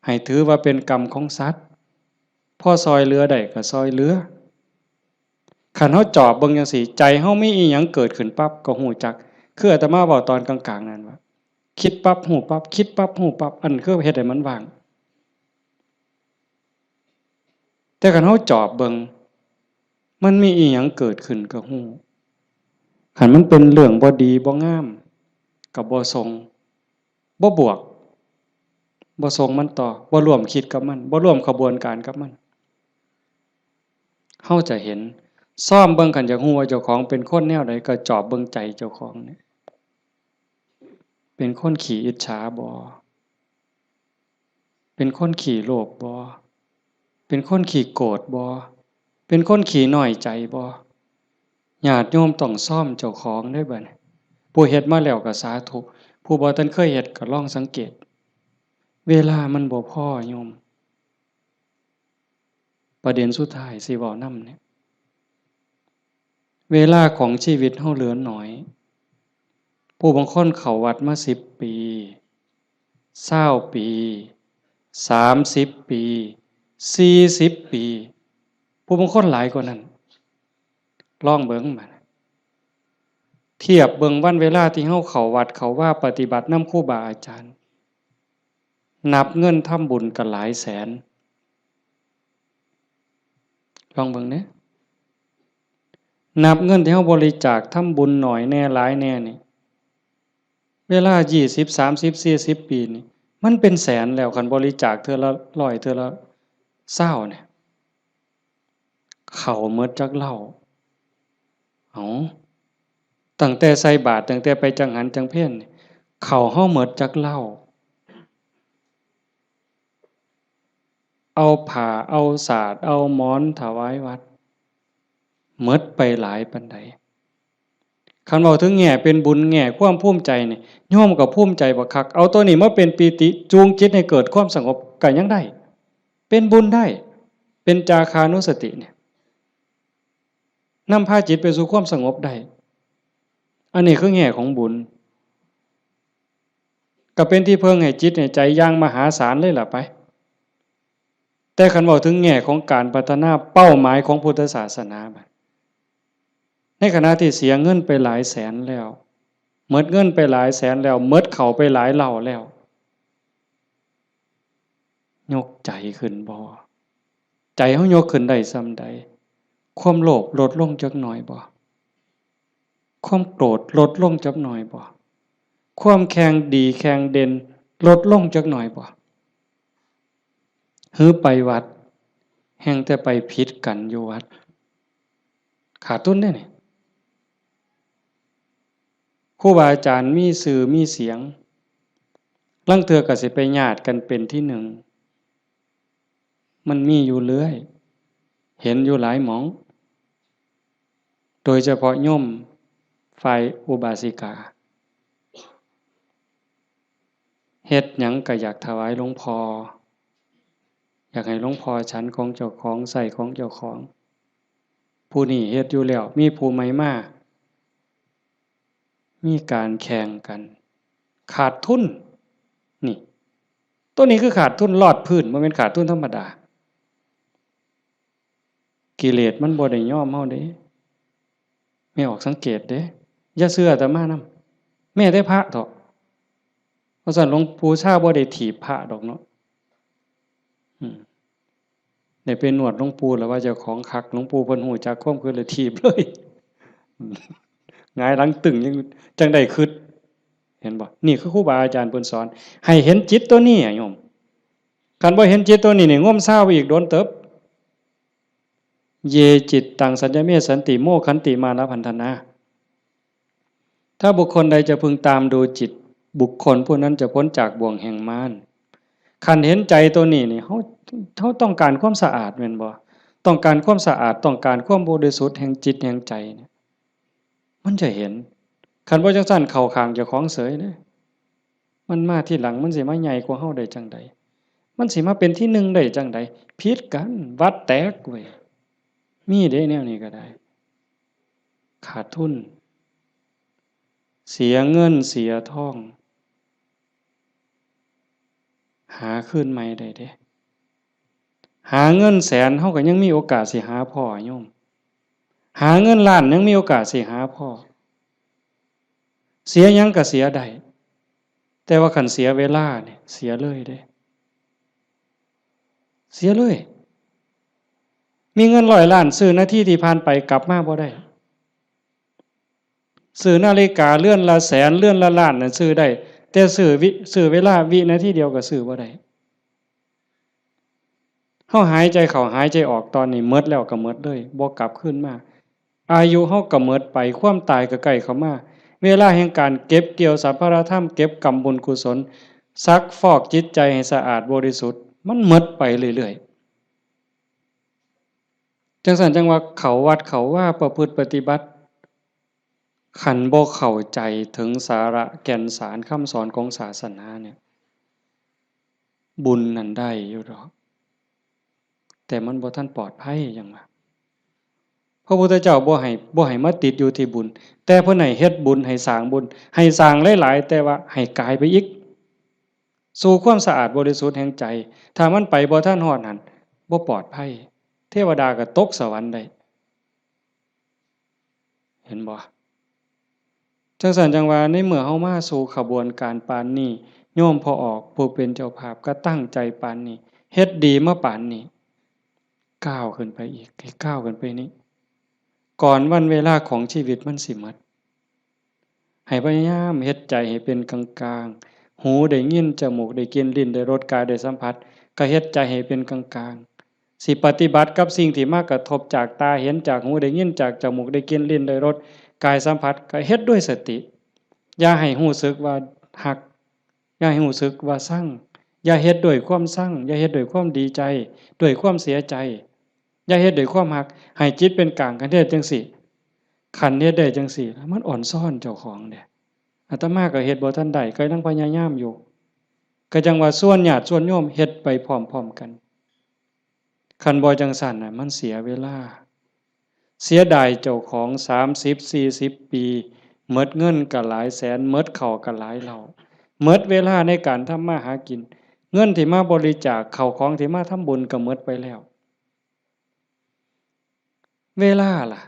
ໃຫ້ຖືວ່າເປັນກຳຂອງສັດ ພໍຊ່ອຍເຫຼືອໄດ້ກໍຊ່ອຍເຫຼືອ. ຄັນເຮົາຈອບເບິ່ງຈັ່ງຊີ້ ໃຈເຮົາມີອີ່ຫຍັງເກີດຂຶ້ນປັບກໍຮູ້ຈັກ ຄືອາດຕະມາເວົ້າຕອນກາງໆນັ້ນວ່າ ຄິດປັບຮູ້ປັບ ຄິດປັບຮູ້ປັບ ອັນຄືເຮັດໃຫ້ມັນວ່າງ. ແຕ່ຄັນເຮົາຈອບເບິ່ງ ມັນມີອີ່ຫຍັງເກີດຂຶ້ນກໍຮູ້ ຄັນມັນເປັນເລື່ອງບໍ່ດີບໍ່ງາມ ກໍບໍ່ສົ່ງ ບໍ່ບວກ ບໍ່ສົ່ງມັນຕໍ່ ບໍ່ຮ່ວມຄິດກັບມັນ ບໍ່ຮ່ວມຂະບວນການກັບມັນ ເຮົາຈະເຫັນ ຊອມເບິ່ງ ຄັນຢາກຮູ້ວ່າເຈົ້າຂອງເປັນຄົນແນວໃດ ກໍຈອບເບິ່ງໃຈເຈົ້າຂອງນີ້ ເປັນຄົນຂີ້ອິດສາບໍ່? ເປັນຄົນຂີ້ໂລບບໍ່? ເປັນຄົນຂີ້ໂກດບໍ່? ເປັນຄົນຂີ້ນ້ອຍໃຈບໍ່? ຍາດໂຍມຕ້ອງຊອມເຈົ້າຂອງເດ້ບັດນີ້. ຜູ້ເຮັດມາແລ້ວກໍສາທຸ, ຜູ້ບໍ່ທັນເຄີຍເຮັດກໍລອງສັງເກດ. ເວລາມັນບໍ່ພໍໂຍມ. ປະເດັນສຸດທ້າຍຊິເວົ້ານຳນີ້ ເວລາຂອງຊີວິດເຮົາເຫຼືອໜ້ອຍ. ຜູ້ບາງຄົນເຂົ້າວັດມາສິບປີ, ຊາວປີ, ສາມສິບປີ, ສີ່ສິບປີ, ຜູ້ບາງຄົນຫຼາຍກວ່ານັ້ນ. ລອງເບິ່ງບັດ ທຽບເບິ່ງວັນເວລາທີ່ເຮົາເຂົ້າວັດເຂົ້າວາປະຕິບັດນຳຄູບາອາຈານ. ນັບເງິນທຳບຸນກໍຫຼາຍແສນ. ລອງເບິ່ງເດ້ ນັບເງິນທີ່ເຮົາບໍລິຈາກທຳບຸນໜ້ອຍແດ່ຫຼາຍແດ່ນີ້ ເວລາຊາວ ສາມສິບ ສີ່ສິບປີນີ້ ມັນເປັນແສນແລ້ວ ຄັນບໍລິຈາກເທື່ອລະຮ້ອຍ ເທື່ອລະຊາວນີ້. ເຂົ້າໝົດຈັກເຫຼົ້າ? ເອົາ ຕັ້ງແຕ່ໃສ່ບາດ ຕັ້ງແຕ່ໄປຈັງຫັນຈັງເພນ ເຂົ້າເຮົາໝົດຈັກເຫຼົ້າ? ເອົາຜ້າ ເອົາສາດ ເອົາໝອນຖວາຍວັດ ໝົດໄປຫຼາຍປານໃດ? ຄັນເວົ້າເຖິງແງ່ເປັນບຸນ ແງ່ຄວາມພູມໃຈນີ້ ໂຍມກໍພູມໃຈບັກຄັກ. ເອົາໂຕນີ້ມາເປັນປີຕິ ຈູງຈິດໃຫ້ເກີດຄວາມສະຫງົບກໍຍັງໄດ້ ເປັນບຸນໄດ້ ເປັນຈາຄານຸສະຕິນີ້ ນຳພາຈິດໄປສູ່ຄວາມສະຫງົບໄດ້. ອັນນີ້ຄືແງ່ຂອງບຸນ ກໍເປັນທີ່ເພິ່ງໃຫ້ຈິດໃຫ້ໃຈຢ່າງມະຫາສານເລີຍລະໄປ. ແຕ່ຄັນເວົ້າເຖິງແງ່ຂອງການພັດທະນາເປົ້າໝາຍຂອງພຸດທະສາສະໜາ ໃນຂະນະທີ່ເສຍເງິນໄປຫຼາຍແສນແລ້ວ ໝົດເງິນໄປຫຼາຍແສນແລ້ວ ໝົດເຂົ້າໄປຫຼາຍເຫຼົ້າແລ້ວ ຍົກໃຈຂຶ້ນບໍ່? ໃຈເຮົາຍົກຂຶ້ນໄດ້ສ່ຳໃດ? ຄວາມໂລບລົດລົງຈັກໜ້ອຍບໍ່? ຄວາມໂກດລົດລົງຈັກໜ້ອຍບໍ່? ຄວາມແຂ່ງດີແຂ່ງເດັ່ນລົດລົງຈັກໜ້ອຍບໍ່? ຫຼືໄປວັດ ແຮ່ງແຕ່ໄປຜິດກັນຢູ່ວັດ ຂາດທຶນເດ້ນີ້. ຄູບາອາຈານມີຊື່ມີສຽງ ລາງເທື່ອກໍຊິໄປຍາດກັນເປັນທີໜຶ່ງ ມັນມີຢູ່ເລື້ອຍ ເຫັນຢູ່ຫຼາຍໝ່ອງ ໂດຍສະເພາະໂຍມຝ່າຍອຸບາສິກາ ເຮັດຫຍັງກໍຢາກຖວາຍຫຼວງພໍ່ ຢາກໃຫ້ຫຼວງພໍ່ສັນຂອງເຈົ້າຂອງ ໃຊ້ຂອງເຈົ້າຂອງ. ຜູ້ນີ້ເຮັດຢູ່ແລ້ວ ມີຜູ້ໃໝ່ມາ ມີການແຂ່ງກັນ ຂາດທຶນ. ນີ້ ໂຕນີ້ຄືຂາດທຶນລອດພື້ນ ບໍ່ແມ່ນຂາດທຶນທຳມະດາ. ກິເລດມັນບໍ່ໄດ້ຍອມເຮົາເດ້ ແມ່ອອກສັງເກດເດ້. ຢ່າເຊື່ອອາດຕະມານຳ ແມ້ແຕ່ພະເຖາະ ວ່າຊັ້ນ. ຫຼວງປູ່ຊາບໍ່ໄດ້ຖີບພະດອກເນາະ ອືມ ໄດ້ໄປນວດຫຼວງປູ່ ແລ້ວວ່າເຈົ້າຂອງຄັກ ຫຼວງປູ່ເພິ່ນຮູ້ຈັກຄວາມຄິດ ແລ້ວຖີບເລີຍ ຫງາຍຫຼັງຕຶ້ງ ຍັງ ຈັ່ງໄດ້ຄິດ ເຫັນບໍ່? ນີ້ຄືຄູບາອາຈານເພິ່ນສອນ ໃຫ້ເຫັນຈິດໂຕນີ້ໂຍມ. ຄັນບໍ່ເຫັນຈິດໂຕນີ້ນີ້ ງົມຊາວໄປອີກດົນເຕີບ. ເຢຈິດຕັງ ສັນຍະເມ ສັນຕິ ໂມຄັນຕິ ມານະພັນທະນາ. ຖ້าบุคคลใดจะพึงตามดูจิต บุคคลผู้นั้นจะพ้นจากบ่วงแห่งมาร. คันเห็นใจตัวนี้นี่ เฮา เฮาต้องการความสะอาดแม่นบ่? ต้องการความสะอาด ต้องการความบริสุทธิ์แห่งจิตแห่งใจเนี่ย มันจะเห็น คันบ่จั่งซั้นเข้าข้างเจ้าของเสยเด้. มันมาทีหลัง มันสิมาใหญ่กว่าเฮาได้จั่งใด? มันสิมาเป็นที่หนึ่งได้จั่งใด? ผิดกัน วัดแตกเว้ย มีเด้แนวนี้ก็ได้ ขาดทุน เสียเงินเสียทอง หาคืนใหม่ได้เด้. หาเงินแสน เฮาก็ยังมีโอกาสสิหาพ้อ โยม หาเงินล้านยังมีโอกาสสิหาพ้อ เสียหยังก็เสียได้ แต่ว่าคันเสียเวลานี่ เสียเลยเด้ เสียเลย มีเงินร้อยล้าน ซื้อนาทีที่ผ่านไปกลับมาบ่ได้ ซื้อนาฬิกาเรือนละแสน เรือนละล้านน่ะซื้อได้ แต่ซื้อวิ ซื้อเวลาวินาทีเดียวก็ซื้อบ่ได้ เฮาหายใจเข้าหายใจออกตอนนี้หมดแล้วก็หมดเลย บ่กลับคืนมา อายุเฮาก็หมดไป ความตายก็ใกล้เข้ามา เวลาแห่งการเก็บเกี่ยวสรรพารธรรม เก็บกำบุญกุศล ซักฟอกจิตใจให้สะอาดบริสุทธิ์ มันหมดไปเรื่อยๆ ຈັ່ງຊັ້ນຈັ່ງວ່າເຂົ້າວັດເຂົ້າວາປະພຶດປະຕິບັດ ຄັນບໍ່ເຂົ້າໃຈເຖິງສາລະແກ່ນສານຄຳສອນຂອງສາສະໜານີ້ ບຸນນັ້ນໄດ້ຢູ່ດອກ ແຕ່ມັນບໍ່ທັນປອດໄພ ຈັ່ງວ່າ ພະພຸດທະເຈົ້າບໍ່ໃຫ້ ບໍ່ໃຫ້ມາຕິດຢູ່ທີ່ບຸນ ແຕ່ເພິ່ນໃຫ້ເຮັດບຸນ ໃຫ້ສ້າງບຸນ ໃຫ້ສ້າງຫຼາຍໆ ແຕ່ວ່າໃຫ້ກາຍໄປອີກ ສູ່ຄວາມສະອາດບໍລິສຸດແຫ່ງໃຈ ຖ້າມັນໄປບໍ່ທັນຮອດຫັ້ນ ບໍ່ປອດໄພ ເທວະດາກໍຕົກສະຫວັນໄດ້ ເຫັນບໍ່? ຈັ່ງຊັ້ນຈັ່ງວ່າ ໃນເມື່ອເຮົາມາສູ່ຂະບວນການປານນີ້ ໂຍມພໍ່ອອກຜູ້ເປັນເຈົ້າພາບກໍຕັ້ງໃຈປານນີ້ ເຮັດດີມາປານນີ້ ກ້າວຂຶ້ນໄປອີກ ໃຫ້ກ້າວຂຶ້ນໄປນີ້ ກ່ອນວັນເວລາຂອງຊີວິດມັນຊິໝົດ ໃຫ້ພະຍາຍາມເຮັດໃຈໃຫ້ເປັນກາງໆ ຫູໄດ້ຍິນ ຈະມູກໄດ້ກິ່ນ ລີ້ນໄດ້ລົດ ກາຍໄດ້ສຳຜັດ ກໍເຮັດໃຈໃຫ້ເປັນກາງໆ ຊິປະຕິບັດກັບສິ່ງທີ່ມາກະທົບຈາກຕາເຫັນ ຈາກຫູໄດ້ຍິນ ຈາກຈະມູກໄດ້ກິ່ນ ລີ້ນໄດ້ລົດ ກາຍສຳຜັດ ກໍເຮັດດ້ວຍສະຕິ ຢ່າໃຫ້ຮູ້ສຶກວ່າຮັກ ຢ່າໃຫ້ຮູ້ສຶກວ່າຊັງ ຢ່າເຮັດດ້ວຍຄວາມຊັງ ຢ່າເຮັດດ້ວຍຄວາມດີໃຈ ດ້ວຍຄວາມເສຍໃຈ ຢ່າເຮັດດ້ວຍຄວາມຮັກ ໃຫ້ຈິດເປັນກາງ ຄັນເຮັດຈັ່ງຊີ້ ຄັນເຮັດໄດ້ຈັ່ງຊີ້ ມັນອ່ອນຊອນເຈົ້າຂອງເດ້ ອາດຕະມາກໍເຮັດບໍ່ທັນໄດ້ ກໍຍັງພະຍາຍາມຢູ່ ກໍຈັ່ງວ່າຊວນຍາດຊວນໂຍມເຮັດໄປພ້ອມໆກັນ ຄັນບໍ່ຈັ່ງຊັ້ນນະ ມັນເສຍເວລາ ເສຍດາຍເຈົ້າຂອງສາມສິບ ສີ່ສິບປີ ໝົດເງິນກໍຫຼາຍແສນ ໝົດເຂົ້າກໍຫຼາຍເຫຼົ້າ ໝົດເວລາໃນການທຳມາຫາກິນ ເງິນທີ່ມາບໍລິຈາກ ເຂົ້າຂອງທີ່ມາທຳບຸນກໍໝົດໄປແລ້ວ ເວລາລະ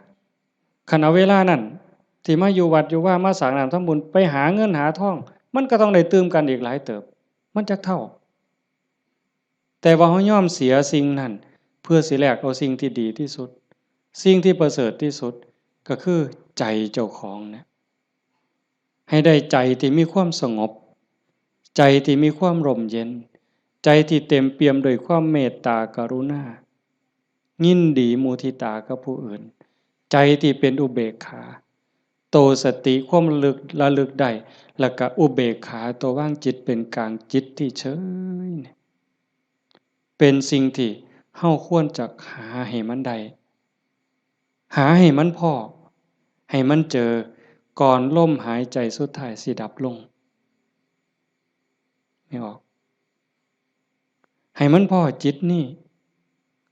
ຄັນເອົາເວລານັ້ນທີ່ມາຢູ່ວັດຢູ່ວາ ມາສ້າງນ້ຳທຳບຸນ ໄປຫາເງິນຫາທອງ ມັນກໍຕ້ອງໄດ້ຕື່ມກັນອີກຫຼາຍເຕີບ ມັນຈັກເທົ່າ? ແຕ່ວ່າເຮົາຍອມເສຍສິ່ງນັ້ນ ເພື່ອຊິແລກເອົາສິ່ງທີ່ດີທີ່ສຸດ ສິ່ງທີ່ປະເສີດທີ່ສຸດ ກໍຄືໃຈເຈົ້າຂອງນະ ໃຫ້ໄດ້ໃຈທີ່ມີຄວາມສະຫງົບ ໃຈທີ່ມີຄວາມຮົ່ມເຢັນ ໃຈທີ່ເຕັມປ່ຽມດ້ວຍຄວາມເມດຕາກະລຸນາ ຍິນດີມຸທິຕາກັບຜູ້ອື່ນ ໃຈທີ່ເປັນອຸເບກຂາ ໂຕສະຕິຄວາມລະລຶກ ລະລຶກໄດ້ ແລ້ວກະອຸເບກຂາ ໂຕວາງຈິດເປັນກາງ ຈິດທີ່ເຊີຍ ເປັນສິ່ງທີ່ເຮົາຄວນຈະຫາໃຫ້ມັນໄດ້ ຫາໃຫ້ມັນພໍ້ ໃຫ້ມັນເຈີ ກ່ອນລົມຫາຍໃຈສຸດທ້າຍຊິດັບລົງ ແມ່ນບໍ່? ໃຫ້ມັນພໍ້ຈິດນີ້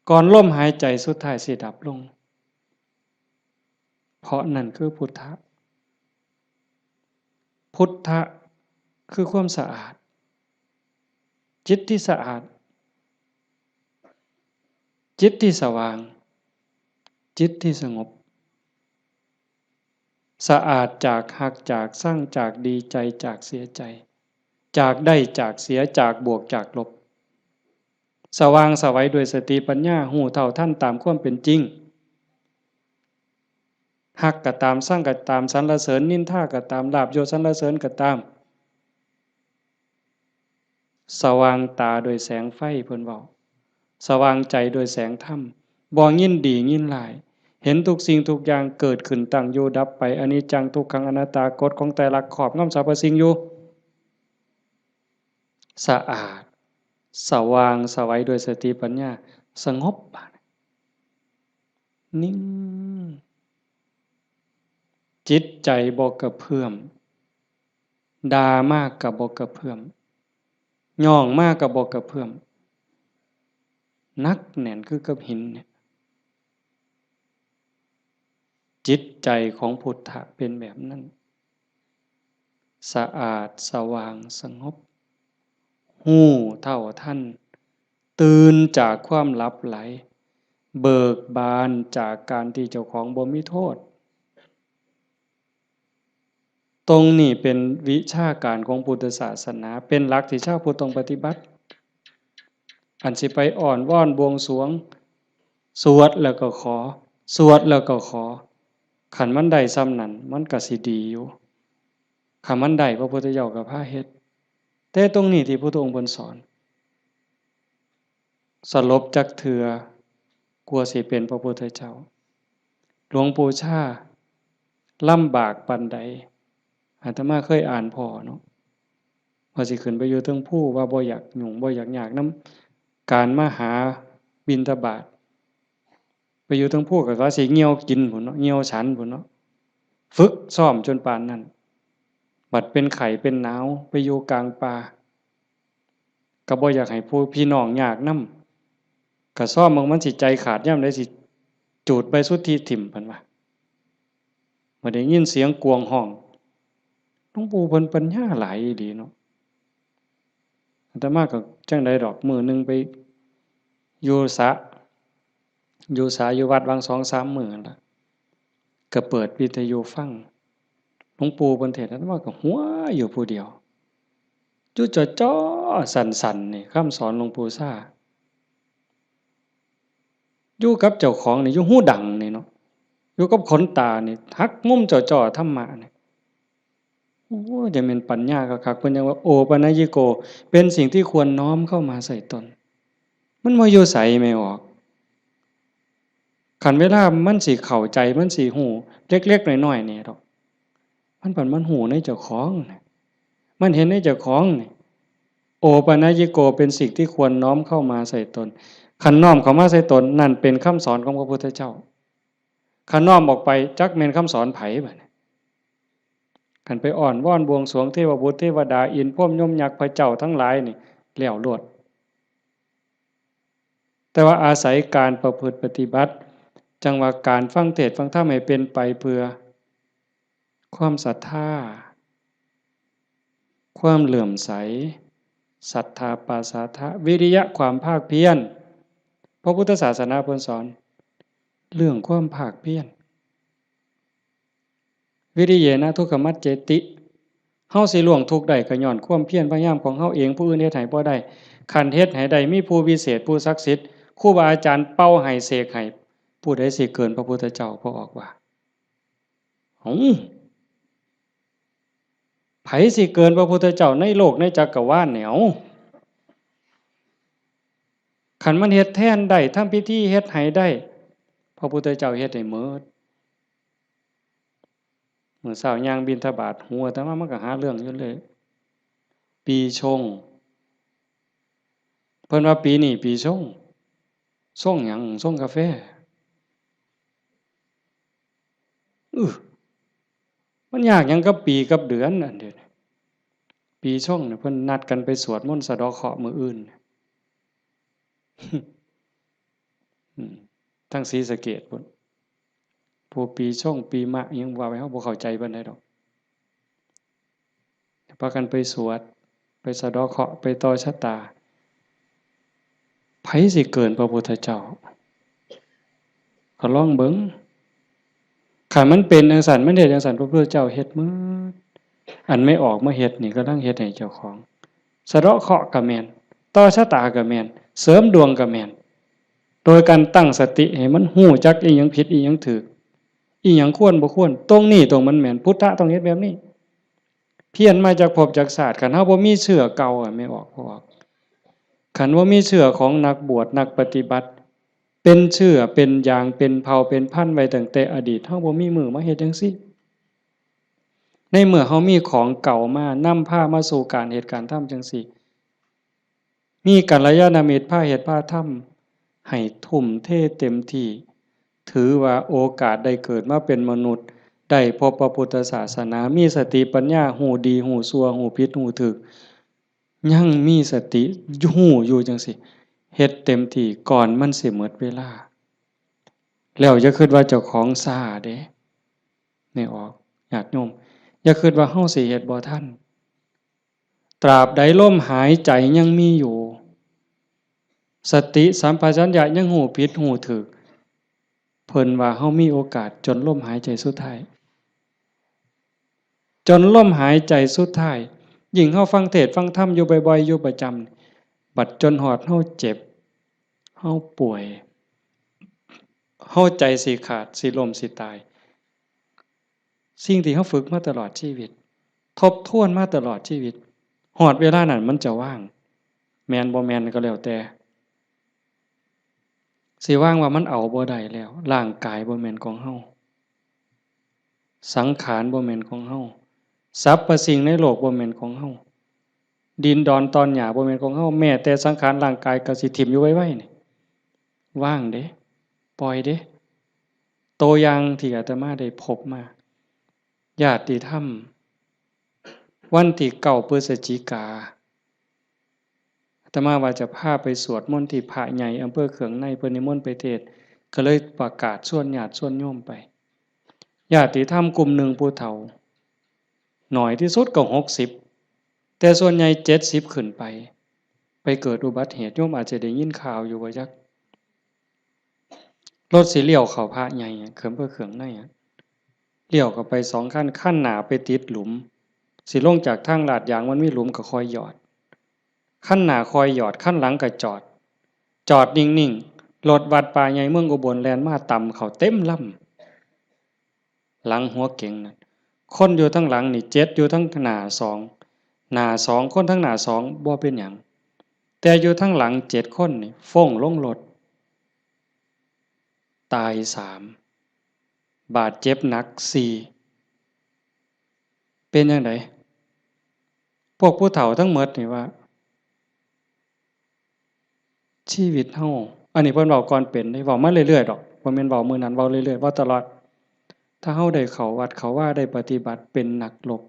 ກ່ອນລົມຫາຍໃຈສຸດທ້າຍຊິດັບລົງ ເພາະນັ້ນຄືພຸດທະ ພຸດທະຄືຄວາມສະອາດ ຈິດທີ່ສະອາດ ຈິດທີ່ສະຫວ່າງ ຈິດທີ່ສະຫງົບ ສະອາດຈາກຮັກ ຈາກຊັງ ຈາກດີໃຈ ຈາກເສຍໃຈ ຈາກໄດ້ ຈາກເສຍ ຈາກບວກ ຈາກລົບ ສະຫວ່າງສະໄຫວດ້ວຍສະຕິປັນຍາ ຮູ້ເທົ່າທັນຕາມຄວາມເປັນຈິງ ຮັກກໍຕາມ ຊັງກໍຕາມ ສັນລະເສີນນິນທາກໍຕາມ ລາບຍົດສັນລະເສີນກໍຕາມ ສະຫວ່າງຕາດ້ວຍແສງໄຟ ເພິ່ນເວົ້າ ສະຫວ່າງໃຈດ້ວຍແສງທຳ ບໍ່ຍິນດີຍິນຮ້າຍ ເຫັນທຸກສິ່ງທຸກຢ່າງເກີດຂຶ້ນ ຕັ້ງຢູ່ ດັບໄປ ອະນິດຈັງ ທຸກຂັງ ອະນັດຕາ ກົດຂອງໄຕລັກຄອບງຳສັບພະສິ່ງຢູ່ ສະອາດ ສະຫວ່າງສະໄຫວດ້ວຍສະຕິປັນຍາ ສະຫງົບ ບາດນີ້ ນິ່ງ ຈິດໃຈບໍ່ກະເພື່ອມ ດ່າມາກະບໍ່ກະເພື່ອມ ຍ້ອງມາກະບໍ່ກະເພື່ອມ ໜັກແໜ້ນຄືກັບຫີນນີ້ ຈິດໃຈຂອງພຸດທະເປັນແບບນັ້ນ ສະອາດ ສະຫວ່າງ ສະຫງົບ ຮູ້ເທົ່າທັນ ຕື່ນຈາກຄວາມຫຼັບໄຫຼ ເບີກບານຈາກການທີ່ເຈົ້າຂອງບໍ່ມີໂທດ. ຕົງນີ້ເປັນວິຊາການຂອງພຸດທະສາສະໜາ ເປັນຫຼັກທີ່ຊາວພຸດຕ້ອງປະຕິບັດ. ອັນຊິໄປອ້ອນວອນບວງສວງ ສວດແລ້ວກໍຂໍ ສວດແລ້ວກໍຂໍ ຄັນມັນໄດ້ຊ່ຳນັ້ນ ມັນກໍຊິດີຢູ່. ຄັນມັນໄດ້ ພະພຸດທະເຈົ້າກໍພາເຮັດ. ແຕ່ຕົງນີ້ທີ່ພຸດທະອົງເພິ່ນສອນ ສະຫຼົບຈັກເທື່ອກວ່າຊິເປັນພະພຸດທະເຈົ້າ. ຫຼວງປູ່ຊາລຳບາກປານໃດ ອາດຕະມາເຄີຍອ່ານພໍ້ເນາະ ວ່າຊິຂຶ້ນໄປຢູ່ເທິງພູ ວ່າບໍ່ຢາກຫຍຸ້ງ ບໍ່ຢາກຍາກນຳການມາຫາບິນທະບາດ. ໄປຢູ່ເທິງພູກໍວ່າຊິຍ່ຽວກິນພຸ້ນເນາະ ຍ່ຽວສັນພຸ້ນເນາະ ຝຶກຊ້ອມຈົນປານນັ້ນ ບັດເປັນໄຂ້ເປັນໜາວ ໄປຢູ່ກາງປ່າ ກໍບໍ່ຢາກໃຫ້ຜູ້ ພີ່ນ້ອງຍາກນຳ ກໍຊ້ອມເບິ່ງ ມັນຊິໃຈຂາດຍາມໃດ ຊິຈູດໃບສຸດທິຖິ້ມ ເພິ່ນວ່າ. ບັດໄດ້ຍິນສຽງກວາງຮ້ອງ ຫຼວງปู่ເພິ່ນປັນຍາຫຼາຍອີ່ຫຼີເນາະ. ອາດຕະມາກໍຈັ່ງໃດດອກ ມື້ໜຶ່ງໄປຢູ່ສະ ຢູ່ສະ ຢູ່ວັດຫວ່າງສອງສາມມື້ຫັ້ນລະ ກໍເປີດວິທະຍຸຟັງ ຫຼວງปู่ເພິ່ນເທດ ອາດຕະມາກໍຫົວຢູ່ຜູ້ດຽວ ຢູ່ຈໍ້ໆ ສັ້ນໆ ນີ້ ຄຳສອນຫຼວງปู่ຊາ ຢູ່ກັບເຈົ້າຂອງນີ້ ຢູ່ຫູດັງນີ້ເນາະ ຢູ່ກັບຂົນຕານີ້ ຫັກມຸມຈໍ້ໆ ທຳມະນີ້ ໂອ້ ຈະແມ່ນປັນຍາຄັກໆ ເພິ່ນຈັ່ງວ່າ ໂອປະນະຍິໂກ ເປັນສິ່ງທີ່ຄວນນ້ອມເຂົ້າມາໃສ່ຕົນ ມັນບໍ່ຢູ່ໃສແມ່ອອກ ຄັນເວລາມັນຊິເຂົ້າໃຈ ມັນຊິຮູ້ເລັກໆ ນ້ອຍໆ ນີ້ດອກ ມັນ ມັນ ມັນຮູ້ໃນເຈົ້າຂອງ ມັນເຫັນໃນເຈົ້າຂອງນີ້ ໂອປະນະຍິໂກ ເປັນສິ່ງທີ່ຄວນນ້ອມເຂົ້າມາໃສ່ຕົນ ຄັນນ້ອມເຂົ້າມາໃສ່ຕົນ ນັ້ນເປັນຄຳສອນຂອງພະພຸດທະເຈົ້າ ຄັນນ້ອມອອກໄປ ຈັກແມ່ນຄຳສອນໃຜບາດນີ້ ຄັນໄປອ້ອນວອນບວງສວງເທວະບຸດເທວະດາ ອິນພົມຍົມຍັກ ພະເຈົ້າທັງຫຼາຍນີ້ ແລ້ວໂລດ. ແຕ່ວ່າອາໄສການປະພຶດປະຕິບັດ ຈັ່ງວ່າການຟັງເທດຟັງທຳໃຫ້ເປັນໄປເພື່ອຄວາມສັດທາ, ຄວາມເຫຼື້ອມໃສ, ສັດທາປະສາທະ, ວິລິຍະ ຄວາມພາກພຽນ. ພະພຸດທະສາສະໜາເພິ່ນສອນເລື່ອງຄວາມພາກພຽນ. ວິລິເຍນະທຸກຂະມັດເຈຕິ ເຮົາຊິລ່ວງທຸກໄດ້ກໍຍ້ອນຄວາມພຽນພະຍາຍາມຂອງເຮົາເອງ, ຜູ້ອື່ນເຮັດໃຫ້ບໍ່ໄດ້. ຄັນເຮັດໃຫ້ໄດ້ ມີຜູ້ວິເສດ ຜູ້ສັກສິດ ຄູບາອາຈານເປົ່າໃຫ້ເສກໃຫ້ ຜູ້ໃດຊິເກີນພະພຸດທະເຈົ້າ? ພໍ່ອອກວ່າ ເອົ້າ ໃຜຊິເກີນພະພຸດທະເຈົ້າໃນໂລກໃນຈັກກະວານນີ້? ເອົ້າ ຄັນມັນເຮັດແທນໄດ້ ທຳພິທີເຮັດໃຫ້ໄດ້ ພະພຸດທະເຈົ້າເຮັດໃຫ້ໝົດ. ມື້ເຊົ້າຍ່າງບິນທະບາດ ຫູອາດຕະມາມັນກໍຫາເລື່ອງຢູ່ເລີຍ ປີຊົງ ເພິ່ນວ່າປີນີ້ປີຊົງ. ຊົງຫຍັງ? ຊົງກາແຟ. ອື ມັນຍາກຫຍັງກັບປີກັບເດືອນອັນດຽວນີ້? ປີຊົງນີ້ເພິ່ນນັດກັນໄປສວດມົນສະເດາະເຄາະມື້ອື່ນ. ອືມ ທາງສີສະເກດພຸ້ນ ຜູ້ປີຊົງປີມະ ອີ່ຫຍັງວ່າໄປ ເຮົາບໍ່ເຂົ້າໃຈປານໃດດອກ. ພາກັນໄປສວດ ໄປສະເດາະເຄາະ ໄປຕໍ່ຊະຕາ. ໃຜຊິເກີນພະພຸດທະເຈົ້າ? ກໍລອງເບິ່ງ. ຄັນມັນເປັນຈັ່ງຊັ້ນ ມັນເຮັດຈັ່ງຊັ້ນ ພະພຸດທະເຈົ້າເຮັດໝົດ. ອັນແມ່ອອກມາເຮັດນີ້ ກຳລັງເຮັດໃຫ້ເຈົ້າຂອງ. ສະເດາະເຄາະກໍແມ່ນ, ຕໍ່ຊະຕາກໍແມ່ນ, ເສີມດວງກໍແມ່ນ. ໂດຍການຕັ້ງສະຕິໃຫ້ມັນຮູ້ຈັກອີ່ຫຍັງຜິດ ອີ່ຫຍັງຖືກ ອີ່ຫຍັງຄວນບໍ່ຄວນ, ຕົງນີ້ຕົງມັນແມ່ນ, ພຸດທະຕ້ອງເຮັດແບບນີ້. ພຽນມາຈາກພົບຈາກຊາດ, ຄັນເຮົາບໍ່ມີເຊື້ອເກົ່າ ອະ ແມ່ອອກ ພວກ ຄັນບໍ່ມີເຊື້ອຂອງນັກບວດ ນັກປະຕິບັດ ເປັນເຊື້ອເປັນຢາງ ເປັນເຜົ່າເປັນພັນໄວ້ຕັ້ງແຕ່ອະດີດ, ເຮົາບໍ່ມີມື້ມາເຮັດຈັ່ງຊີ້. ໃນເມື່ອເຮົາມີຂອງເກົ່າມານຳພາມາສູ່ການເຮັດການທຳຈັ່ງຊີ້, ມີກັນລະຍານະມິດພາເຮັດພາທຳ ໃຫ້ທຸ່ມເທເຕັມທີ່, ຖືວ່າໂອກາດໄດ້ເກີດມາເປັນມະນຸດ, ໄດ້ພົບພະພຸດທະສາສະໜາ, ມີສະຕິປັນຍາ, ຮູ້ດີຮູ້ຊົ່ວ, ຮູ້ຜິດຮູ້ຖືກ, ຍັງມີສະຕິ ຮູ້ຢູ່ຈັ່ງຊີ້, ເຮັດເຕັມທີ່ກ່ອນມັນຊິໝົດເວລາ. ແລ້ວຢ່າຄິດວ່າເຈົ້າຂອງຊ້າເດ້ ແມ່ອອກ ຍາດໂຍມ, ຢ່າຄິດວ່າເຮົາຊິເຮັດບໍ່ທັນ. ຕາບໃດລົມຫາຍໃຈຍັງມີຢູ່, ສະຕິສຳປະຊັນຍະຍັງຮູ້ຜິດຮູ້ຖືກ, ເພິ່ນວ່າເຮົາມີໂອກາດຈົນລົມຫາຍໃຈສຸດທ້າຍ, ຈົນລົມຫາຍໃຈສຸດທ້າຍ. ຍິ່ງເຮົາຟັງເທດຟັງທຳຢູ່ບ່ອຍໆ ຢູ່ປະຈຳ, ບັດຈົນຮອດເຮົາເຈັບ, ເຮົາປ່ວຍ, ເຮົາໃຈຊິຂາດ, ຊິລົ້ມ, ຊິຕາຍ. ສິ່ງທີ່ເຮົາຝຶກມາຕະຫຼອດຊີວິດ, ທົບທວນມາຕະຫຼອດຊີວິດ, ຮອດເວລານັ້ນມັນຈະວ່າງ, ແມ່ນບໍ່ແມ່ນກໍແລ້ວແຕ່. ຊິວ່າງວ່າມັນເອົາບໍ່ໄດ້ແລ້ວ, ຮ່າງກາຍບໍ່ແມ່ນຂອງເຮົາ, ສັງຂານບໍ່ແມ່ນຂອງເຮົາ, ສັບພະສິ່ງໃນໂລກບໍ່ແມ່ນຂອງເຮົາ, ດິນດອນຕອນຫຍ້າບໍ່ແມ່ນຂອງເຮົາ, ແມ້ແຕ່ສັງຂານຮ່າງກາຍກໍຊິຖິ້ມຢູ່ໄວໆນີ້. ວ່າງເດ້, ປ່ອຍເດ້. ຕົວຢ່າງທີ່ອາດຕະມາໄດ້ພົບມາ ຍາດຕິທຳ ວັນທີເກົ້າ ພຶສຈິກາ ອາດຕະມາວ່າຈະພາໄປສວດມົນທີ່ພະໃຫຍ່ອຳເພີເຂືອງໃນ ເພິ່ນນິມົນໄປເທດ ກໍເລີຍປະກາດຊວນຍາດຊວນໂຍມໄປ. ຍາດຕິທຳກຸ່ມໜຶ່ງຜູ້ເຖົ້າ ໜ້ອຍທີ່ສຸດກໍຫົກສິບ ແຕ່ສ່ວນໃຫຍ່ເຈັດສິບຂຶ້ນໄປ ໄປເກີດອຸບັດເຫດ ໂຍມອາດຈະໄດ້ຍິນຂ່າວຢູ່ບໍ່ຈັກ. ລົດຊິລ້ຽວເຂົ້າພະໃຫຍ່ ເຂືອງເພິ່ນເຂືອງໃນ ລ້ຽວເຂົ້າໄປສອງຄັນ ຄັນໜ້າໄປຕິດຫຼຸມ ຊິລົງຈາກທາງລາດຢາງ ມັນມີຫຼຸມກໍຄ່ອຍຢອດ ຄັນໜ້າຄ່ອຍຢອດ ຄັນຫຼັງກໍຈອດ ຈອດນິ່ງໆ ລົດວັດປ່າໃຫຍ່ເມືອງອຸບົນແລ່ນມາຕຳເຂົ້າເຕັມລຳ ຫຼັງຫົວເກັງນັ້ນ ຄົນຢູ່ທາງຫຼັງນີ້ເຈັດ ຢູ່ທາງໜ້າສອງ ໜ້າສອງ ຄົນທາງໜ້າສອງບໍ່ເປັນຫຍັງ ແຕ່ຢູ່ທາງຫຼັງເຈັດຄົນນີ້ໂຟງລົງລົດ ຕາຍສາມ ບາດເຈັບໜັກສີ່ ເປັນຈັ່ງໃດ? ພວກຜູ້ເຖົ້າທັງໝົດນີ້ວ່າ ຊີວິດເຮົາ ອັນນີ້ເພິ່ນເວົ້າກ່ອນເປັນເດ້ ເວົ້າມາເລື້ອຍໆດອກ ບໍ່ແມ່ນເວົ້າມື້ນັ້ນ ເວົ້າເລື້ອຍໆ ເວົ້າຕະຫຼອດ. ຖ້າເຮົາໄດ້ເຂົ້າວັດເຂົ້າວາ ໄດ້ປະຕິບັດ ເປັນນັກລົບ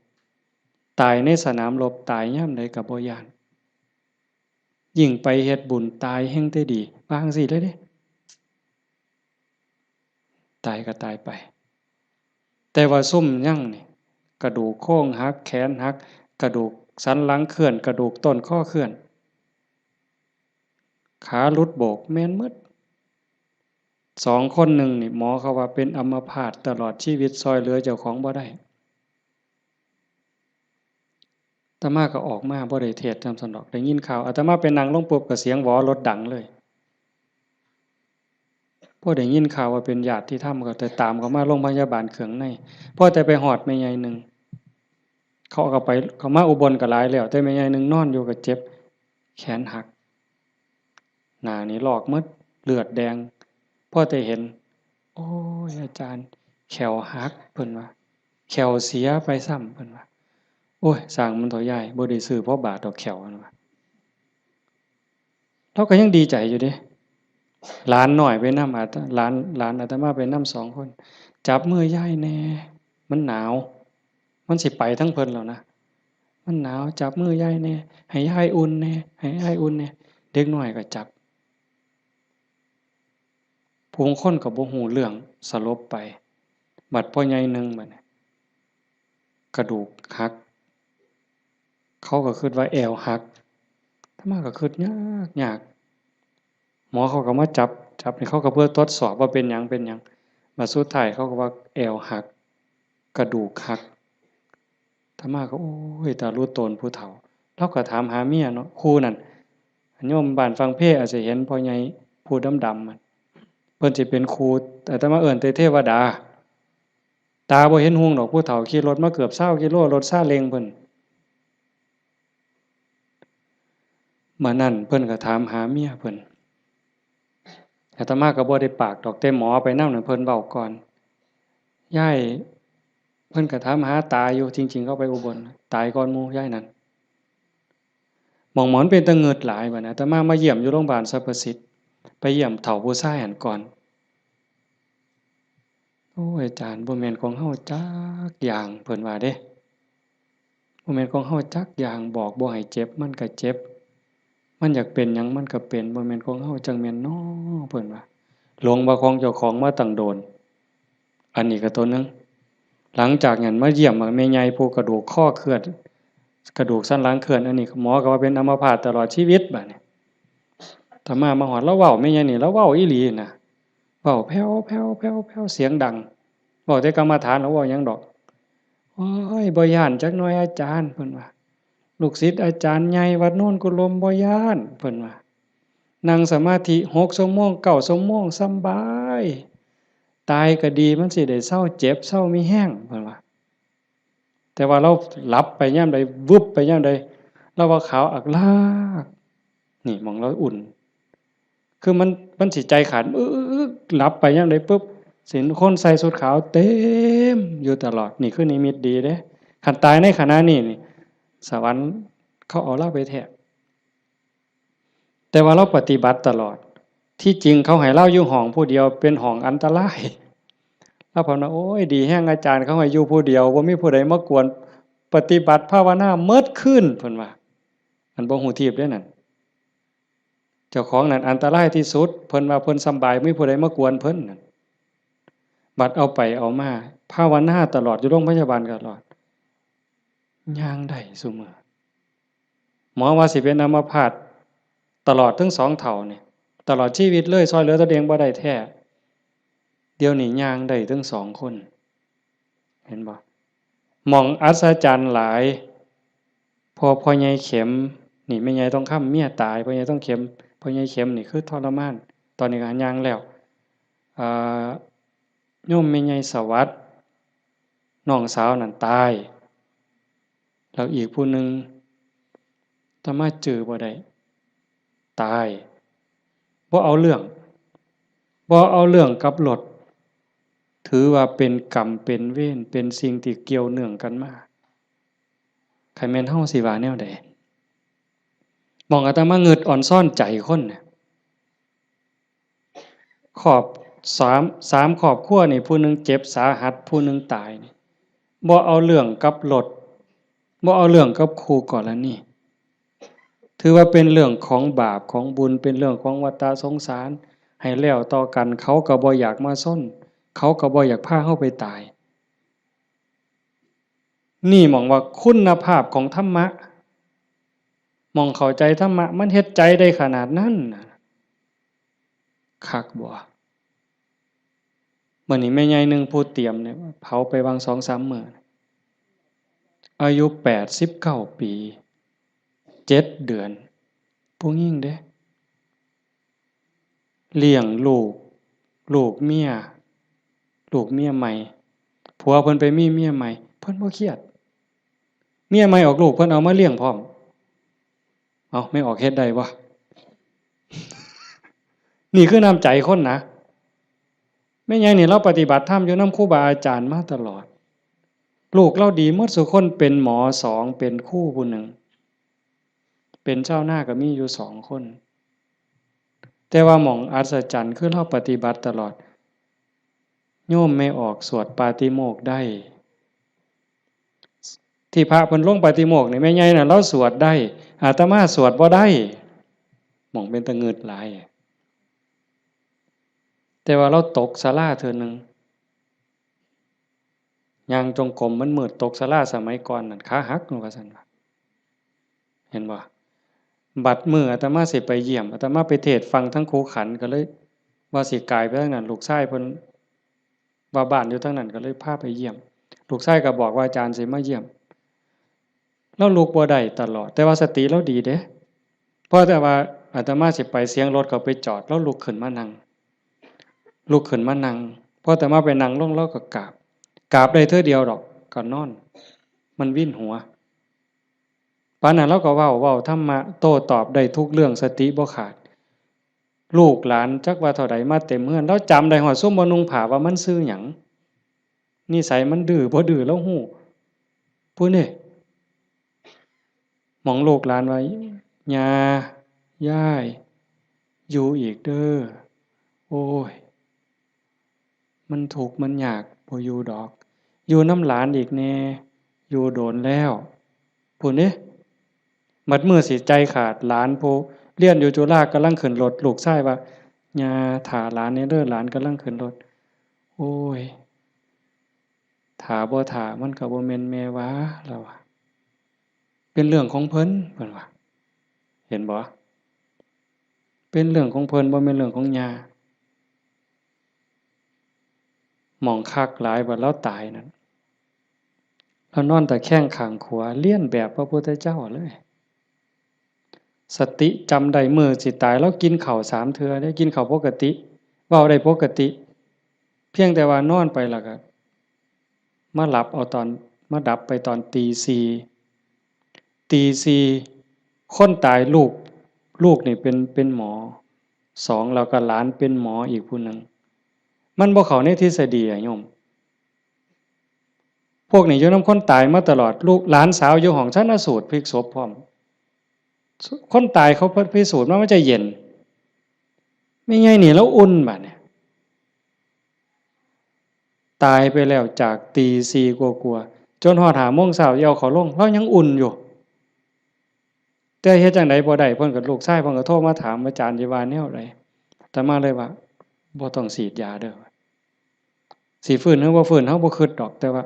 ຕາຍໃນສະໜາມລົບ ຕາຍຍາມໃດກໍບໍ່ຢ້ານ ຍິ່ງໄປເຮັດບຸນ ຕາຍແຮ່ງແຕ່ດີ ວ່າຈັ່ງຊີ້ເລີຍເດ້. ຕາຍກໍຕາຍໄປ ແຕ່ວ່າຊຸມຍັງນີ້ ກະດູກໂຄງຫັກ ແຂນຫັກ ກະດູກສັນຫຼັງເຄື່ອນ ກະດູກຕົ້ນຄໍເຄື່ອນ ຂາຫຼຸດໂບກ ແມ່ນໝົດ. ສອງຄົນໜຶ່ງນີ້ ໝໍເຂົາວ່າເປັນອຳມະພາດຕະຫຼອດຊີວິດ ຊ່ອຍເຫຼືອເຈົ້າຂອງບໍ່ໄດ້. ອາດຕະມາກໍອອກມາ ບໍ່ໄດ້ເທດນຳຊັ້ນດອກ ໄດ້ຍິນຂ່າວ ອາດຕະມາໄປນັ່ງລົງປຸບ ກໍສຽງຫວໍລົດດັງເລີຍ. ພໍໄດ້ຍິນຂ່າວວ່າເປັນຍາດຕິທຳ ກໍໄດ້ຕາມເຂົ້າມາໂຮງພະຍາບານເຂືອງໃນ. ພໍແຕ່ໄປຮອດແມ່ໃຫຍ່ໜຶ່ງ ເຂົາກໍໄປ ເຂົາມາອຸບົນກໍຫຼາຍແລ້ວ ແຕ່ແມ່ໃຫຍ່ໜຶ່ງນອນຢູ່ກໍເຈັບແຂນຫັກ ໜ້ານີ້ລອກໝົດ ເລືອດແດງ. ພໍແຕ່ເຫັນ ໂອ້ຍ ອາຈານ ແຂ້ວຫັກ ເພິ່ນວ່າ ແຂ້ວເສຍໄປຊ້ຳ ເພິ່ນວ່າ. ໂອ້ຍ ຊ່າງມັນເຖາະຍາຍ ບໍ່ໄດ້ຊື້ພໍບາດດອກແຂ້ວ ເພິ່ນວ່າ. ລາວກໍຍັງດີໃຈຢູ່ເດ້ ຫຼານນ້ອຍໄປນຳ ອາດຕະ ຫຼານ ຫຼານອາດຕະມາໄປນຳສອງຄົນ ຈັບມືຍາຍແດ່ ມັນໜາວ ມັນຊິໄປທາງເພິ່ນແລ້ວນະ ມັນໜາວ ຈັບມືຍາຍແດ່ ໃຫ້ຍາຍອຸ່ນແດ່ ໃຫ້ຍາຍອຸ່ນແດ່. ເດັກນ້ອຍກໍຈັບ ຜູ້ຄົນກໍບໍ່ຮູ້ເລື່ອງ ສະຫຼົບໄປ. ບັດພໍ່ໃຫຍ່ໜຶ່ງ ບັດນີ້ ກະດູກຫັກ ເຂົາກໍຄິດວ່າແອວຫັກ ອາດຕະມາກໍຄິດຍາກ ຍາກ ໝໍເຂົາກໍມາຈັບ ຈັບນີ້ ເຂົາກໍເພື່ອທົດສອບວ່າເປັນຫຍັງ ເປັນຫຍັງ. ບັດສຸດທ້າຍເຂົາກໍວ່າແອວຫັກ ກະດູກຫັກ. ອາດຕະມາກໍ ໂອ້ຍ ຕາລຸໂຕນຜູ້ເຖົ້າ ລາວກໍຖາມຫາເມຍເນາະ ຄູ່ນັ້ນ ໂຍມບ້ານຝັ່ງເພອາດຈະເຫັນພໍ່ໃຫຍ່ຜູ້ດຳໆ ເພິ່ນຊິເປັນຄູ່ ອາດຕະມາເອີ້ນແຕ່ເທວະດາ ຕາບໍ່ເຫັນຮຸ່ງດອກ ຜູ້ເຖົ້າຂີ່ລົດມາເກືອບຊາວກິໂລ ລົດຊາເລັງເພິ່ນ. ມື້ນັ້ນເພິ່ນກໍຖາມຫາເມຍເພິ່ນ ອາດຕະມາກໍບໍ່ໄດ້ປາກດອກ ແຕ່ໝໍໄປນຳນັ້ນ ເພິ່ນເວົ້າກ່ອນ ຍາຍ ເພິ່ນກໍຖາມຫາຕາຢູ່ ຈິງໆ ເຂົາໄປອຸບົນ ຕາຍກ່ອນໝູ່ຍາຍນັ້ນ. ໝ່ອງໝອນເປັນຕາງຶດຫຼາຍ ບັດອາດຕະມາມາຢ້ຽມຢູ່ໂຮງບານສັບພະສິດ ໄປຢ້ຽມເຖົ້າຜູ້ຊາຍຫັ້ນກ່ອນ. ໂອ້ຍ ອາຈານ ບໍ່ແມ່ນຂອງເຮົາຈັກຢ່າງ ເພິ່ນວ່າເດ້ ບໍ່ແມ່ນຂອງເຮົາຈັກຢ່າງ ບອກບໍ່ໃຫ້ເຈັບ ມັນກໍເຈັບ ມັນຢາກເປັນຫຍັງມັນກໍເປັນ ບໍ່ແມ່ນຂອງເຮົາຈັ່ງແມ່ນນໍ ເພິ່ນວ່າ ຫຼົງວ່າຂອງເຈົ້າຂອງມາຕັ້ງໂດນ. ອັນນີ້ກໍຕົວໜຶ່ງ ຫຼັງຈາກນັ້ນມາຢ້ຽມແມ່ໃຫຍ່ຜູ້ກະດູກຄໍເຄື່ອນ ກະດູກສັນຫຼັງເຄື່ອນ ອັນນີ້ໝໍກໍວ່າເປັນອຳມະພາດຕະຫຼອດຊີວິດ ບາດນີ້ ອາດຕະມາມາຮອດ ລາວເວົ້າ ແມ່ໃຫຍ່ນີ້ລາວເວົ້າອີ່ຫຼີນະ ເວົ້າແຜ່ວໆໆໆ ສຽງດັງ ເວົ້າແຕ່ກຳມະຖານ ລາວເວົ້າຫຍັງດອກ. ໂອ້ຍ ບໍ່ຢ້ານຈັກໜ້ອຍອາຈານ ເພິ່ນວ່າ ລູກສິດອາຈານໃຫຍ່ວັດໂນນກຸລົມ ບໍ່ຢ້ານ ເພິ່ນວ່າ ນັ່ງສະມາທິຫົກຊົ່ວໂມງ ເກົ້າຊົ່ວໂມງ ສຳບາຍ ຕາຍກໍດີ ມັນຊິໄດ້ເຊົາເຈັບ ເຊົາມີແຮງ ເພິ່ນວ່າ. ແຕ່ວ່າລາວຫຼັບໄປຍາມໃດ ວຶບໄປຍາມໃດ ລາວວ່າຂາວອັກລາກ ນີ້ໝ່ອງລາວອຸ່ນ ຄືມັນ ມັນຊິໃຈຂາດ ອຶກ ຫຼັບໄປຍາມໃດປຶບ ຊິເຫັນຄົນໃສ່ຊຸດຂາວເຕັມຢູ່ຕະຫຼອດ ນີ້ຄືນິມິດດີເດ້. ຄັນຕາຍໃນຂະນະນີ້ນີ້ ສະຫວັນເຂົາເອົາລາວໄປແທ້. ແຕ່ວ່າລາວປະຕິບັດຕະຫຼອດ ທີ່ຈິງເຂົາໃຫ້ລາວຢູ່ຫ້ອງຜູ້ດຽວ ເປັນຫ້ອງອັນຕະລາຍ ລາວເພິ່ນວ່າ ໂອ້ຍ ດີແຮງ ອາຈານເຂົາໃຫ້ຢູ່ຜູ້ດຽວ ບໍ່ມີຜູ້ໃດມາກວນ ປະຕິບັດພາວະນາໝົດຄືນ ເພິ່ນວ່າ. ອັນບໍ່ຮູ້ທີບເດ້ນັ້ນ ເຈົ້າຂອງນັ້ນອັນຕະລາຍທີ່ສຸດ ເພິ່ນວ່າເພິ່ນສຳບາຍ ບໍ່ມີຜູ້ໃດມາກວນເພິ່ນນັ້ນ. ບັດເອົາໄປເອົາມາ ພາວະນາຕະຫຼອດ ຢູ່ໂຮງພະຍາບານຕະຫຼອດ ຍ່າງໄດ້ຊຸມື້. ໝໍວ່າຊິເປັນອຳມະພາດຕະຫຼອດທັງສອງເຖົ້ານີ້ ຕະຫຼອດຊີວິດເລີຍ ຊ່ອຍເຫຼືອຕົນເອງບໍ່ໄດ້ແທ້. ດຽວນີ້ຍ່າງໄດ້ທັງສອງຄົນ ເຫັນບໍ່? ໝ່ອງອັດສະຈັນຫຼາຍ ພໍພໍ່ໃຫຍ່ເຂັມ ນີ້ແມ່ໃຫຍ່ທອງຄຳເມຍຕາຍ ພໍ່ໃຫຍ່ທອງເຂັມ ພໍ່ໃຫຍ່ເຂັມນີ້ຄືທໍລະມານ ຕອນນີ້ກໍຍ່າງແລ້ວ. ອ່າ ໂຍມແມ່ໃຫຍ່ສະຫວັດ ນ້ອງສາວນັ້ນຕາຍ ແລ້ວອີກຜູ້ໜຶ່ງ ອາດຕະມາຈື່ບໍ່ໄດ້ ຕາຍ. ບໍ່ເອົາເລື່ອງ ບໍ່ເອົາເລື່ອງກັບລົດ ຖືວ່າເປັນກຳເປັນເວນ ເປັນສິ່ງທີ່ກ່ຽວເນື່ອງກັນມາ. ຄັນແມ່ນເຮົາຊິວ່າແນວໃດ? ໝ່ອງອາດຕະມາງຶດອອນຊອນໃຈຄົນນະ ຄອບ ສາມ ສາມຄອບຄົວນີ້ ຜູ້ໜຶ່ງເຈັບສາຫັດ ຜູ້ໜຶ່ງຕາຍນີ້ ບໍ່ເອົາເລື່ອງກັບລົດ ບໍ່ເອົາເລື່ອງກັບຄູ່ກໍລະນີ ຖືວ່າເປັນເລື່ອງຂອງບາບຂອງບຸນ ເປັນເລື່ອງຂອງວັດຕະສົງສານ ໃຫ້ແລ້ວຕໍ່ກັນ ເຂົາກໍບໍ່ຢາກມາຊົນ ເຂົາກໍບໍ່ຢາກພາເຮົາໄປຕາຍ. ນີ້ໝ່ອງວ່າຄຸນນະພາບຂອງທຳມະ ໝ່ອງເຂົ້າໃຈທຳມະ ມັນເຮັດໃຈໄດ້ຂະໜາດນັ້ນນະ ຄັກບໍ່? ມື້ນີ້ແມ່ໃຫຍ່ໜຶ່ງຜູ້ຕຽມນີ້ ເຜົາໄປຫວ່າງສອງສາມມື້ ອາຍຸແປດສິບເກົ້າປີ ເຈັດເດືອນ ຜູ້ຍິງເດ້. ລ້ຽງລູກ ລູກເມຍ ລູກເມຍໃໝ່ ຜົວເພິ່ນໄປມີເມຍໃໝ່ ເພິ່ນບໍ່ຄຽດ ເມຍໃໝ່ອອກລູກ ເພິ່ນເອົາມາລ້ຽງພ້ອມ. ເອົ້າ ແມ່ອອກເຮັດໄດ້ບໍ່? ນີ້ຄືນ້ຳໃຈຄົນນະ. ແມ່ໃຫຍ່ນີ້ລາວປະຕິບັດທຳຢູ່ນຳຄູບາອາຈານມາຕະຫຼອດ ລູກລາວດີໝົດສູ່ຄົນ ເປັນໝໍສອງ ເປັນຄູຜູ້ໜຶ່ງ ເປັນຊາວນາກໍມີຢູ່ສອງຄົນ. ແຕ່ວ່າໝ່ອງອັດສະຈັນຄືລາວປະຕິບັດຕະຫຼອດ ໂຍມແມ່ອອກສວດປາຕິໂມກໄດ້ ທີ່ພະເພິ່ນລົງປາຕິໂມກນີ້ ແມ່ໃຫຍ່ນະລາວສວດໄດ້ ອາດຕະມາສວດບໍ່ໄດ້ ໝ່ອງເປັນຕາງຶດຫຼາຍ. ແຕ່ວ່າລາວຕົກສາລາເທື່ອໜຶ່ງ ຍ່າງຈົງກົມມັນມືດ ຕົກສາລາສະໄໝກ່ອນນັ້ນຂາຫັກວ່າຊັ້ນວ່າ ເຫັນບໍ່? ບັດມື້ອາດຕະມາຊິໄປຢ້ຽມ ອາດຕະມາໄປເທດຝັ່ງທາງຄູຂັນ ກໍເລີຍວ່າຊິກາຍໄປທາງນັ້ນ ລູກຊາຍເພິ່ນວ່າບ້ານຢູ່ທາງນັ້ນ ກໍເລີຍພາໄປຢ້ຽມ ລູກຊາຍກໍບອກວ່າອາຈານຊິມາຢ້ຽມ ລາວລຸກບໍ່ໄດ້ຕະຫຼອດ ແຕ່ວ່າສະຕິລາວດີເດ້. ພໍແຕ່ວ່າອາດຕະມາຊິໄປ ສຽງລົດເຂົາໄປຈອດ ລາວລຸກຂຶ້ນມານັ່ງ ລຸກຂຶ້ນມານັ່ງ ພໍອາດຕະມາໄປນັ່ງລົງ ລາວກໍກາບ ກາບໄດ້ເທື່ອດຽວດອກ ກໍນອນ ມັນວິນຫົວ. ປານນັ້ນລາວກໍເວົ້າ ເວົ້າທຳມະໂຕ້ຕອບໄດ້ທຸກເລື່ອງ ສະຕິບໍ່ຂາດ. ລູກຫຼານຈັກວ່າເທົ່າໃດມາເຕັມເຮືອນ ລາວຈຳໄດ້ຮອດຊຸມບໍ່ນຸ່ງຜ້າວ່າມັນຊື່ຫຍັງ ນິໄສມັນດື້ບໍ່ດື້ລາວຮູ້ພຸ້ນເດ້. ໝ່ອງລູກຫຼານວ່າ ຍ່າ ຍາຍ ຢູ່ອີກເດີ ໂອ້ຍ ມັນທຸກມັນຍາກ ບໍ່ຢູ່ດອກ ຢູ່ນຳຫຼານອີກແດ່ ຢູ່ດົນແລ້ວ ພຸ້ນເດ້. ບັດມື້ຊິໃຈຂາດ ຫຼານຜູ້ຮຽນຢູ່ຈຸລາກຳລັງຂຶ້ນລົດ ລູກຊາຍວ່າ ຍ່າ ຖ້າຫຼານແດ່ເດີ ຫຼານກຳລັງຂຶ້ນລົດ. ໂອ້ຍ ຖ້າບໍ່ຖ້າມັນກໍບໍ່ແມ່ນແມ່ວ່າ ລາວວ່າ ເປັນເລື່ອງຂອງເພິ່ນ ເພິ່ນວ່າ ເຫັນບໍ່? ເປັນເລື່ອງຂອງເພິ່ນ ບໍ່ແມ່ນເລື່ອງຂອງຍ່າ. ໝ່ອງຄັກຫຼາຍ ບັດລາວຕາຍນັ້ນ ລາວນອນຕະແຄງຂ້າງຂວາ ລຽນແບບພະພຸດທະເຈົ້າເລີຍ. ສະຕິຈຳໄດ້ ມື້ຊິຕາຍ ລາວກິນເຂົ້າສາມເທື່ອເດ້ ກິນເຂົ້າປົກກະຕິ ເວົ້າໄດ້ປົກກະຕິ ພຽງແຕ່ວ່ານອນໄປແລ້ວກໍມາຫຼັບເອົາຕອນ ມາດັບໄປຕອນຕີສີ່ ຕີສີ່ ຄົນຕາຍ ລູກ ລູກນີ້ເປັນ ເປັນໝໍ ສອງ ແລ້ວກໍຫຼານເປັນໝໍອີກຜູ້ໜຶ່ງ. ມັນບໍ່ເຂົ້າໃນທິດສະດີອະໂຍມ. ພວກນີ້ຢູ່ນຳຄົນຕາຍມາຕະຫຼອດ ລູກ ຫຼານສາວຢູ່ຫ້ອງຊັນນະສູດພິກສົບພ້ອມ. ຄົນຕາຍເຂົາພິສູດມາ ມັນຈະເຢັນ. ແມ່ໃຫຍ່ນີ້ລາວອຸ່ນບາດນີ້. ຕາຍໄປແລ້ວຈາກຕີສີ່ກວ່າໆ ຈົນຮອດຫ້າໂມງເຊົ້າຊິເອົາເຂົາລົງ ລາວຍັງອຸ່ນຢູ່. ແຕ່ເຮັດຈັ່ງໃດບໍ່ໄດ້ ເພິ່ນກໍ ລູກຊາຍເພິ່ນກໍໂທມາຖາມ ອາຈານຊິວ່າແນວໃດ? ອາດຕະມາເລີຍວ່າ ບໍ່ຕ້ອງສີດຢາເດີ້ ຊິຟື້ນຫຼືບໍ່ຟື້ນເຮົາບໍ່ຄິດດອກ ແຕ່ວ່າ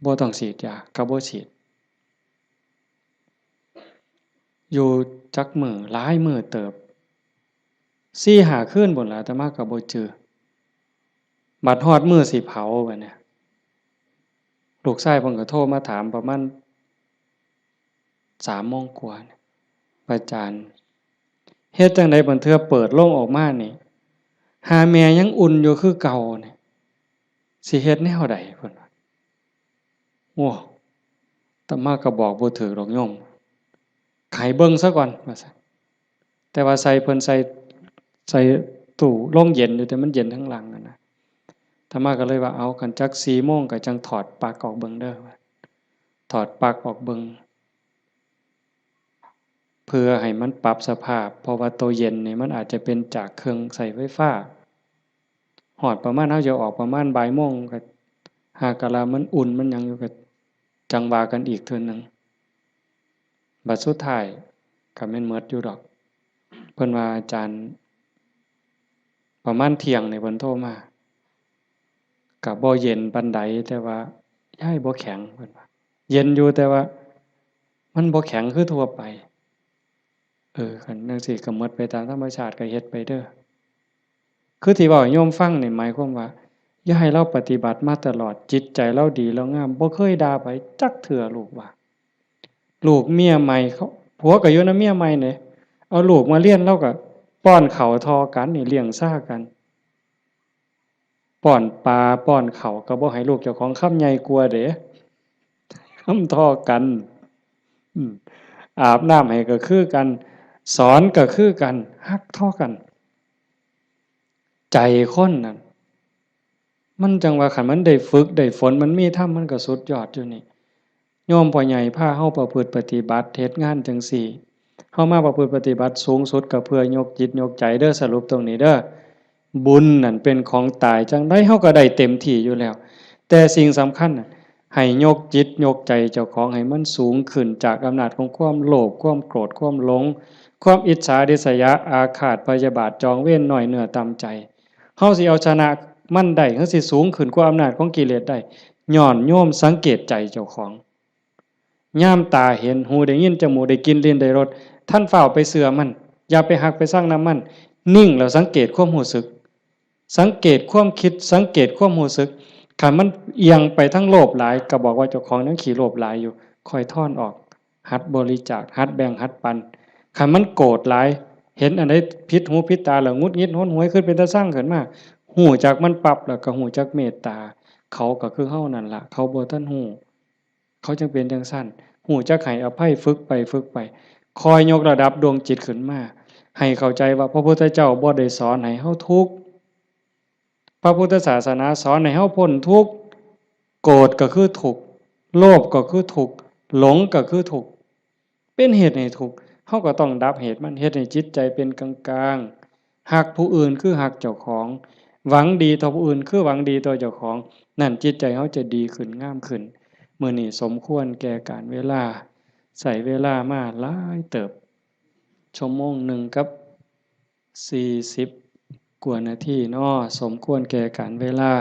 ບໍ່ຕ້ອງສີດຢາ ກໍບໍ່ສີດ. ຢູ່ຈັກມື້ ຫຼາຍມື້ເຕີບ ສີ່ຫ້າຄືນພຸ້ນລະ ອາດຕະມາກໍບໍ່ຈື່. ບັດຮອດມື້ຊິເຜົາບັດນີ້ ລູກຊາຍເພິ່ນກໍໂທມາຖາມປະມານສາມໂມງກວ່ານີ້ ອາຈານ ເຮັດຈັ່ງໃດບາງເທື່ອເປີດໂລງອອກມານີ້ ຫາແມ່ຍັງອຸ່ນຢູ່ຄືເກົ່ານີ້ ຊິເຮັດແນວໃດ? ເພິ່ນວ່າ ໂອ້ ອາດຕະມາກໍບອກບໍ່ຖືກດອກໂຍມ ໃຫ້ເບິ່ງຊະກ່ອນ ວ່າຊັ້ນ. ແຕ່ວ່າໃສ່ ເພິ່ນໃສ່ ໃສ່ຕູ້ໂລງເຢັນຢູ່ ແຕ່ມັນເຢັນທາງຫຼັງຫັ້ນນະ. ອາດຕະມາກໍເລີຍວ່າ ເອົາ ຄັນຈັກສີ່ໂມງກໍຈັ່ງຖອດປັກອອກເບິ່ງເດີ້ ວ່າ ຖອດປັກອອກເບິ່ງ ເພື່ອໃຫ້ມັນປັບສະພາບ ເພາະວ່າໂຕເຢັນນີ້ມັນອາດຈະເປັນຈາກເຄື່ອງໃຊ້ໄຟຟ້າ. ຮອດປະມານເຮົາຈະອອກປະມານບ່າຍໂມງ ກໍຫາກະລະມັນອຸ່ນມັນຫຍັງຢູ່ ກໍຈັ່ງວ່າກັນອີກເທື່ອໜຶ່ງ. ບັດສຸດທ້າຍກໍແມ່ນໝົດຢູ່ດອກ. ເພິ່ນວ່າ ອາຈານ ປະມານທ່ຽງນີ້ເພິ່ນໂທມາ ກະບໍ່ເຢັນປານໃດ ແຕ່ວ່າຢາຍບໍ່ແຂງ ເພິ່ນວ່າ ເຢັນຢູ່ ແຕ່ວ່າມັນບໍ່ແຂງຄືທົ່ວໄປ. ເອີ ຄັນຈັ່ງຊີ້ກໍໝົດໄປຕາມທຳມະຊາດ ກໍເຮັດໄປເດີ້. ຄືທີ່ເວົ້າໃຫ້ໂຍມຟັງນີ້ ໝາຍຄວາມວ່າ ຢ່າໃຫ້ລາວປະຕິບັດມາຕະຫຼອດ ຈິດໃຈລາວດີລາວງາມ ບໍ່ເຄີຍດ່າໃຜຈັກເທື່ອ ລູກວ່າ. ລູກເມຍໃໝ່ເຂົາ ຜົວກໍຢູ່ນຳເມຍໃໝ່ເດ້ ເອົາລູກມາຮຽນ ລາວກໍປ້ອນເຂົ້າທໍ່ກັນນີ້ ລ້ຽງຊາກັນ ປ້ອນປາປ້ອນເຂົ້າ ກໍບໍ່ໃຫ້ລູກເຈົ້າຂອງຄຳໃຫຍ່ກວ່າເດ້ ຄຳທໍ່ກັນ. ອາບນ້ຳໃຫ້ກໍຄືກັນ ສອນກໍຄືກັນ ຮັກທໍ່ກັນ. ໃຈຄົນນັ້ນ ມັນຈັ່ງວ່າ ຄັນມັນໄດ້ຝຶກໄດ້ຝົນ ມັນມີທຳ ມັນກໍສຸດຍອດຢູ່ນີ້. ໂຍມພໍ່ໃຫຍ່ພາເຮົາປະພຶດປະຕິບັດ ເຮັດງານຈັ່ງຊີ້ ເຮົາມາປະພຶດປະຕິບັດສູງສຸດ ກໍເພື່ອຍົກຈິດຍົກໃຈເດີ້. ສະຫຼຸບຕົງນີ້ເດີ້ ບຸນນັ້ນເປັນຂອງຕາຍ ຈັ່ງໃດເຮົາກໍໄດ້ເຕັມທີ່ຢູ່ແລ້ວ. ແຕ່ສິ່ງສຳຄັນ ໃຫ້ຍົກຈິດຍົກໃຈເຈົ້າຂອງໃຫ້ມັນສູງຂຶ້ນ ຈາກອຳນາດຂອງຄວາມໂລບ ຄວາມໂກດ ຄວາມຫຼົງ ຄວາມອິດສາ ລິດສະຢາ ອາຄາດ ພະຍາບາດ ຈອງເວນ ນ້ອຍເນື້ອຕ່ຳໃຈ. ເຮົາຊິເອົາຊະນະມັນໄດ້ ເຮົາຊິສູງຂຶ້ນກວ່າອຳນາດຂອງກິເລດໄດ້ ຍ້ອນໂຍມສັງເກດໃຈເຈົ້າຂອງ. ຍາມຕາເຫັນ ຫູໄດ້ຍິນ ຈະມູກໄດ້ກິ່ນ ລີ້ນໄດ້ລົດ ທ່ານຟ້າວໄປເຊື່ອມັນ ຢ່າໄປຮັກໄປຊັງນຳມັນ. ນິ່ງແລ້ວສັງເກດຄວາມຮູ້ສຶກ ສັງເກດຄວາມຄິດ ສັງເກດຄວາມຮູ້ສຶກ. ຄັນມັນອຽງໄປທາງໂລບຫຼາຍ ກໍບອກວ່າເຈົ້າຂອງຍັງຂີ້ໂລບຫຼາຍຢູ່ ຄ່ອຍຖອນອອກ. ຫັດບໍລິຈາກ ຫັດແບ່ງ ຫັດປັນ. ຄັນມັນໂກດຫຼາຍ ເຫັນອັນໃດຜິດຫູຜິດຕາແລ້ວ ຫງຸດຫງິດຫົນຫວຍ ຄືເປັນຕາຊັງຂຶ້ນມາ ຮູ້ຈັກມັນປັບ ແລ້ວກໍຮູ້ຈັກເມດຕາ. ເຂົາກໍຄືເຮົານັ້ນລະ ເຂົາບໍ່ທັນຮູ້ ເຂົາຈຶ່ງເປັນຈັ່ງຊັ້ນ. ຮູ້ຈັກໃຫ້ອະໄພ ຝຶກໄປຝຶກໄປ ຄ່ອຍຍົກລະດັບດວງຈິດຂຶ້ນມາ ໃຫ້ເຂົ້າໃຈວ່າພະພຸດທະເຈົ້າບໍ່ໄດ້ສອນໃຫ້ເຮົາທຸກ. ພະພຸດທະສາສະໜາສອນໃຫ້ເຮົາພົ້ນທຸກ. ໂກດກໍຄືທຸກ ໂລບກໍຄືທຸກ ຫຼົງກໍຄືທຸກ ເປັນເຫດໃຫ້ທຸກ. ເຮົາກໍຕ້ອງດັບເຫດມັນ ເຮັດໃຫ້ຈິດໃຈເປັນກາງໆ. ຮັກຜູ້ອື່ນຄືຮັກເຈົ້າຂອງ ຫວັງດີຕໍ່ຜູ້ອື່ນຄືຫວັງດີຕໍ່ເຈົ້າຂອງ. ນັ້ນຈິດໃຈເຮົາຈະດີຂຶ້ນ ງາມຂຶ້ນ. ມື້ນີ້ສົມຄວນແກ່ການເວລາ ໃຊ້ເວລາມາຫຼາຍເຕີບ ຊົ່ວໂມງໜຶ່ງກັບ ສີ່ສິບກວ່ານາທີເນາະ ສົມຄວນແກ່ການເວລາ.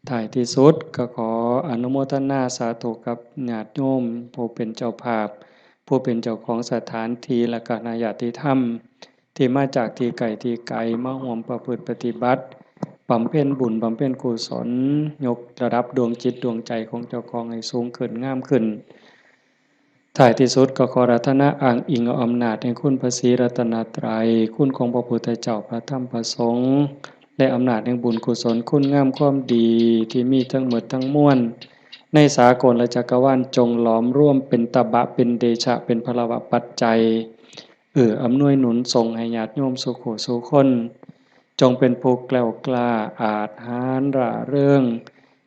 ທ້າຍທີ່ສຸດກໍຂໍອະນຸໂມທະນາສາທຸກັບຍາດໂຍມຜູ້ເປັນເຈົ້າພາບ ຜູ້ເປັນເຈົ້າຂອງສະຖານທີ່ ແລະ ຄະນະຍາດຕິທຳ ທີ່ມາຈາກທີ່ໃກ້ທີ່ໄກ ມາຮ່ວມປະພຶດປະຕິບັດ ບຳເພັນບຸນ ບຳເພັນກຸສົນ ຍົກລະດັບດວງຈິດດວງໃຈຂອງເຈົ້າຂອງໃຫ້ສູງຂຶ້ນ ງາມຂຶ້ນ. ທ້າຍທີ່ສຸດກໍຂໍອາລາທະນາອ້າງອີງເອົາອຳນາດແຫ່ງຄຸນພະສີລັດຕະນະໄຕ, ຄຸນຂອງພະພຸດທະເຈົ້າ, ພະທຳ, ພະສົງ ແລະ ອຳນາດແຫ່ງບຸນກຸສົນ, ຄຸນງາມຄວາມດີທີ່ມີທັງໝົດທັງມວນໃນສາກົນລະຈັກກະວານ ຈົ່ງຫຼອມລວມເປັນຕະບະ, ເປັນເດຊະ, ເປັນພະລະວະປັດໄຈ ເອື້ອອຳນວຍໜູນສົ່ງໃຫ້ຍາດໂຍມສູ່ຄູ່ສູ່ຄົນ ຈົ່ງເປັນຜູ້ແກລ້ວກ້າ, ອາດຫານ, ຮ່າເຣິງ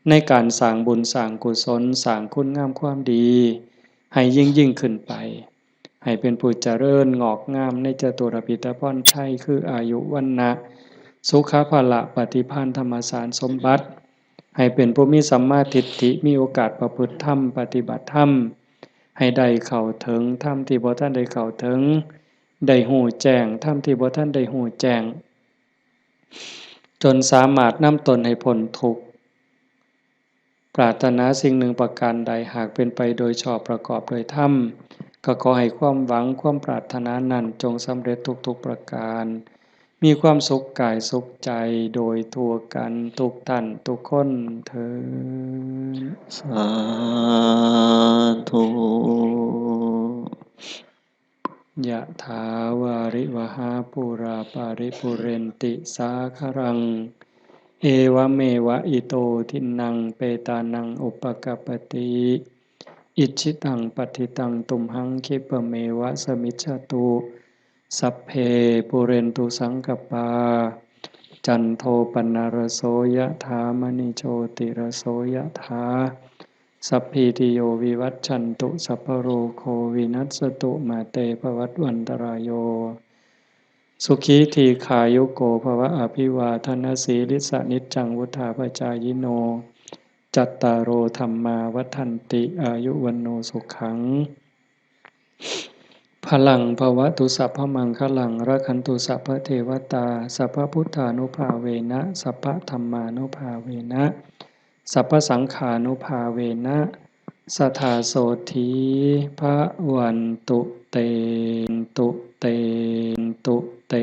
ໃນການສ້າງບຸນ, ສ້າງກຸສົນ, ສ້າງຄຸນງາມຄວາມດີ ໃຫ້ຍິ່ງໆຂຶ້ນໄປ, ໃຫ້ເປັນຜູ້ຈະເລີນງອກງາມໃນຈະຕຸລະພິດຕະພອນໄທ ຄືອາຍຸ, ວັນນະ, ສຸຂະ, ພະລະ, ປະຕິພານ, ທຳມະສານສົມບັດ, ໃຫ້ເປັນຜູ້ມີສຳມາທິດຖິ, ມີໂອກາດປະພຶດທຳ, ປະຕິບັດທຳ, ໃຫ້ໄດ້ເຂົ້າເຖິງທຳທີ່ບໍ່ທັນໄດ້ເຂົ້າເຖິງ, ໄດ້ຮູ້ແຈ້ງທຳທີ່ບໍ່ທັນໄດ້ຮູ້ແຈ້ງ, ຈົນສາມາດນຳຕົນໃຫ້ພົ້ນທຸກ. ປາດຖະໜາສິ່ງໜຶ່ງປະການໃດ, ຫາກເປັນໄປໂດຍຊອບປະກອບດ້ວຍທຳ, ກໍຂໍໃຫ້ຄວາມຫວັງ, ຄວາມປາດຖະໜານັ້ນ ຈົ່ງສຳເລັດທຸກໆປະການ, ມີຄວາມສຸກກາຍສຸກໃຈໂດຍທົ່ວກັນທຸກທ່ານທຸກຄົນເທີ້ນ. ສາທຸ. ຍະຖາວາລິວະຫາປູລາປາລິປູເຣນຕິສາຄະລັງ ເອວະເມວະອິໂຕທິນນັງເປຕານັງອຸປະກັບປະຕິ ອິດຖິຕັງປັດຖິຕັງຕຸມຫັງຂິບປະເມວະສະມິດສະຕຸ ສັບເພປູເຣນຕຸສັງກະປາ ຈັນໂທປະນະລະໂສຍະຖາ ມະນີໂຊຕິລະໂສຍະຖາ ສັບພີຕິໂຍວິວັດຊັນຕຸ ສັບພະໂລໂຄວິນັດສະຕຸ ມາເຕພະວັດວັນຕະລາໂຍ ສຸຂີດີຄາຍຸໂກພະວະ ອະພິວາທະນະສີລິສະນິດຈັງວຸດທາປະຈາຍິໂນ ຈັດຕາໂລທຳມາວັດທັນຕິ ອາຍຸວັນໂນສຸຂັງ ພະລັງ ພະວະຕຸ ສັບພະມັງຄະລັງ ລັກຂັນຕຸ ສັບພະເທວະຕາ ສັບພະພຸດທານຸພາເວນະ ສັບພະທຳມານຸພາເວນະ ສັບພະສັງຂານຸພາເວນະ ສະທາໂສທີ ພະວັນຕຸເຕ ນຕຸເຕ ນຕຸເຕ